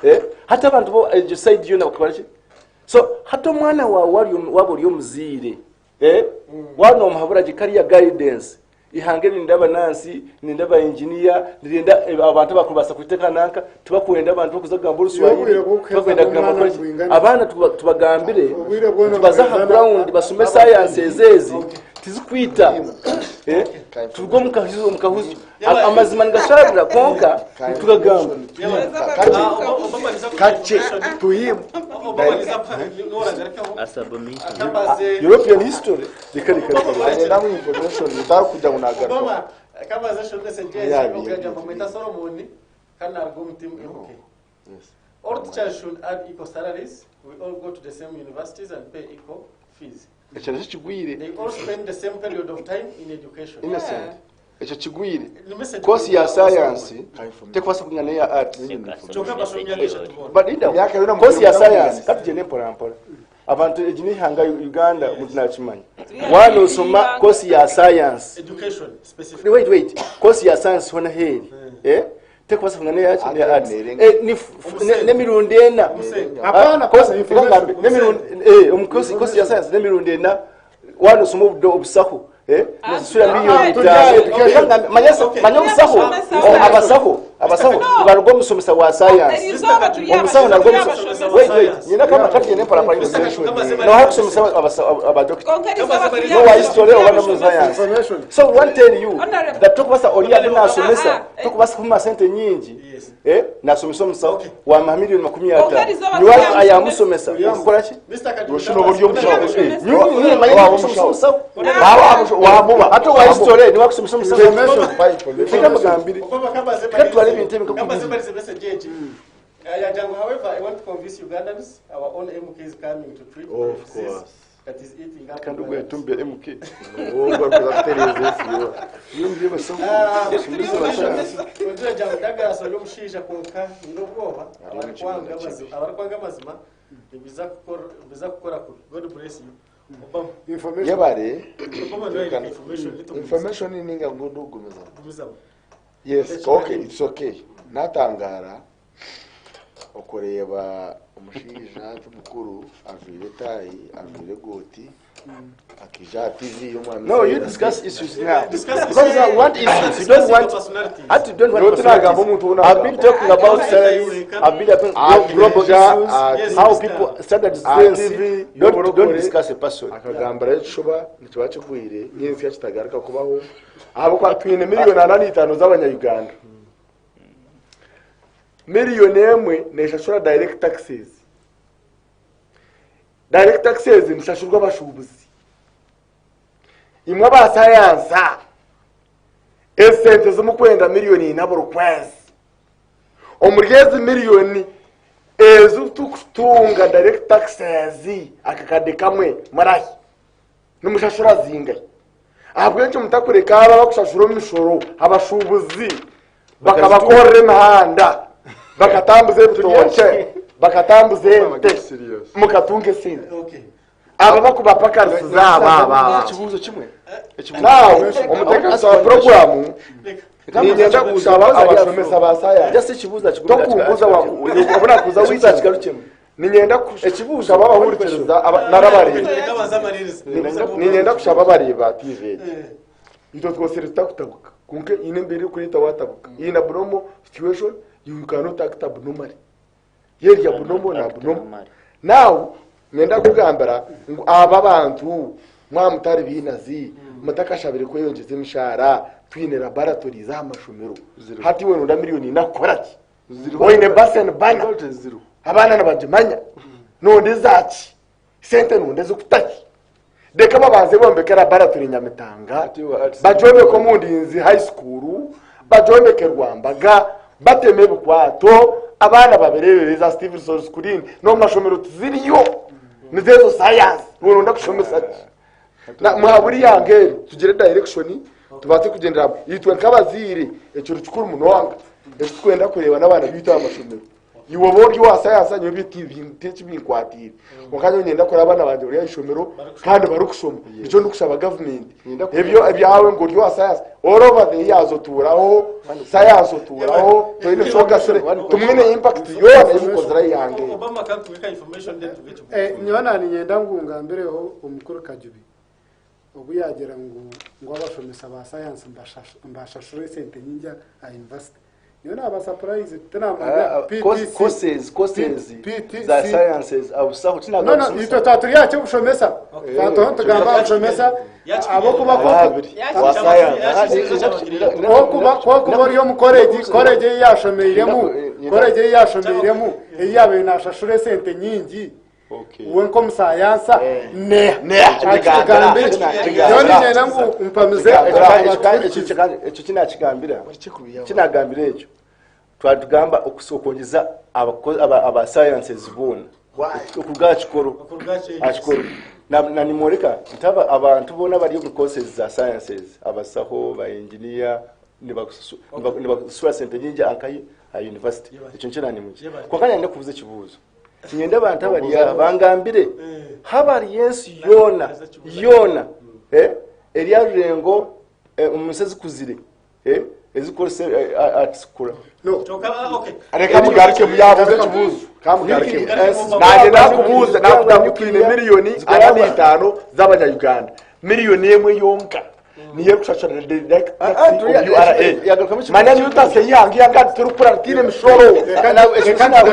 Eh? Hati abantu bo egyo side yoona bakakora ki? So hati omwana waawe wari omu- waaba ori omuzaire, eh? Waaba noomuhabura gye kariya guidance, ihanga eri nirenda abanansi, nirenda aba engineer, nirenda abantu abakubaasa kuteeka nanka, tibakwenda abantu bakuza kugamba Oruswahili, Obwire bw'okuheza tibakwenda kugamba bw'omwana kukora ki. bwingana. Abaana tubagambire, Obwire bwona tubaze aha bwingana. ground basome science ezi ezi, tizikwita. Eh? Turuge omu kahuzu, omu kahuzu. Amazima nigasharira kwonka nitugagamba. Kakye tuhimu. European history. Reka reka reka. Agenda mu information utakuja ngo nagaruka. All teachers should earn equal salaries. We all go to the same universities and pay equal fees. Ekyo nakyo kigwire. They all spend the same period of time in education. Innocent. Ekyo kigwire. Kosi ya science tekubaasa kwingana n'eya arts. But linda, kosi ya science katugyende mpora mpora. Abantu egi n'eihanga Uganda omuntu nakimanya. Waaba noosoma kosi ya science. Education specifically. Wait, wait. Kosi ya science hoona aheeri. Eh? Tekubaasa kwingana n'eya ki? N'eya arts. Eh, ni n'emirundi ena. Hapana, Kosi, hapana, information. ngambe, n'emirundi, eh, omu kosi, kosi ya science n'emirundi ena. Waaba noosoma obusaho. Eh? Nosasura 5,000,000. Education. Ngambe, manya manya obusaho. Education. Oh, abasaho, abasaho nibaruga omusomesa wa science. Erizooba turi Omusaho abasomesa narwo turi omusomesa. abashomesa. Wait, wait. Nyina kama kati yene mpora mpora Information. No, hakusomesa abadokita. Konka erizooba turi No wa history oba no mu abashomesa. science. So we want tell you Honorable. that tokubasa ori abe nasomesa, Ah, ah. tokubasa kuma sente nyingi. Yes. Eh, nasomesa omusaho wa 50,000,000. Erizooba Niwe turi abashomesa. ayamusomesa. Okukora ki? Yoshino buryo omushaho. Nyine manya Waba kusomesa omushaho. omusaho. Waba wamuba. Ate wa history niwe akusomesa omusaho. Information. Reka mugambire. Reka tutware ebintu ebi nkakubiri. However, I want to convince Ugandans our own MK is coming to treat the Of disease course. that is eating up Kandi Ugandans. ubwo yatumbe MK. Ubwo kuzatereza isi yo. Iyo mbye basaho. Basomesa ba science. Ongera jambo Douglas ori omushaija kwonka nyine obwoba abarikwanga amazima nibiza kukora biza kukora kubi. God bless you. Obama. Information. Yebare. Obama niwe information little Information ninga ngo ndugumiza. gumizamu. Yes, okay, it's okay. Natangara okureba omushaija mukuru ajwire etayi, ajwire egoti, akija aha TV y'omwami. No, you discuss issues now. Discuss Because issues. I want issues. You don't want. Personalities. I don't want Yo tunagamba personalities. omuntu I've been talking about salaries. I've been talking about global issues. How people standards TV Don't discuss a person. akagambirayo ekishuba nikiba kigwire n'ensi kitagaruka kubaho ahabwokuba twine 45,000,000 z'abanyayuganda. 1,000,000 neshashura direct taxes. Direct taxes nishashurwa abashubuzi. Imwe abasayansa esente zimukwenda 4,000,000 buri kwezi. Omuri ezi miliyoni ezo tukutunga direct taxes akakade kamwe marahi nimushashura zingahi. Ahabw'ekyo mutakureka aba bakushashura emishoro abashubuzi bakabakorera emihanda bakatambuza ebitookye bakatambuza ente mukatunga esente. Aba bakubapakarisiza aba aba. Ekibuuzo kimwe. Nawe omuteekateesi wa puroguramu niinyenda kushaba abashomesa ba sayansi. Just ekibuuzo akigumiza. Tokumbuza obuna kuza Ekibuuzo akigarukemu. Niinyenda kushaba abahurikiriza narabareba. Niinyenda kushaba abareba TV. Itwe twosire tutakutabuka. Konka ine embera erikureta watabuka. In abnormal situation you cannot act abnormally. Yeri abnormal na abnormal. Now nyenda kugambira ngu aba bantu mwamutari binazi mutakashabire kweyongyeza emishahara twine laboratories z'amashomero. Hati we nonda 4,000,000 kukora ki? Oine basen bana. Abaana nibagimanya. Nonda ezaki? Sente nonda ezikutaki. Reka babanze bombeke laboratory Nyamitanga, bagyombeke omu Ndinzi High School, bagyombeke Rwambaga, bateme ebikwato, abaana babireebere za Stevenson Screen n'omu mashomero tiziriyo. Nizo ezo science, noronda kushomesa ki? Na muhabura ihanga eri tugire direction tubaase kugyendera hamwe. Itwe nk'abazaire ekiro kikuru munonga eki tukwenda kureeba n'abaana baitu aha mashomero. Iwe oba ori owa sayansi nyowe tekibinkwateire. Kwonka nyowe niinyenda kureba abaana bangye bari aha ishomero kandi barikushoma. Nikyo ndikushaba gavumenti. Ebyo ebyawe ngu ori owa sayansi, all over the years otuuraho, sayansi otuuraho, toine eki ogasire, timwine impact yoona ei mukozire aha ihanga eri. Obama kantuwe information then tuge Eh, nyowe naninyenda ngu ngambireho omukuru Kajubi obu yagira ngu ngu abashomesa ba science mbashashura esente nyingi aha university. Nyowe naba surprise tinamanya PTC Courses PTC za sciences abusaho. No, no, itwe twaturi aha ky'obushomesa, twatuho nitugamba aha bushomesa ahabw'okuba kwokuba ori omu college, college ei yashomeiremu, college ei yashomeiremu ei yabaire nashashura esente nyingi, we nk'omusayansa neha akitugambire. Nyowe niinyenda ngu mpamize. Ekyo kinakigambira, kinagambira ekyo twatugamba okwongyeza aba sciences boona okuruga aha kikoro, aha kikoro. Na nimworeka nti abantu boona abari omu courses za sciences, abasaho, ba engineer, nibasasura sente nyingi ankahi aha university. Ekyo nikyo nanimukye. Kwonka nanyenda kubuuza ekibuuzo, ninyenda abantu abari aha bangambire haba hariyo ensi yoona yoona eri aha rurengo omu nsi ezikuzire ezikoresa arts kukura. Reka mugarukemu, yabuuza ekibuuzo, kamugarukemu. Nanye nakubuuza, nakugira ngu twine 45 miliyoni z'abanya-Uganda, 1 miliyoni yonka niyo erikushashura direct tax omu URA. Manya niyo tax ey'ihanga, ihanga titurikukura ritiine emishoro.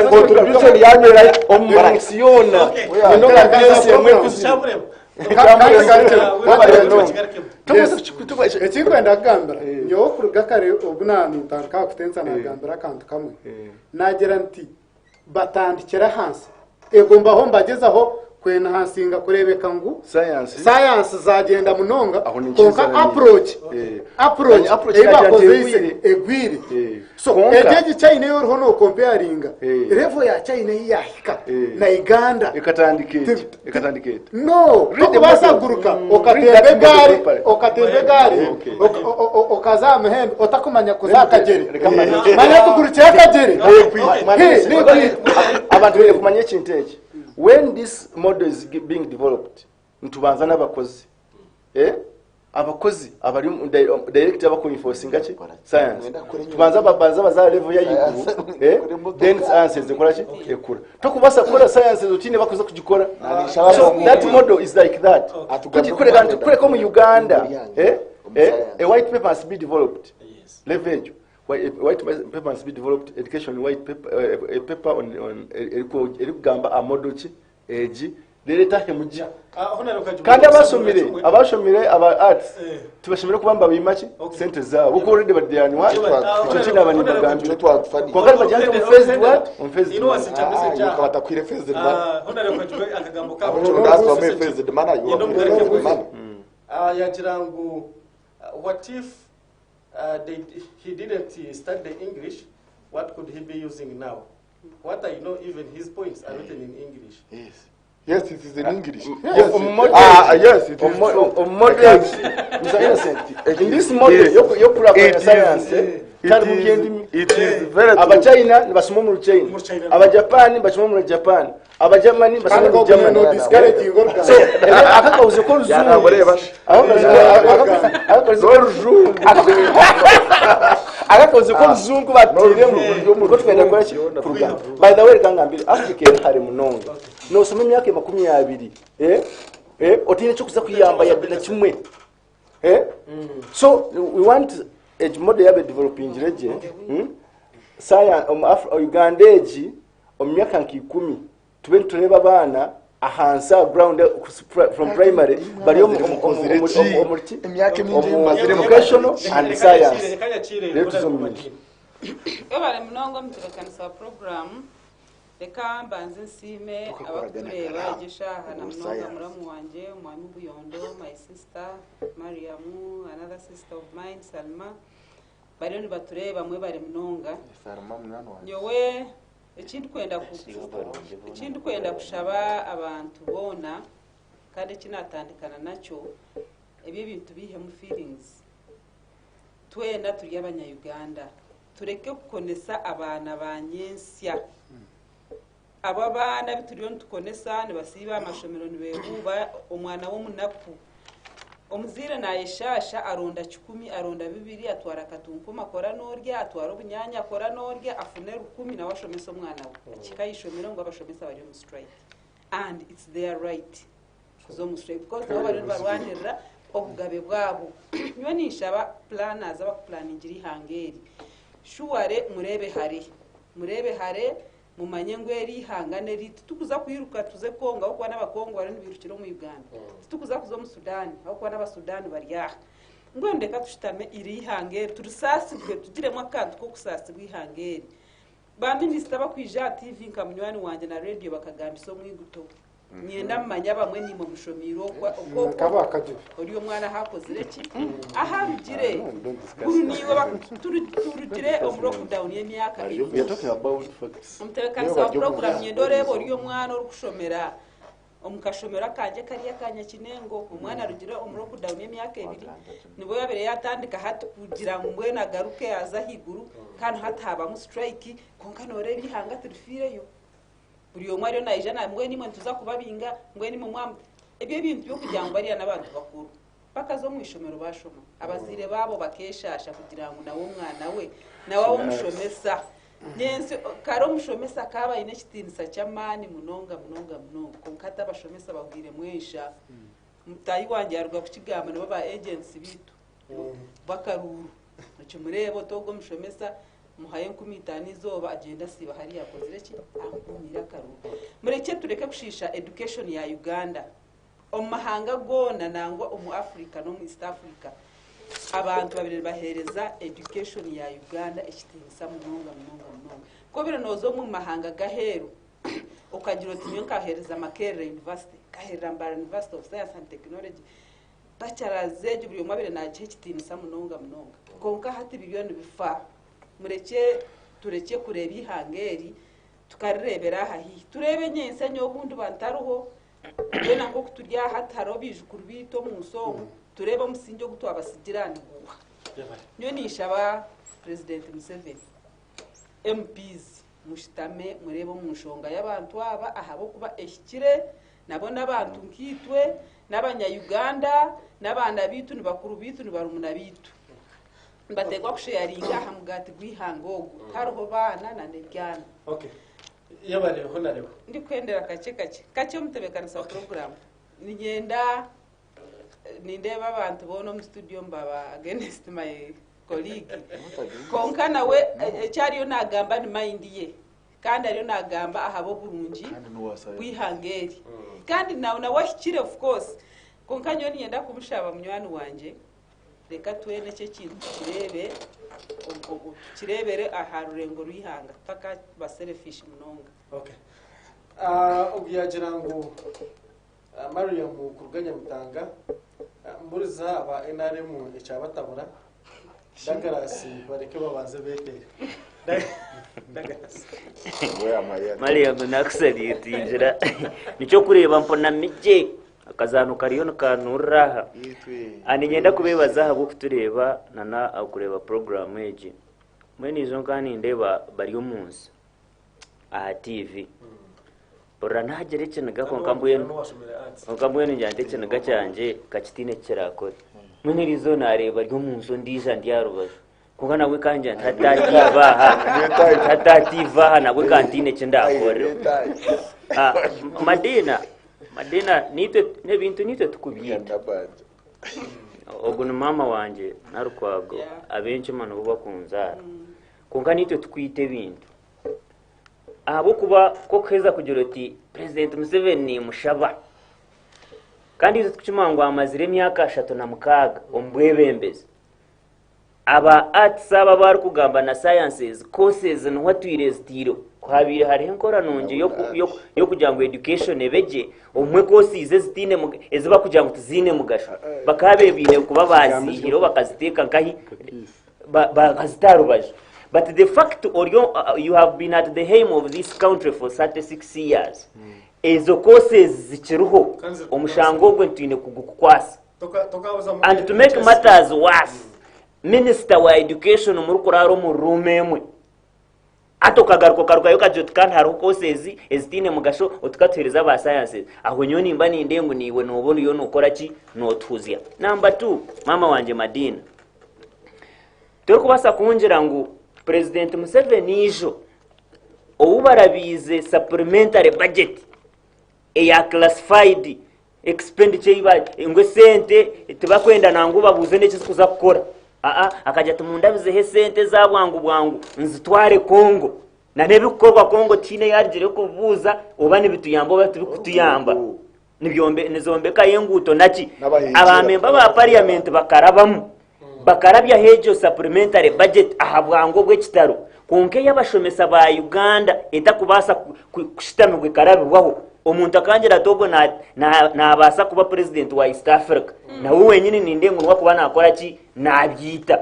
Contribution yanyu erahika omu nsi yoona enoga ensi emwe ekuzire. Ekinkwenda kugambira nyowe, okuruga kare obu nantandika kutensa, nagambira akantu kamwe, nagira nti batandikire ahansi ego mbaho mbagezaho kwenhansinga kurebeka ngu Science. Science zagenda munonga. Aho ninkiriza. Konka Nanye. approach Approach ei nagira nti bakozeise egwire. egwire. So Konka- egi China eyoriho nokompeyaringa level ya China ei yahika na Uganda Ekatandika eti, ekatandika eti. No, Read the tokubaasa model. kuguruka Read okatemba that model egaari, properly. okatemba egaari okaza aha muhendo otakumanya kuza akagere. Reka manye. Manya tugurukire akagere. Hey, ni Abantu baine kumanya ekintu eki: when this model is being developed, nitubanza n'abakozi, eh? Abakozi abari direct abakuenforcinga ki science, tubanza babanza baza level ya iguru, eh? Then sciences ekora ki, ekura. Tokubasa kukora sciences otine bakuza kugikora. So that model is like that. Kureka nti kureka omu Uganda, eh? Eh? A white paper must be developed, level egyo. White paper must be developed, education white paper, a paper on erikugamba a model ki egi rero hemugi. Kandi abashomire aba arts tibashemere kuba mbabima ki sente zaabo, kuko already badyanwa. Ekyo kinaba nibagambira kwakati bagira nti phased, what, on phased one. Batakwire phased money. Akagambo. Abachondazi bamwe phased money, you are phased money. Yagira ngu what if he didn't study the English, what could he be using now? What I know, even his points are written in English. Yes, it is in English. Yes, Ah, yes, it is true. Model, Mr. Innocent, in this model yokulakanya science tari mu byendimi. It is very true. Abachina nibasoma mu Ruchina, Abajapani basoma mu Japan, Abagermany basoma mu Germany. No discouraging organ. So akakabuze ko ruzungu akakabuze ko ruzungu batiremu niko twenda kora ki kurugamba. By the way, reka ngambire, Africa eri hare munonga. Nosoma emyaka 20, eh, otiine ekyokuza kuyamba yadde na kimwe, eh. So we want egi model yabe developingire gye, Science omu Uganda egi omu myaka nka 10 tube nitureeba abaana ahansi aha ground from primary bari Emyaka emingi omu mazire. Vocational and science, rero tuze omu mingi. Webale munonga omutebeekanisa wa puroguramu. Reka mbanze nsiime abakutureeba egi eshaaha na munonga muramu wangye Omwami Buyondo, my sister Mariam, another sister of mine Salma, bariyo nibatureeba mwebare munonga. Salma munywani wangye. Nyowe ekindikwenda ekindikwenda kushaba abantu boona kandi eki natandikana nakyo, ebi ebintu biihemu feelings. Twena turi abanya Uganda. Tureke kukonesa abaana ba nyentsya. Abo abaana abu turiyo nitukonesa nibasiiba aha mashomero nibeehuuba omwana w'omunaku. Omuzaire naayeshaasha aronda kikumi, aronda bibiri, atwara akatunkuma akora n'orya, atwara obunyaanya akora n'orya, afune rukumi nawe ashomese omwana we. Akihika aha ishomero ngu abashomesa bari omu strike and it's their right kuza omu strike because nabo bariyo nibarwanirira obugabe bwabo. Nyowe ninshaba planners abakupulaningira eihanga eri, shuware mureebe hare, mureebe hare mumanye ngu eri eihanga n'eriitu. Titukuza kwiruka tuze Congo ahabw'okuba n'Abakongo bariyo nibairukira omu Uganda. Titukuza kuza omu Sudan ahabw'okuba n'Abasudan bari aha. Mbwenu reka tushutame eri eihanga eri turisaasibwe tugiremu akantu k'okusaasibwa eihanga eri. Ba minisita abakwija aha TV nka munywani wangye na radio bakagambisa omwiguto. Niinyenda mumanye abamwe niimwe mushomiire okwo okwo Nkaba akagibe. ori omwana ahu akozire ki ahu arugire kuru niiwe turugire omu lockdown y'emyaka We are talking about facts. Omutebeekanisa wa puroguraamu nyenda oreebe ori omwana orikushomera omu kashomero akangye kariya aka Nyakinengo omwana arugire omu lockdown y'emyaka ebiri nibwo yaabaire yaatandika hati kugira ngu mbwenu agaruke aze ahaiguru kandi hati haabamu strike kwonka nooreeba eihanga tirifiireyo. Buri omwe ariyo naija na mbwenu imwe nituza kubabinga, mbwenu imwe mwa ebyo ebintu by'okugira ngu bariya n'abantu bakuru. Bakaza omu ishomero baashoma. Abazaire baabo bakeeshaasha kugira ngu nawe omwana we nawe abe omushomesa. Nyentsya kare omushomesa akaba aine ekitiinisa ky'amaani munonga munonga munonga kwonka hati abashomesa bahweiremu ensha. Mutaahi wangye yaaruga kukigamba nibo ba agents baitu b'akaruuru. Nikimureeba oti ogwo omushomesa Muhayo 5000 eizooba agyende asiiba hariya akozire ki? Ahumiire akaruru. Murekye tureke kushiisha education ya Uganda. Omu mahanga goona nangwa omu Africa n'omu East Africa abantu babaire nibaheereza education ya Uganda ekitiinisa munonga munonga munonga. Ku obaire nooza omu mahanga g'aheeru okagira oti nyowe nkaheereza Makerere University, nkaheerera Mbarara University of Science and Technology, Bachelors egyo buri omwe abaire nagiha ekitiinisa munonga munonga. Kwonka hati biriyo nibifa. Murekye turekye kureeba eihanga eri tukarireebera aha haihi. Tureebe nyentsya nyowe obu ndiba ntariho, twena nk'oku turi aha hati hariho baijukuru baitu omu nsi omu, tureebe omusingye ogu twabatsigira niguuha. Nyowe ninshaba Purezidenti Museveni, MPs mushutame mureebe omu nshonga y'abantu aba ahabw'okuba ehikire nabo n'abantu nkaitwe, n'abanya Uganda, n'abaana baitu, ni bakuru baitu, ni barumuna baitu. Nibateekwa kusheyaringa aha mugaati gw'eihanga ogu. Tihariho baana na n'ebyana. Okay. Yebare Honorable. Ndikwendera kakye kakye. Kakye omutebeekanisa wa puroguraamu. Niinyenda nindeeba abantu boona omu studio mbaba against my colleague. Kwonka nawe eki ariyo naagamba ni mind ye. Kandi ariyo naagamba ahabw'oburungi bw'eihanga eri. Kandi nawe ahikire of course. Kwonka nyowe niinyenda kumushaba munywani wangye, reka twena eki ekintu tukireebe, tukireebere aha rurengo rw'eihanga tutakaaba selfish munonga. Okay. Ogu yaagira ngu Mariam kuruga Nyamitanga, mburiza aba nrm ekyabatabura, Douglas bareke babanze beteere. Douglas. Mariam nakusalutingira nikyo kureeba mpunami gye akazaano kariyo nikanurira aha. Ah, niinyenda kubeebaza ahabw'okutureeba nana okureeba puroguraamu egi. Mbwenu ijo nkaba nindeeba bari omu nsi aha tiivi. Hurira naagira ekiniga kwonka mbwenu kwonka mbwenu ngira nti ekiniga kyangye ka kitaine eki kiraakore. Mbwenu eri izooba naareeba ari omu nsi ondiijo andi aha rubaju. Kwonka nabwe nkangira nti hati atiiva aha, hati atiiva aha nabwe ka ntiine eki ndaakoreho. Ah, Madiina, Madiina niitwe ebintu niitwe tukubyita. Ogu ni maama wangye Nalukwago, ab'enkima nibo bakunzaara. Kwonka niitwe tukwita ebintu. Ahabw'okuba ku orikuheza kugira oti Purezidenti Museveni nimushaba kandi itwe tukimanya ngu amazire emyaka 36 omu bwebembezi, aba arts aba abu arikugamba na sciences, courses niho atwire ezitaireho. Ku habaire hariho enkora nungi y'okugira ngu education ebe gye, obumwe courses ezitaine ezi barikugira ngu tiziine mugasho, bakaabaire baine kuba baaziihireho bakaziteeka nkahi? Bakazita aha rubaju. But the fact ori you have been at the helm of this country for 36 years, ezo courses zikiriho, omushango ogwo nitwine kugukukwasa. And to make matters worse, minister wa education murikuraara omu room emwe, Hati okagaruka okarugayo okagira oti kandi hariho courses ezitaine mugasho oti katuheereze aba sciences. Aho nyowe nimba nindeeba ngu naiwe nooba oriyo nookora ki? Nootuhuzya. Number two, maama wangye Madina, torikubaasa kungira ngu President Museveni ijo ou barabiize supplementary budget eya classified expenditure ei ba ngu esente tibakwenda nangwa obabuuze n'eki zikuza kukora aa akagira ati mundabizeho esente eza bwangu bwangu nzitware Congo na n'ebikukorwa Congo tihaine ei arugire kubuuza oba nibituyamba oba tibikutuyamba nibyombe nizombekayo enguuto naki N'abahingira. abamemba ba parliament bakarabamu Bakarabyaho egyo supplementary budget aha bwangu obw'ekitaro, kwonka ey'abashomesa ba Uganda etakubaasa kushitamibwa ekarabibwaho. Omuntu akangira ati ogwo naabaasa kuba president wa East Africa, nawe wenyini nindeeba ngu niwe akuba naakora ki? Naabyita.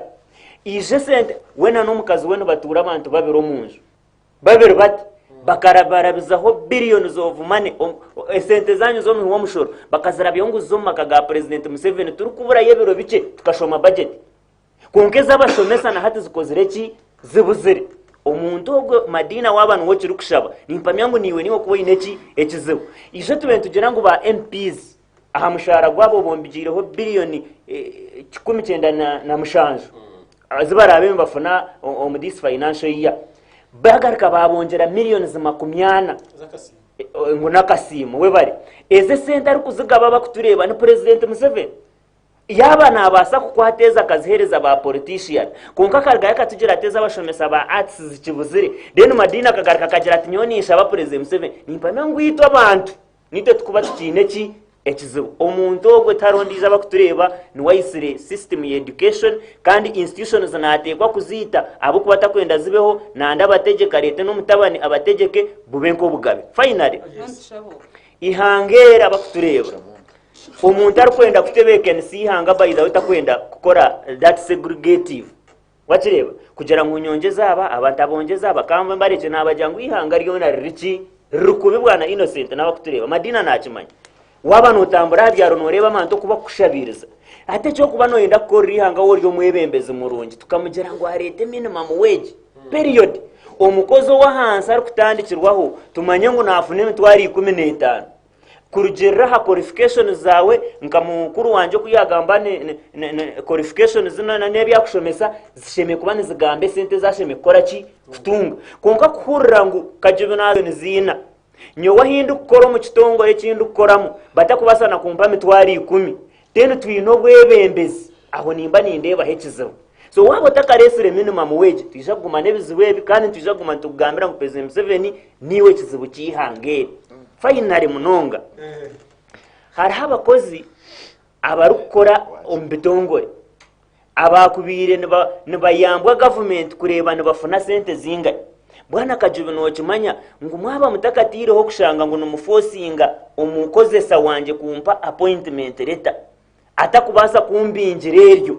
Ija esente, we na n'omukazi we nibatuura abantu babiri omu nju. Babiri bati bakarabarabizaho billions of money esente zanyu z'omuhi w'omushoro bakazirabyaho ngu zize omu maka ga president Museveni turikuburayo ebiro bikye tukashoma budget kwonka ez'abashomesa na hati zikozire ki zibuzire omuntu ogwo Madina waaba niwe okirikushaba nimpamya ngu naiwe niiwe okuba oine ki ekizibu itwe tube nitugira ngu ba MPs aha mushaara gwabo bombigiireho biliyoni 197 ezi baraabe nibafuna omu this financial year bagaruka babongyera millions 40 ngu n'akasiimo webare ezi esente arikuzigaba abakutureeba ni president Museveni yaaba naabaasa kukwata ezi akaziheereza ba politician kwonka akarugayo akatugira ati ez'abashomesa ba arts zikibuzire then Madina akagaruka akagira ati nyowe ninshaba president Museveni nimpamya ngu itwe abantu Naitwe tikuba tukiine ki? Ekizibu. Omuntu ogwo tihariho ondiijo abakutureeba niwe aitsire system ya education kandi institutions naateekwa kuziita ahabw'okuba takwenda zibeho nanda abategyeke areete n'omutabani abategyeke bube nk'obugabe. Finally, eihanga eri abakutureeba omuntu arikwenda kutebeekanisa eihanga by the way takwenda kukora that segregative Wakireeba? Kugira ngu nyongyeze aba, aba ntabongyeza aba, ka mbarekye naabagira ngu eihanga ryona riri ki? Riri kubi bwana Innocent n'abakutureeba. Madina naakimanya. Waaba nootambura aha byaro nooreeba abantu oku bakukushabiiriza. Hati eky'okuba nooyenda kukorera eihanga waaba ori omwebembezi murungi, tukamugira ngu areete minimum wage, period. Omukozi ow'ahansi arikutandikirwaho tumanye ngu naafuna emitwaro 15. Kurugiirira aha qualifications zaawe nka mukuru wangye oku yaagamba qualifications n'ebi arikushomesa zishemereire kuba nizigamba esente ezi ashemereire kukora ki? Kutunga. Kwonka kuhurira ngu Kajubi naaza niziina, nyowe ahi ndikukora omu kitongore eki ndikukoramu batakubaasa na kumpa mitwaro ikumi, then twine obwebembezi, aho nimba nindeebaho ekizibu. So waaba otakareetsire minimum wage, twija kuguma n'ebizibu ebi kandi nitwija kuguma nitukugambira ngu President Museveni niiwe ekizibu ky'eihanga eri. Finally munonga, hariho abakozi abarikukora omu bitongore abaakubaire nibayambwa gavumenti kureeba nibafuna sente zingahi. Bwana Kajubi nookimanya ngu mwaba mutakataireho kushanga ngu nimufosinga omukozesa wangye kumpa appointment letter, atakubaasa kumbingira eryo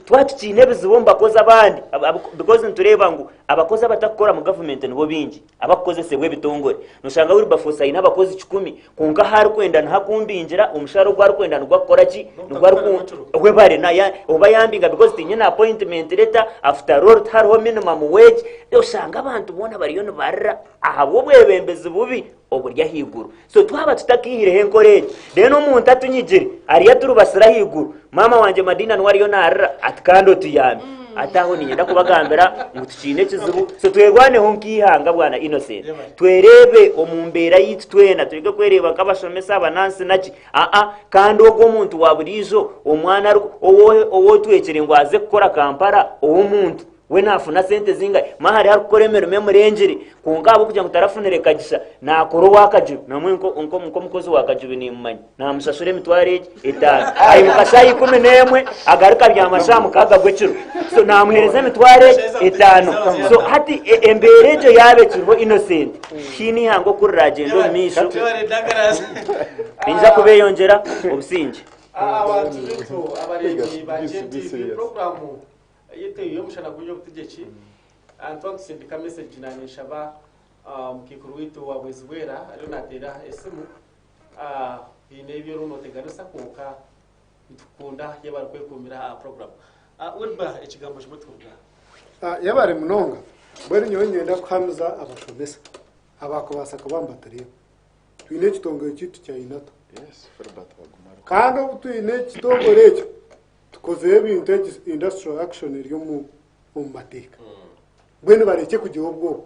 twaba tukiine ebizibu omu bakozi abandi because nitureeba ngu abakozi abatakukora mu gavumenti nibo baingi abakukozesebwa ebitongore noshanga Wilberforce aine abakozi kikumi kwonka ahu arikwenda niho akumbingira omushara ogu arikwenda nigwo akukora ki nigwo webare oba yambinga because tinyine appointment letter after all tihariho minimum wage oshanga abantu boona bariyo nibarira ahabw'obwebembezi bubi oburi ahaiguru. So twaba tutakaihireho enkora egyo, then omuntu atunyigire ariyo aturubasire ahaiguru, maama wangye Madina niwe ariyo naarira ati kandi otuyambe. Ati aho niinyenda kubagambira ngu tukiine ekizibu, so twerwaneho nk'eihanga bwana Innocent. Twereebe omu mbeera yaitu twena, tureke kwereeba nk'abashomesa, abanansi naki, aa kandi ogwo omuntu wa buriijo, omwana ou otwekire ngu aze kukora Kampala, ow'omuntu. We naafuna sente zingahi? Manya hariho arikukora emirimo emurengire, kwonka ahabw'okugira ngu tarafunire kagisha, naakora owa Kajubi. Namwe nk'omukozi wa Kajubi nimmanya, naamushashura emitwaro egi etaano. Aimuka shaaha 11, agaruka abyama shaaha 6 gw'ekiro. So naamuheereza emitwaro egi etaano. So hati embeera egyo yaaba ekiriho Innocent, tihaine eihanga oku riragyenda omu maisho. Niinyija kubeeyongyera obusingye. Abantu baitu abareebi ba GNTV, puroguraamu Yaitu y'omushana gw'eby'obutegyeki, nituba nitusindika message naanye nshaba omukaikuru waitu wa Bwezibwera ariyo naateera esimu, haine ebi oriyo nooteganisa kwonka nitukukunda yebare kwekuumira aha program. Wilber ekigambo kimwe tukuruga. Yebare munonga, mbwenu nyowe niinyenda kuhamiza abashomesa abakubaasa kuba nibatureeba. Twine ekitongore kyaitu kya UNATU. Kandi obu twine ekitongore ekyo, Tukozire ebintu egi industrial action eri omu omu mateeka. Mbwenu barekye kugira obwoba.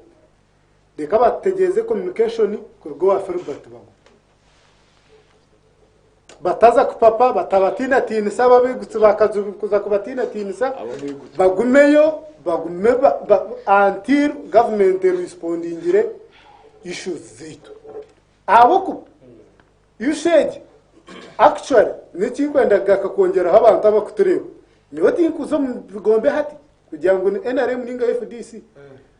Reka batutegyereze communication kuruga owa Philbert Bagume. Bataza kupapa, batabatinatiinisa ababigutsi ba Kajubi kuza kubatinatiinisa, bagumeyo, bagume ba, ba, until government erespondingire issues zaitu. Ahabw'okuba Issue egi actually nekinkwenda kugaruka kwongyeraho abantu abakutureeba. Nyowe tinkuza omu bigombe hati kugira ngu ni NRM ninga FDC.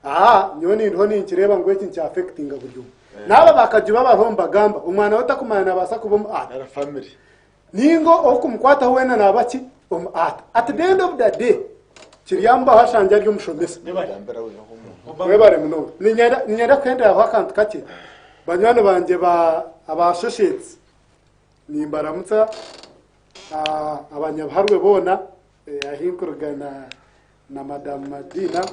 Aa nyowe nindiho ninkireeba ngu eki nikya affectinga buri omwe. Naaba bakajuba abariho nibagamba omwana we otakumanya nabaasa kuba omu art. Ninga okumukwataho weena naba ki omu art. At the end of the day kiryamubaho ashangye ari omushomesa. Webare munonga. Niinyenda kuhenderaho akantu kakye. Banywani bangye ba aba associates nimbaramutsa abanyabuharwe boona ahi nkuruga na na madamu Madina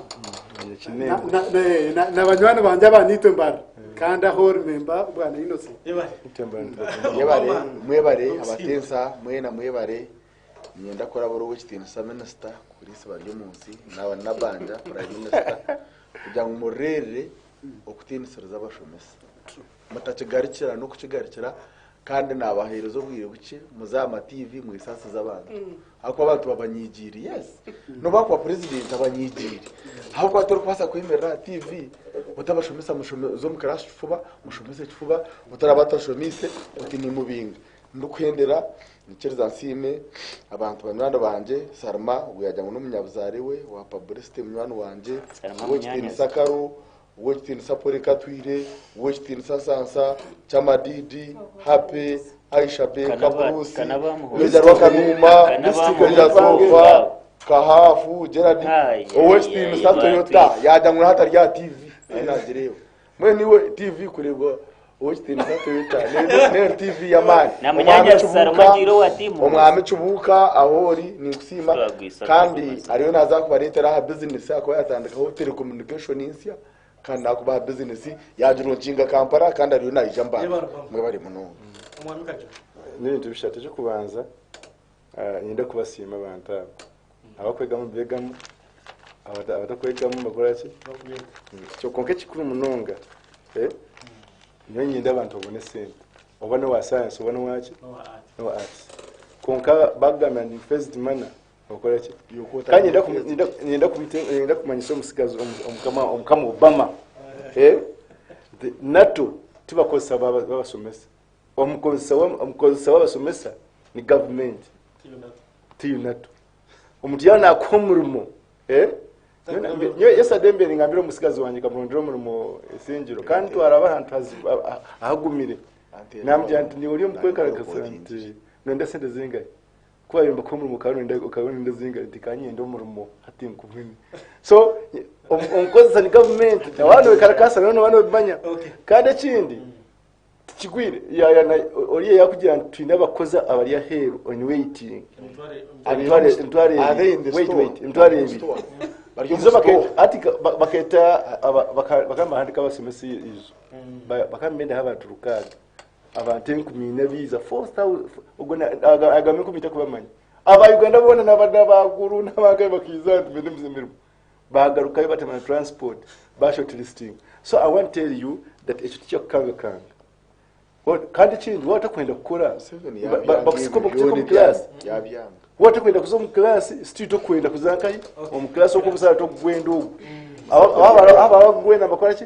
na banywani bangye aba Niitwe Mbarara kandi aho ori memba bwana Innocent. Mwebare, mwebare abatensa mwena mwebare. Niinyenda kurabura ow'ekitiinisa minisita kuriisa bari omu nsi naaba Nabanja prime minister kugira ngu mureerere okutiinisiriza abashomesa. Mutakigarukira n'okukigarukira kandi naabaheereza obwire bukye muze aha matiivi mwesaasize abantu. Ahabw'okuba abantu babanyigiire. Yes, n'obu akuba purezidenti abanyigiire. Ahabw'okuba torikubaasa kwemerera aha tiivi otabashomesa mushome oze omu kiraasi kifuba, mushomese kifuba, otaraba otashomiise oti nimubinga. Ndikuhendera, nyikiriza nsiime abantu banywani bangye, Salma ogu yaagira ngu n'omunyabuzaare we owa publicity munywani wangye, Salma ow'ekitiinisa munyaanyazi. Karo, ow'ekitiinisa Polly Katwire, ow'ekitiinisa Nsansa, Chamadidi, Happy, Aisha Baker, Kanaba- Bruce, Kanaba Muhoozi. Major Rwakanuuma, Kanaba Major Muhoozi. Sofa, Kahafu, Gerard, Ai, ai, ow'ekitiinisa ai, Toyota, batwite. yaagira ngu na hati ari aha TV, nayo naagireeba. Mbwenu iwe TV kureebwa Ow'ekitiinisa Toyota n'eyo TV y'amaani. Na Omwami munyaanyazi Kibuuka, Salma agiire owa tiimu. Omwami Kibuuka ahu ori ninkusiima Twagwisa kandi akakubaza. ariyo naaza kubareetera aha bizinesi ahakuba yatandikaho telecommunication nsya kandi naakubaha bizinesi yagironkinga Kampala kandi ariyo naija Mbale. Mwebare munonga. Omwami Kajo. N'ebintu bishatu. Eky'okubanza, niinyenda kubasiima abantu abo. Abakwegamu nibeegamu, abatakwegamu nibakora ki? Kwonka ekikuru munonga, nyowe niinyenda abantu babone esente. Oba n'owa sayansi oba n'owaki? N'owa aatisi. Kwonka baakugambira ngu phased manner, okora ki? Kandi niinyenda kumanyisa omutsigazi Omukama Obama, nti NATO tibakozesa babashomesa. Omukozesa w'abashomesa ni gavumenti. Ti UNATU. Omuntu yaaba naakuha omurimo, eh? Nyowe yesterday mbaire ningambira omutsigazi wangye nkamurondera omurimo Isingiro kandi twaraba ahantu ahagumire. Namugira nti niiwe ori omu kwekarakaasa nti noyenda sente zingahi? Ku baabaire nibakuha omurimo okaba noyenda okaba noyenda zingahi? Nti ka nyenda omurimo hati nkumene. So omukozesa ni gavumenti na waaba noyekarakaasa nawe nooba noobimanya. Kandi ekindi Tikigwire oriya yakugira nti twine abakozi abari aheeru on waiting. Emitwaro ebiri. Wait wait emitwaro ebiri. Hati bakeeta bakaba nibahandiika abashomesa eijo. Bakaba nibendaho abantu rukaaga. Abantu enkumi ina baija 4000 ogwo agamba enkumi takubamanya. Aba Uganda boona n'abaguru n'abangahi bakaija nti mbende emirimo. Bagarukayo batema na transport ba shortlisting. So I want tell you that ekyo tikyakukangakanga. Kandi ekindi waaba otakwenda kukora Museveni bakusika yabyanga bakuteeka omu byona class. Yabyanga. Waaba otakwenda kuza omu class still tokwenda kuza nkahi omu class okwo omusaara tokugwenda ogwo. Aba abakugwenda nibakora ki?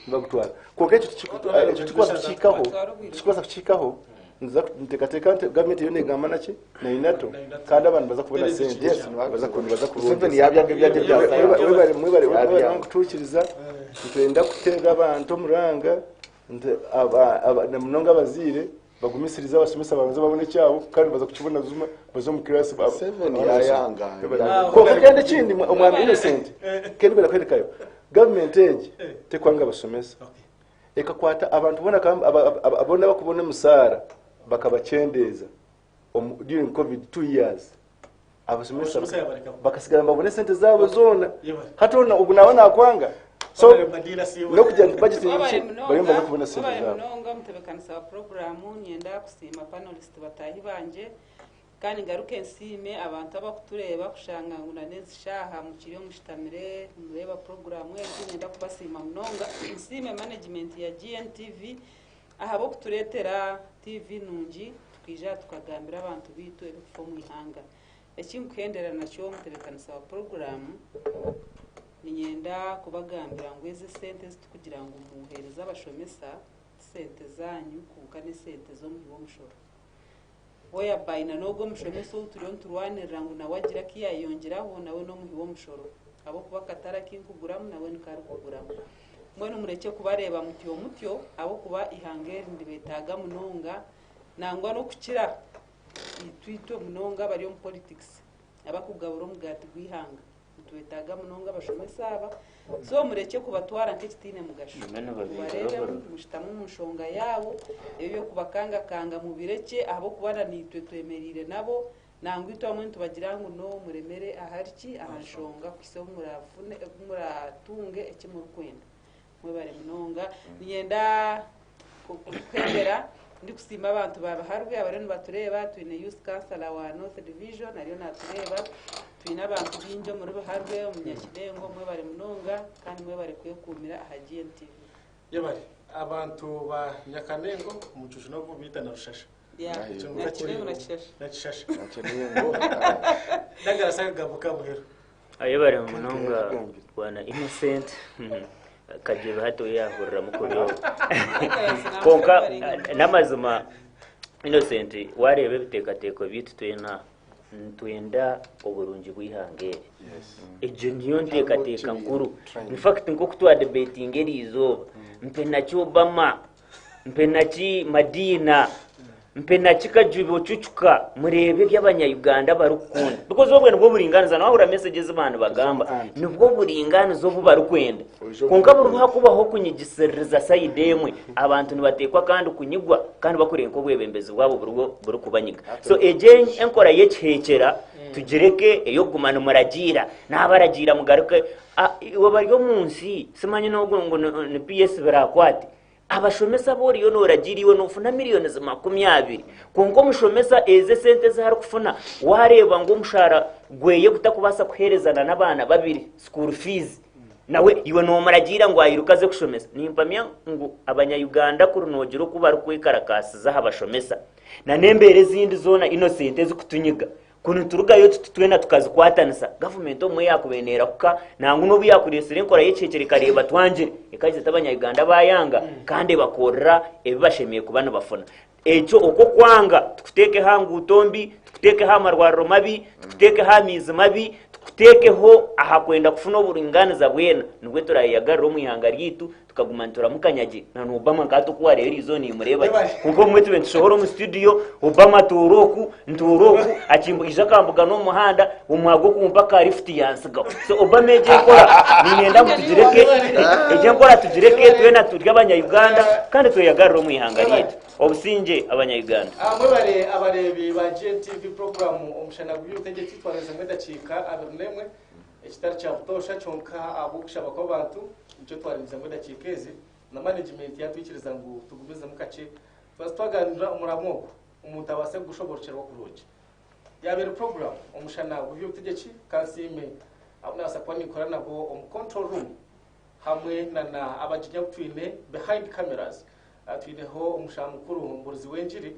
Nibagutwara. Kwonka ekyo ekyo tikubaasa kukiikaho, tikubaasa kukiikaho niza niteekateeka nti gavumenti eriyo negamba naki na UNATO kandi abantu nibaza kubona sente nibaza nibaza Museveni yabyanga ebyagye bya science. Mwebare mwebare mwebare Yabyanga. kutuhikiriza nitwenda kuteera abantu omuranga nti na munonga abazaire bagumisirize abashomesa babanze babone ekyabo kandi baza kukibona zuma baze omu class Museveni yayanga. Kwonka kandi ekindi omwami Innocent kendi kwenda kwerekayo gavumenti egi tekwanga abashomesa ekakwata abantu boona boona abakubona emisaara bakabakyendeeza during COVID 2 years abashomesa Abashomesa yabareka. bakasigara nibabona esente zaabo zoona. Yebare. Hati ogu nawe nakwanga so Honorable Madina Siwe. nokugira nti budget Wabare niki bariyo nibaza kubona esente wabare zaabo. munonga omutebeekanisa wa puroguraamu nyenda kusiima panelist bataahi bangye kandi ngaruke nsiime abantu abakutureeba kushanga ngu n'ezi shaaha mukiri omushitamire nimureeba puroguraamu egi. Nyenda kubasiima munonga, nsiime management ya GNTV ahabw'okutureetera TV nungi tukaija tukagambira abantu biitu ebikufa omu ihanga. Ekinkuhendera nakyo, omutebeekanisa wa puroguraamu, ninyenda kubagambira ngu ezi esente ezitukugira ngu muheereze abashomesa ti sente zanyu, kwonka n'esente z'omuhi w'omushoro, whereby na n'ogwo omushomesa ou turiyo niturwanirira ngu nawe agira aku yayeyongyeraho, nawe n'omuhi w'omushoro, ahabw'okuba akatare akinkuguramu nawe niko arikuguramu. Mbwenu murekye kubareeba mutyo mutyo, ahabw'okuba ihanga eri niribeetaaga munonga, nangwa n'okukira itwe munonga abari omu politics abakugabura omugaati gw'ihanga. Nitwetaaga munonga abashomesa aba, so murekye kubatwara nk'ekitiine mugasho. Mbwenu babiikire mubareebemu obururu. Mushutamu omu nshonga yaabo, ebyo by'okubakangakanga mubirekye, ahabw'okuba na niitwe twemereire nabo. Nangwa itwe abamwe nitubagira ngu no muremere ahari ki, aha nshonga, kuhitsya obu murafune obu muratunge eki murikwenda. Mwebare munonga. Niinyenda kuhendera ndikusiima abantu ba Biharwe abariyo nibatureeba. Twine youth councillor wa North Division ariyo natureeba, twine abantu baingi omuri Biharwe, omu Nyakirengo. Mwebare munonga kandi mwebare kwekuumira aha GNTV. Yebare abantu ba Nyakanengo, omucucu n'ogu biita na Rushasha. Ekyo Nyakirengo na Kishasha. Na Kishasha. Nyakirengo. Dagarasa akagambo kamuheru. Ayebare munonga bwana Innocent. Kajebe hati oyahurira mukuru, konka n'amazima Innocent, wareeba ebiteekateeko byaitu twena nitwenda oburungi bw'ihanga eri. Egyo niyo nteekateeka nkuru. Infact nk'oku twadebatinga eri izooba, mpe naki Obama, mpe naki Madina, mpe naki Kajubi ocucuka, mureebe ebi abanya-Uganda barikukunda, because obwe nibwo buringaniza. Nawahurira message ezi bantu bagamba, nibwo buringaniza obu barikwenda. Kwonka buri hakubaho kunyigisiririza side emwe, abantu nibateekwa kandi kunyigwa kandi bakureba nk'obwebembezi bwabo buriho burikubanyiga. So egyo enkora y'ekihekyera tugireke, ey'okuguma nimuragiira nabaragiira mugaruke. Iwe bari omu nsi simanyi n'ogwo ngu ni PS birakwate abashomesa boriyo noragiira. Iwe nofuna miliyoni 20, kwonka omushomesa ezi esente ezi arikufuna, wareeba ngu omushahara gweye gutakubaasa kuheerezana n'abaana babiri school fees, nawe iwe nomuragiira ngu ayiruke aze kushomesa. Nimpamya ngu abanya-Uganda kuri nogira oku barikwekarakaasiza aha bashomesa na n'embeera ezindi zoona, Innocent, ezikutunyiga, kunu niturugayo tuti twena tukazikwatanisa, gavumenti omwe yakuba kuka nangu n'obu yakureesire enkora y'ekihekyere ekareeba twangire, ekagiza ati abanya-Uganda bayanga, kandi bakorera ebi bashemeye kuba nibafuna. Ekyo okwo kwanga tukuteekeho aha nguuto mbi, tukuteekeho aha marwariro mabi, tukuteekeho aha maizi mabi, tukuteekeho aha kwenda kufuna oburinganiza bwena, nibwo turayeyagarira omu ihanga ryaitu tukaguma nituramukanya gye na Obama. Nka hati oku wareeba eriizooba nimureeba gye, kwonka obumwe tube nitushohora omu studio, Obama atuura oku, ntuura oku, ija akambugana omu muhanda, omwaga okumpa ka lift yansigaho. So Obama egyo enkora niinyenda ngu tugireke, egyo enkora tugireke. Twena turi abanya-Uganda kandi tweyagarire omu ihanga ryaitu. Obusingye, abanya-Uganda. Mwebare abareebi ba GNTV program Omushana gw'Eby'obutegyeki. Twarezemu edakiika 21, ekitari kya butoosha, kyonka ahabw'okushaba kw'abantu nikyo twarenzemu edakiika ezi, na management yatwikiriza ngu tugumizemu kakye twaza twaganira omuramo ogu omuntu abaase kugushoboorokyerwa kurungi. Yabaire program Omushana gw'Eby'obutegyeki. Kansiime abu nabaasa kuba ninkora nabo omu control room hamwe na abaginya abu twine behind cameras. Twineho omushaho mukuru omubuurizi w'engiri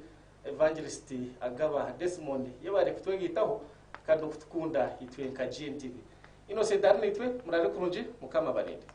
Evangelist Agaba Desmond. Yebare kutwegaitaho kandi n'okutukunda itwe nka GNTV. Innocent ari naitwe, muraare kurungi, Mukama abarinde.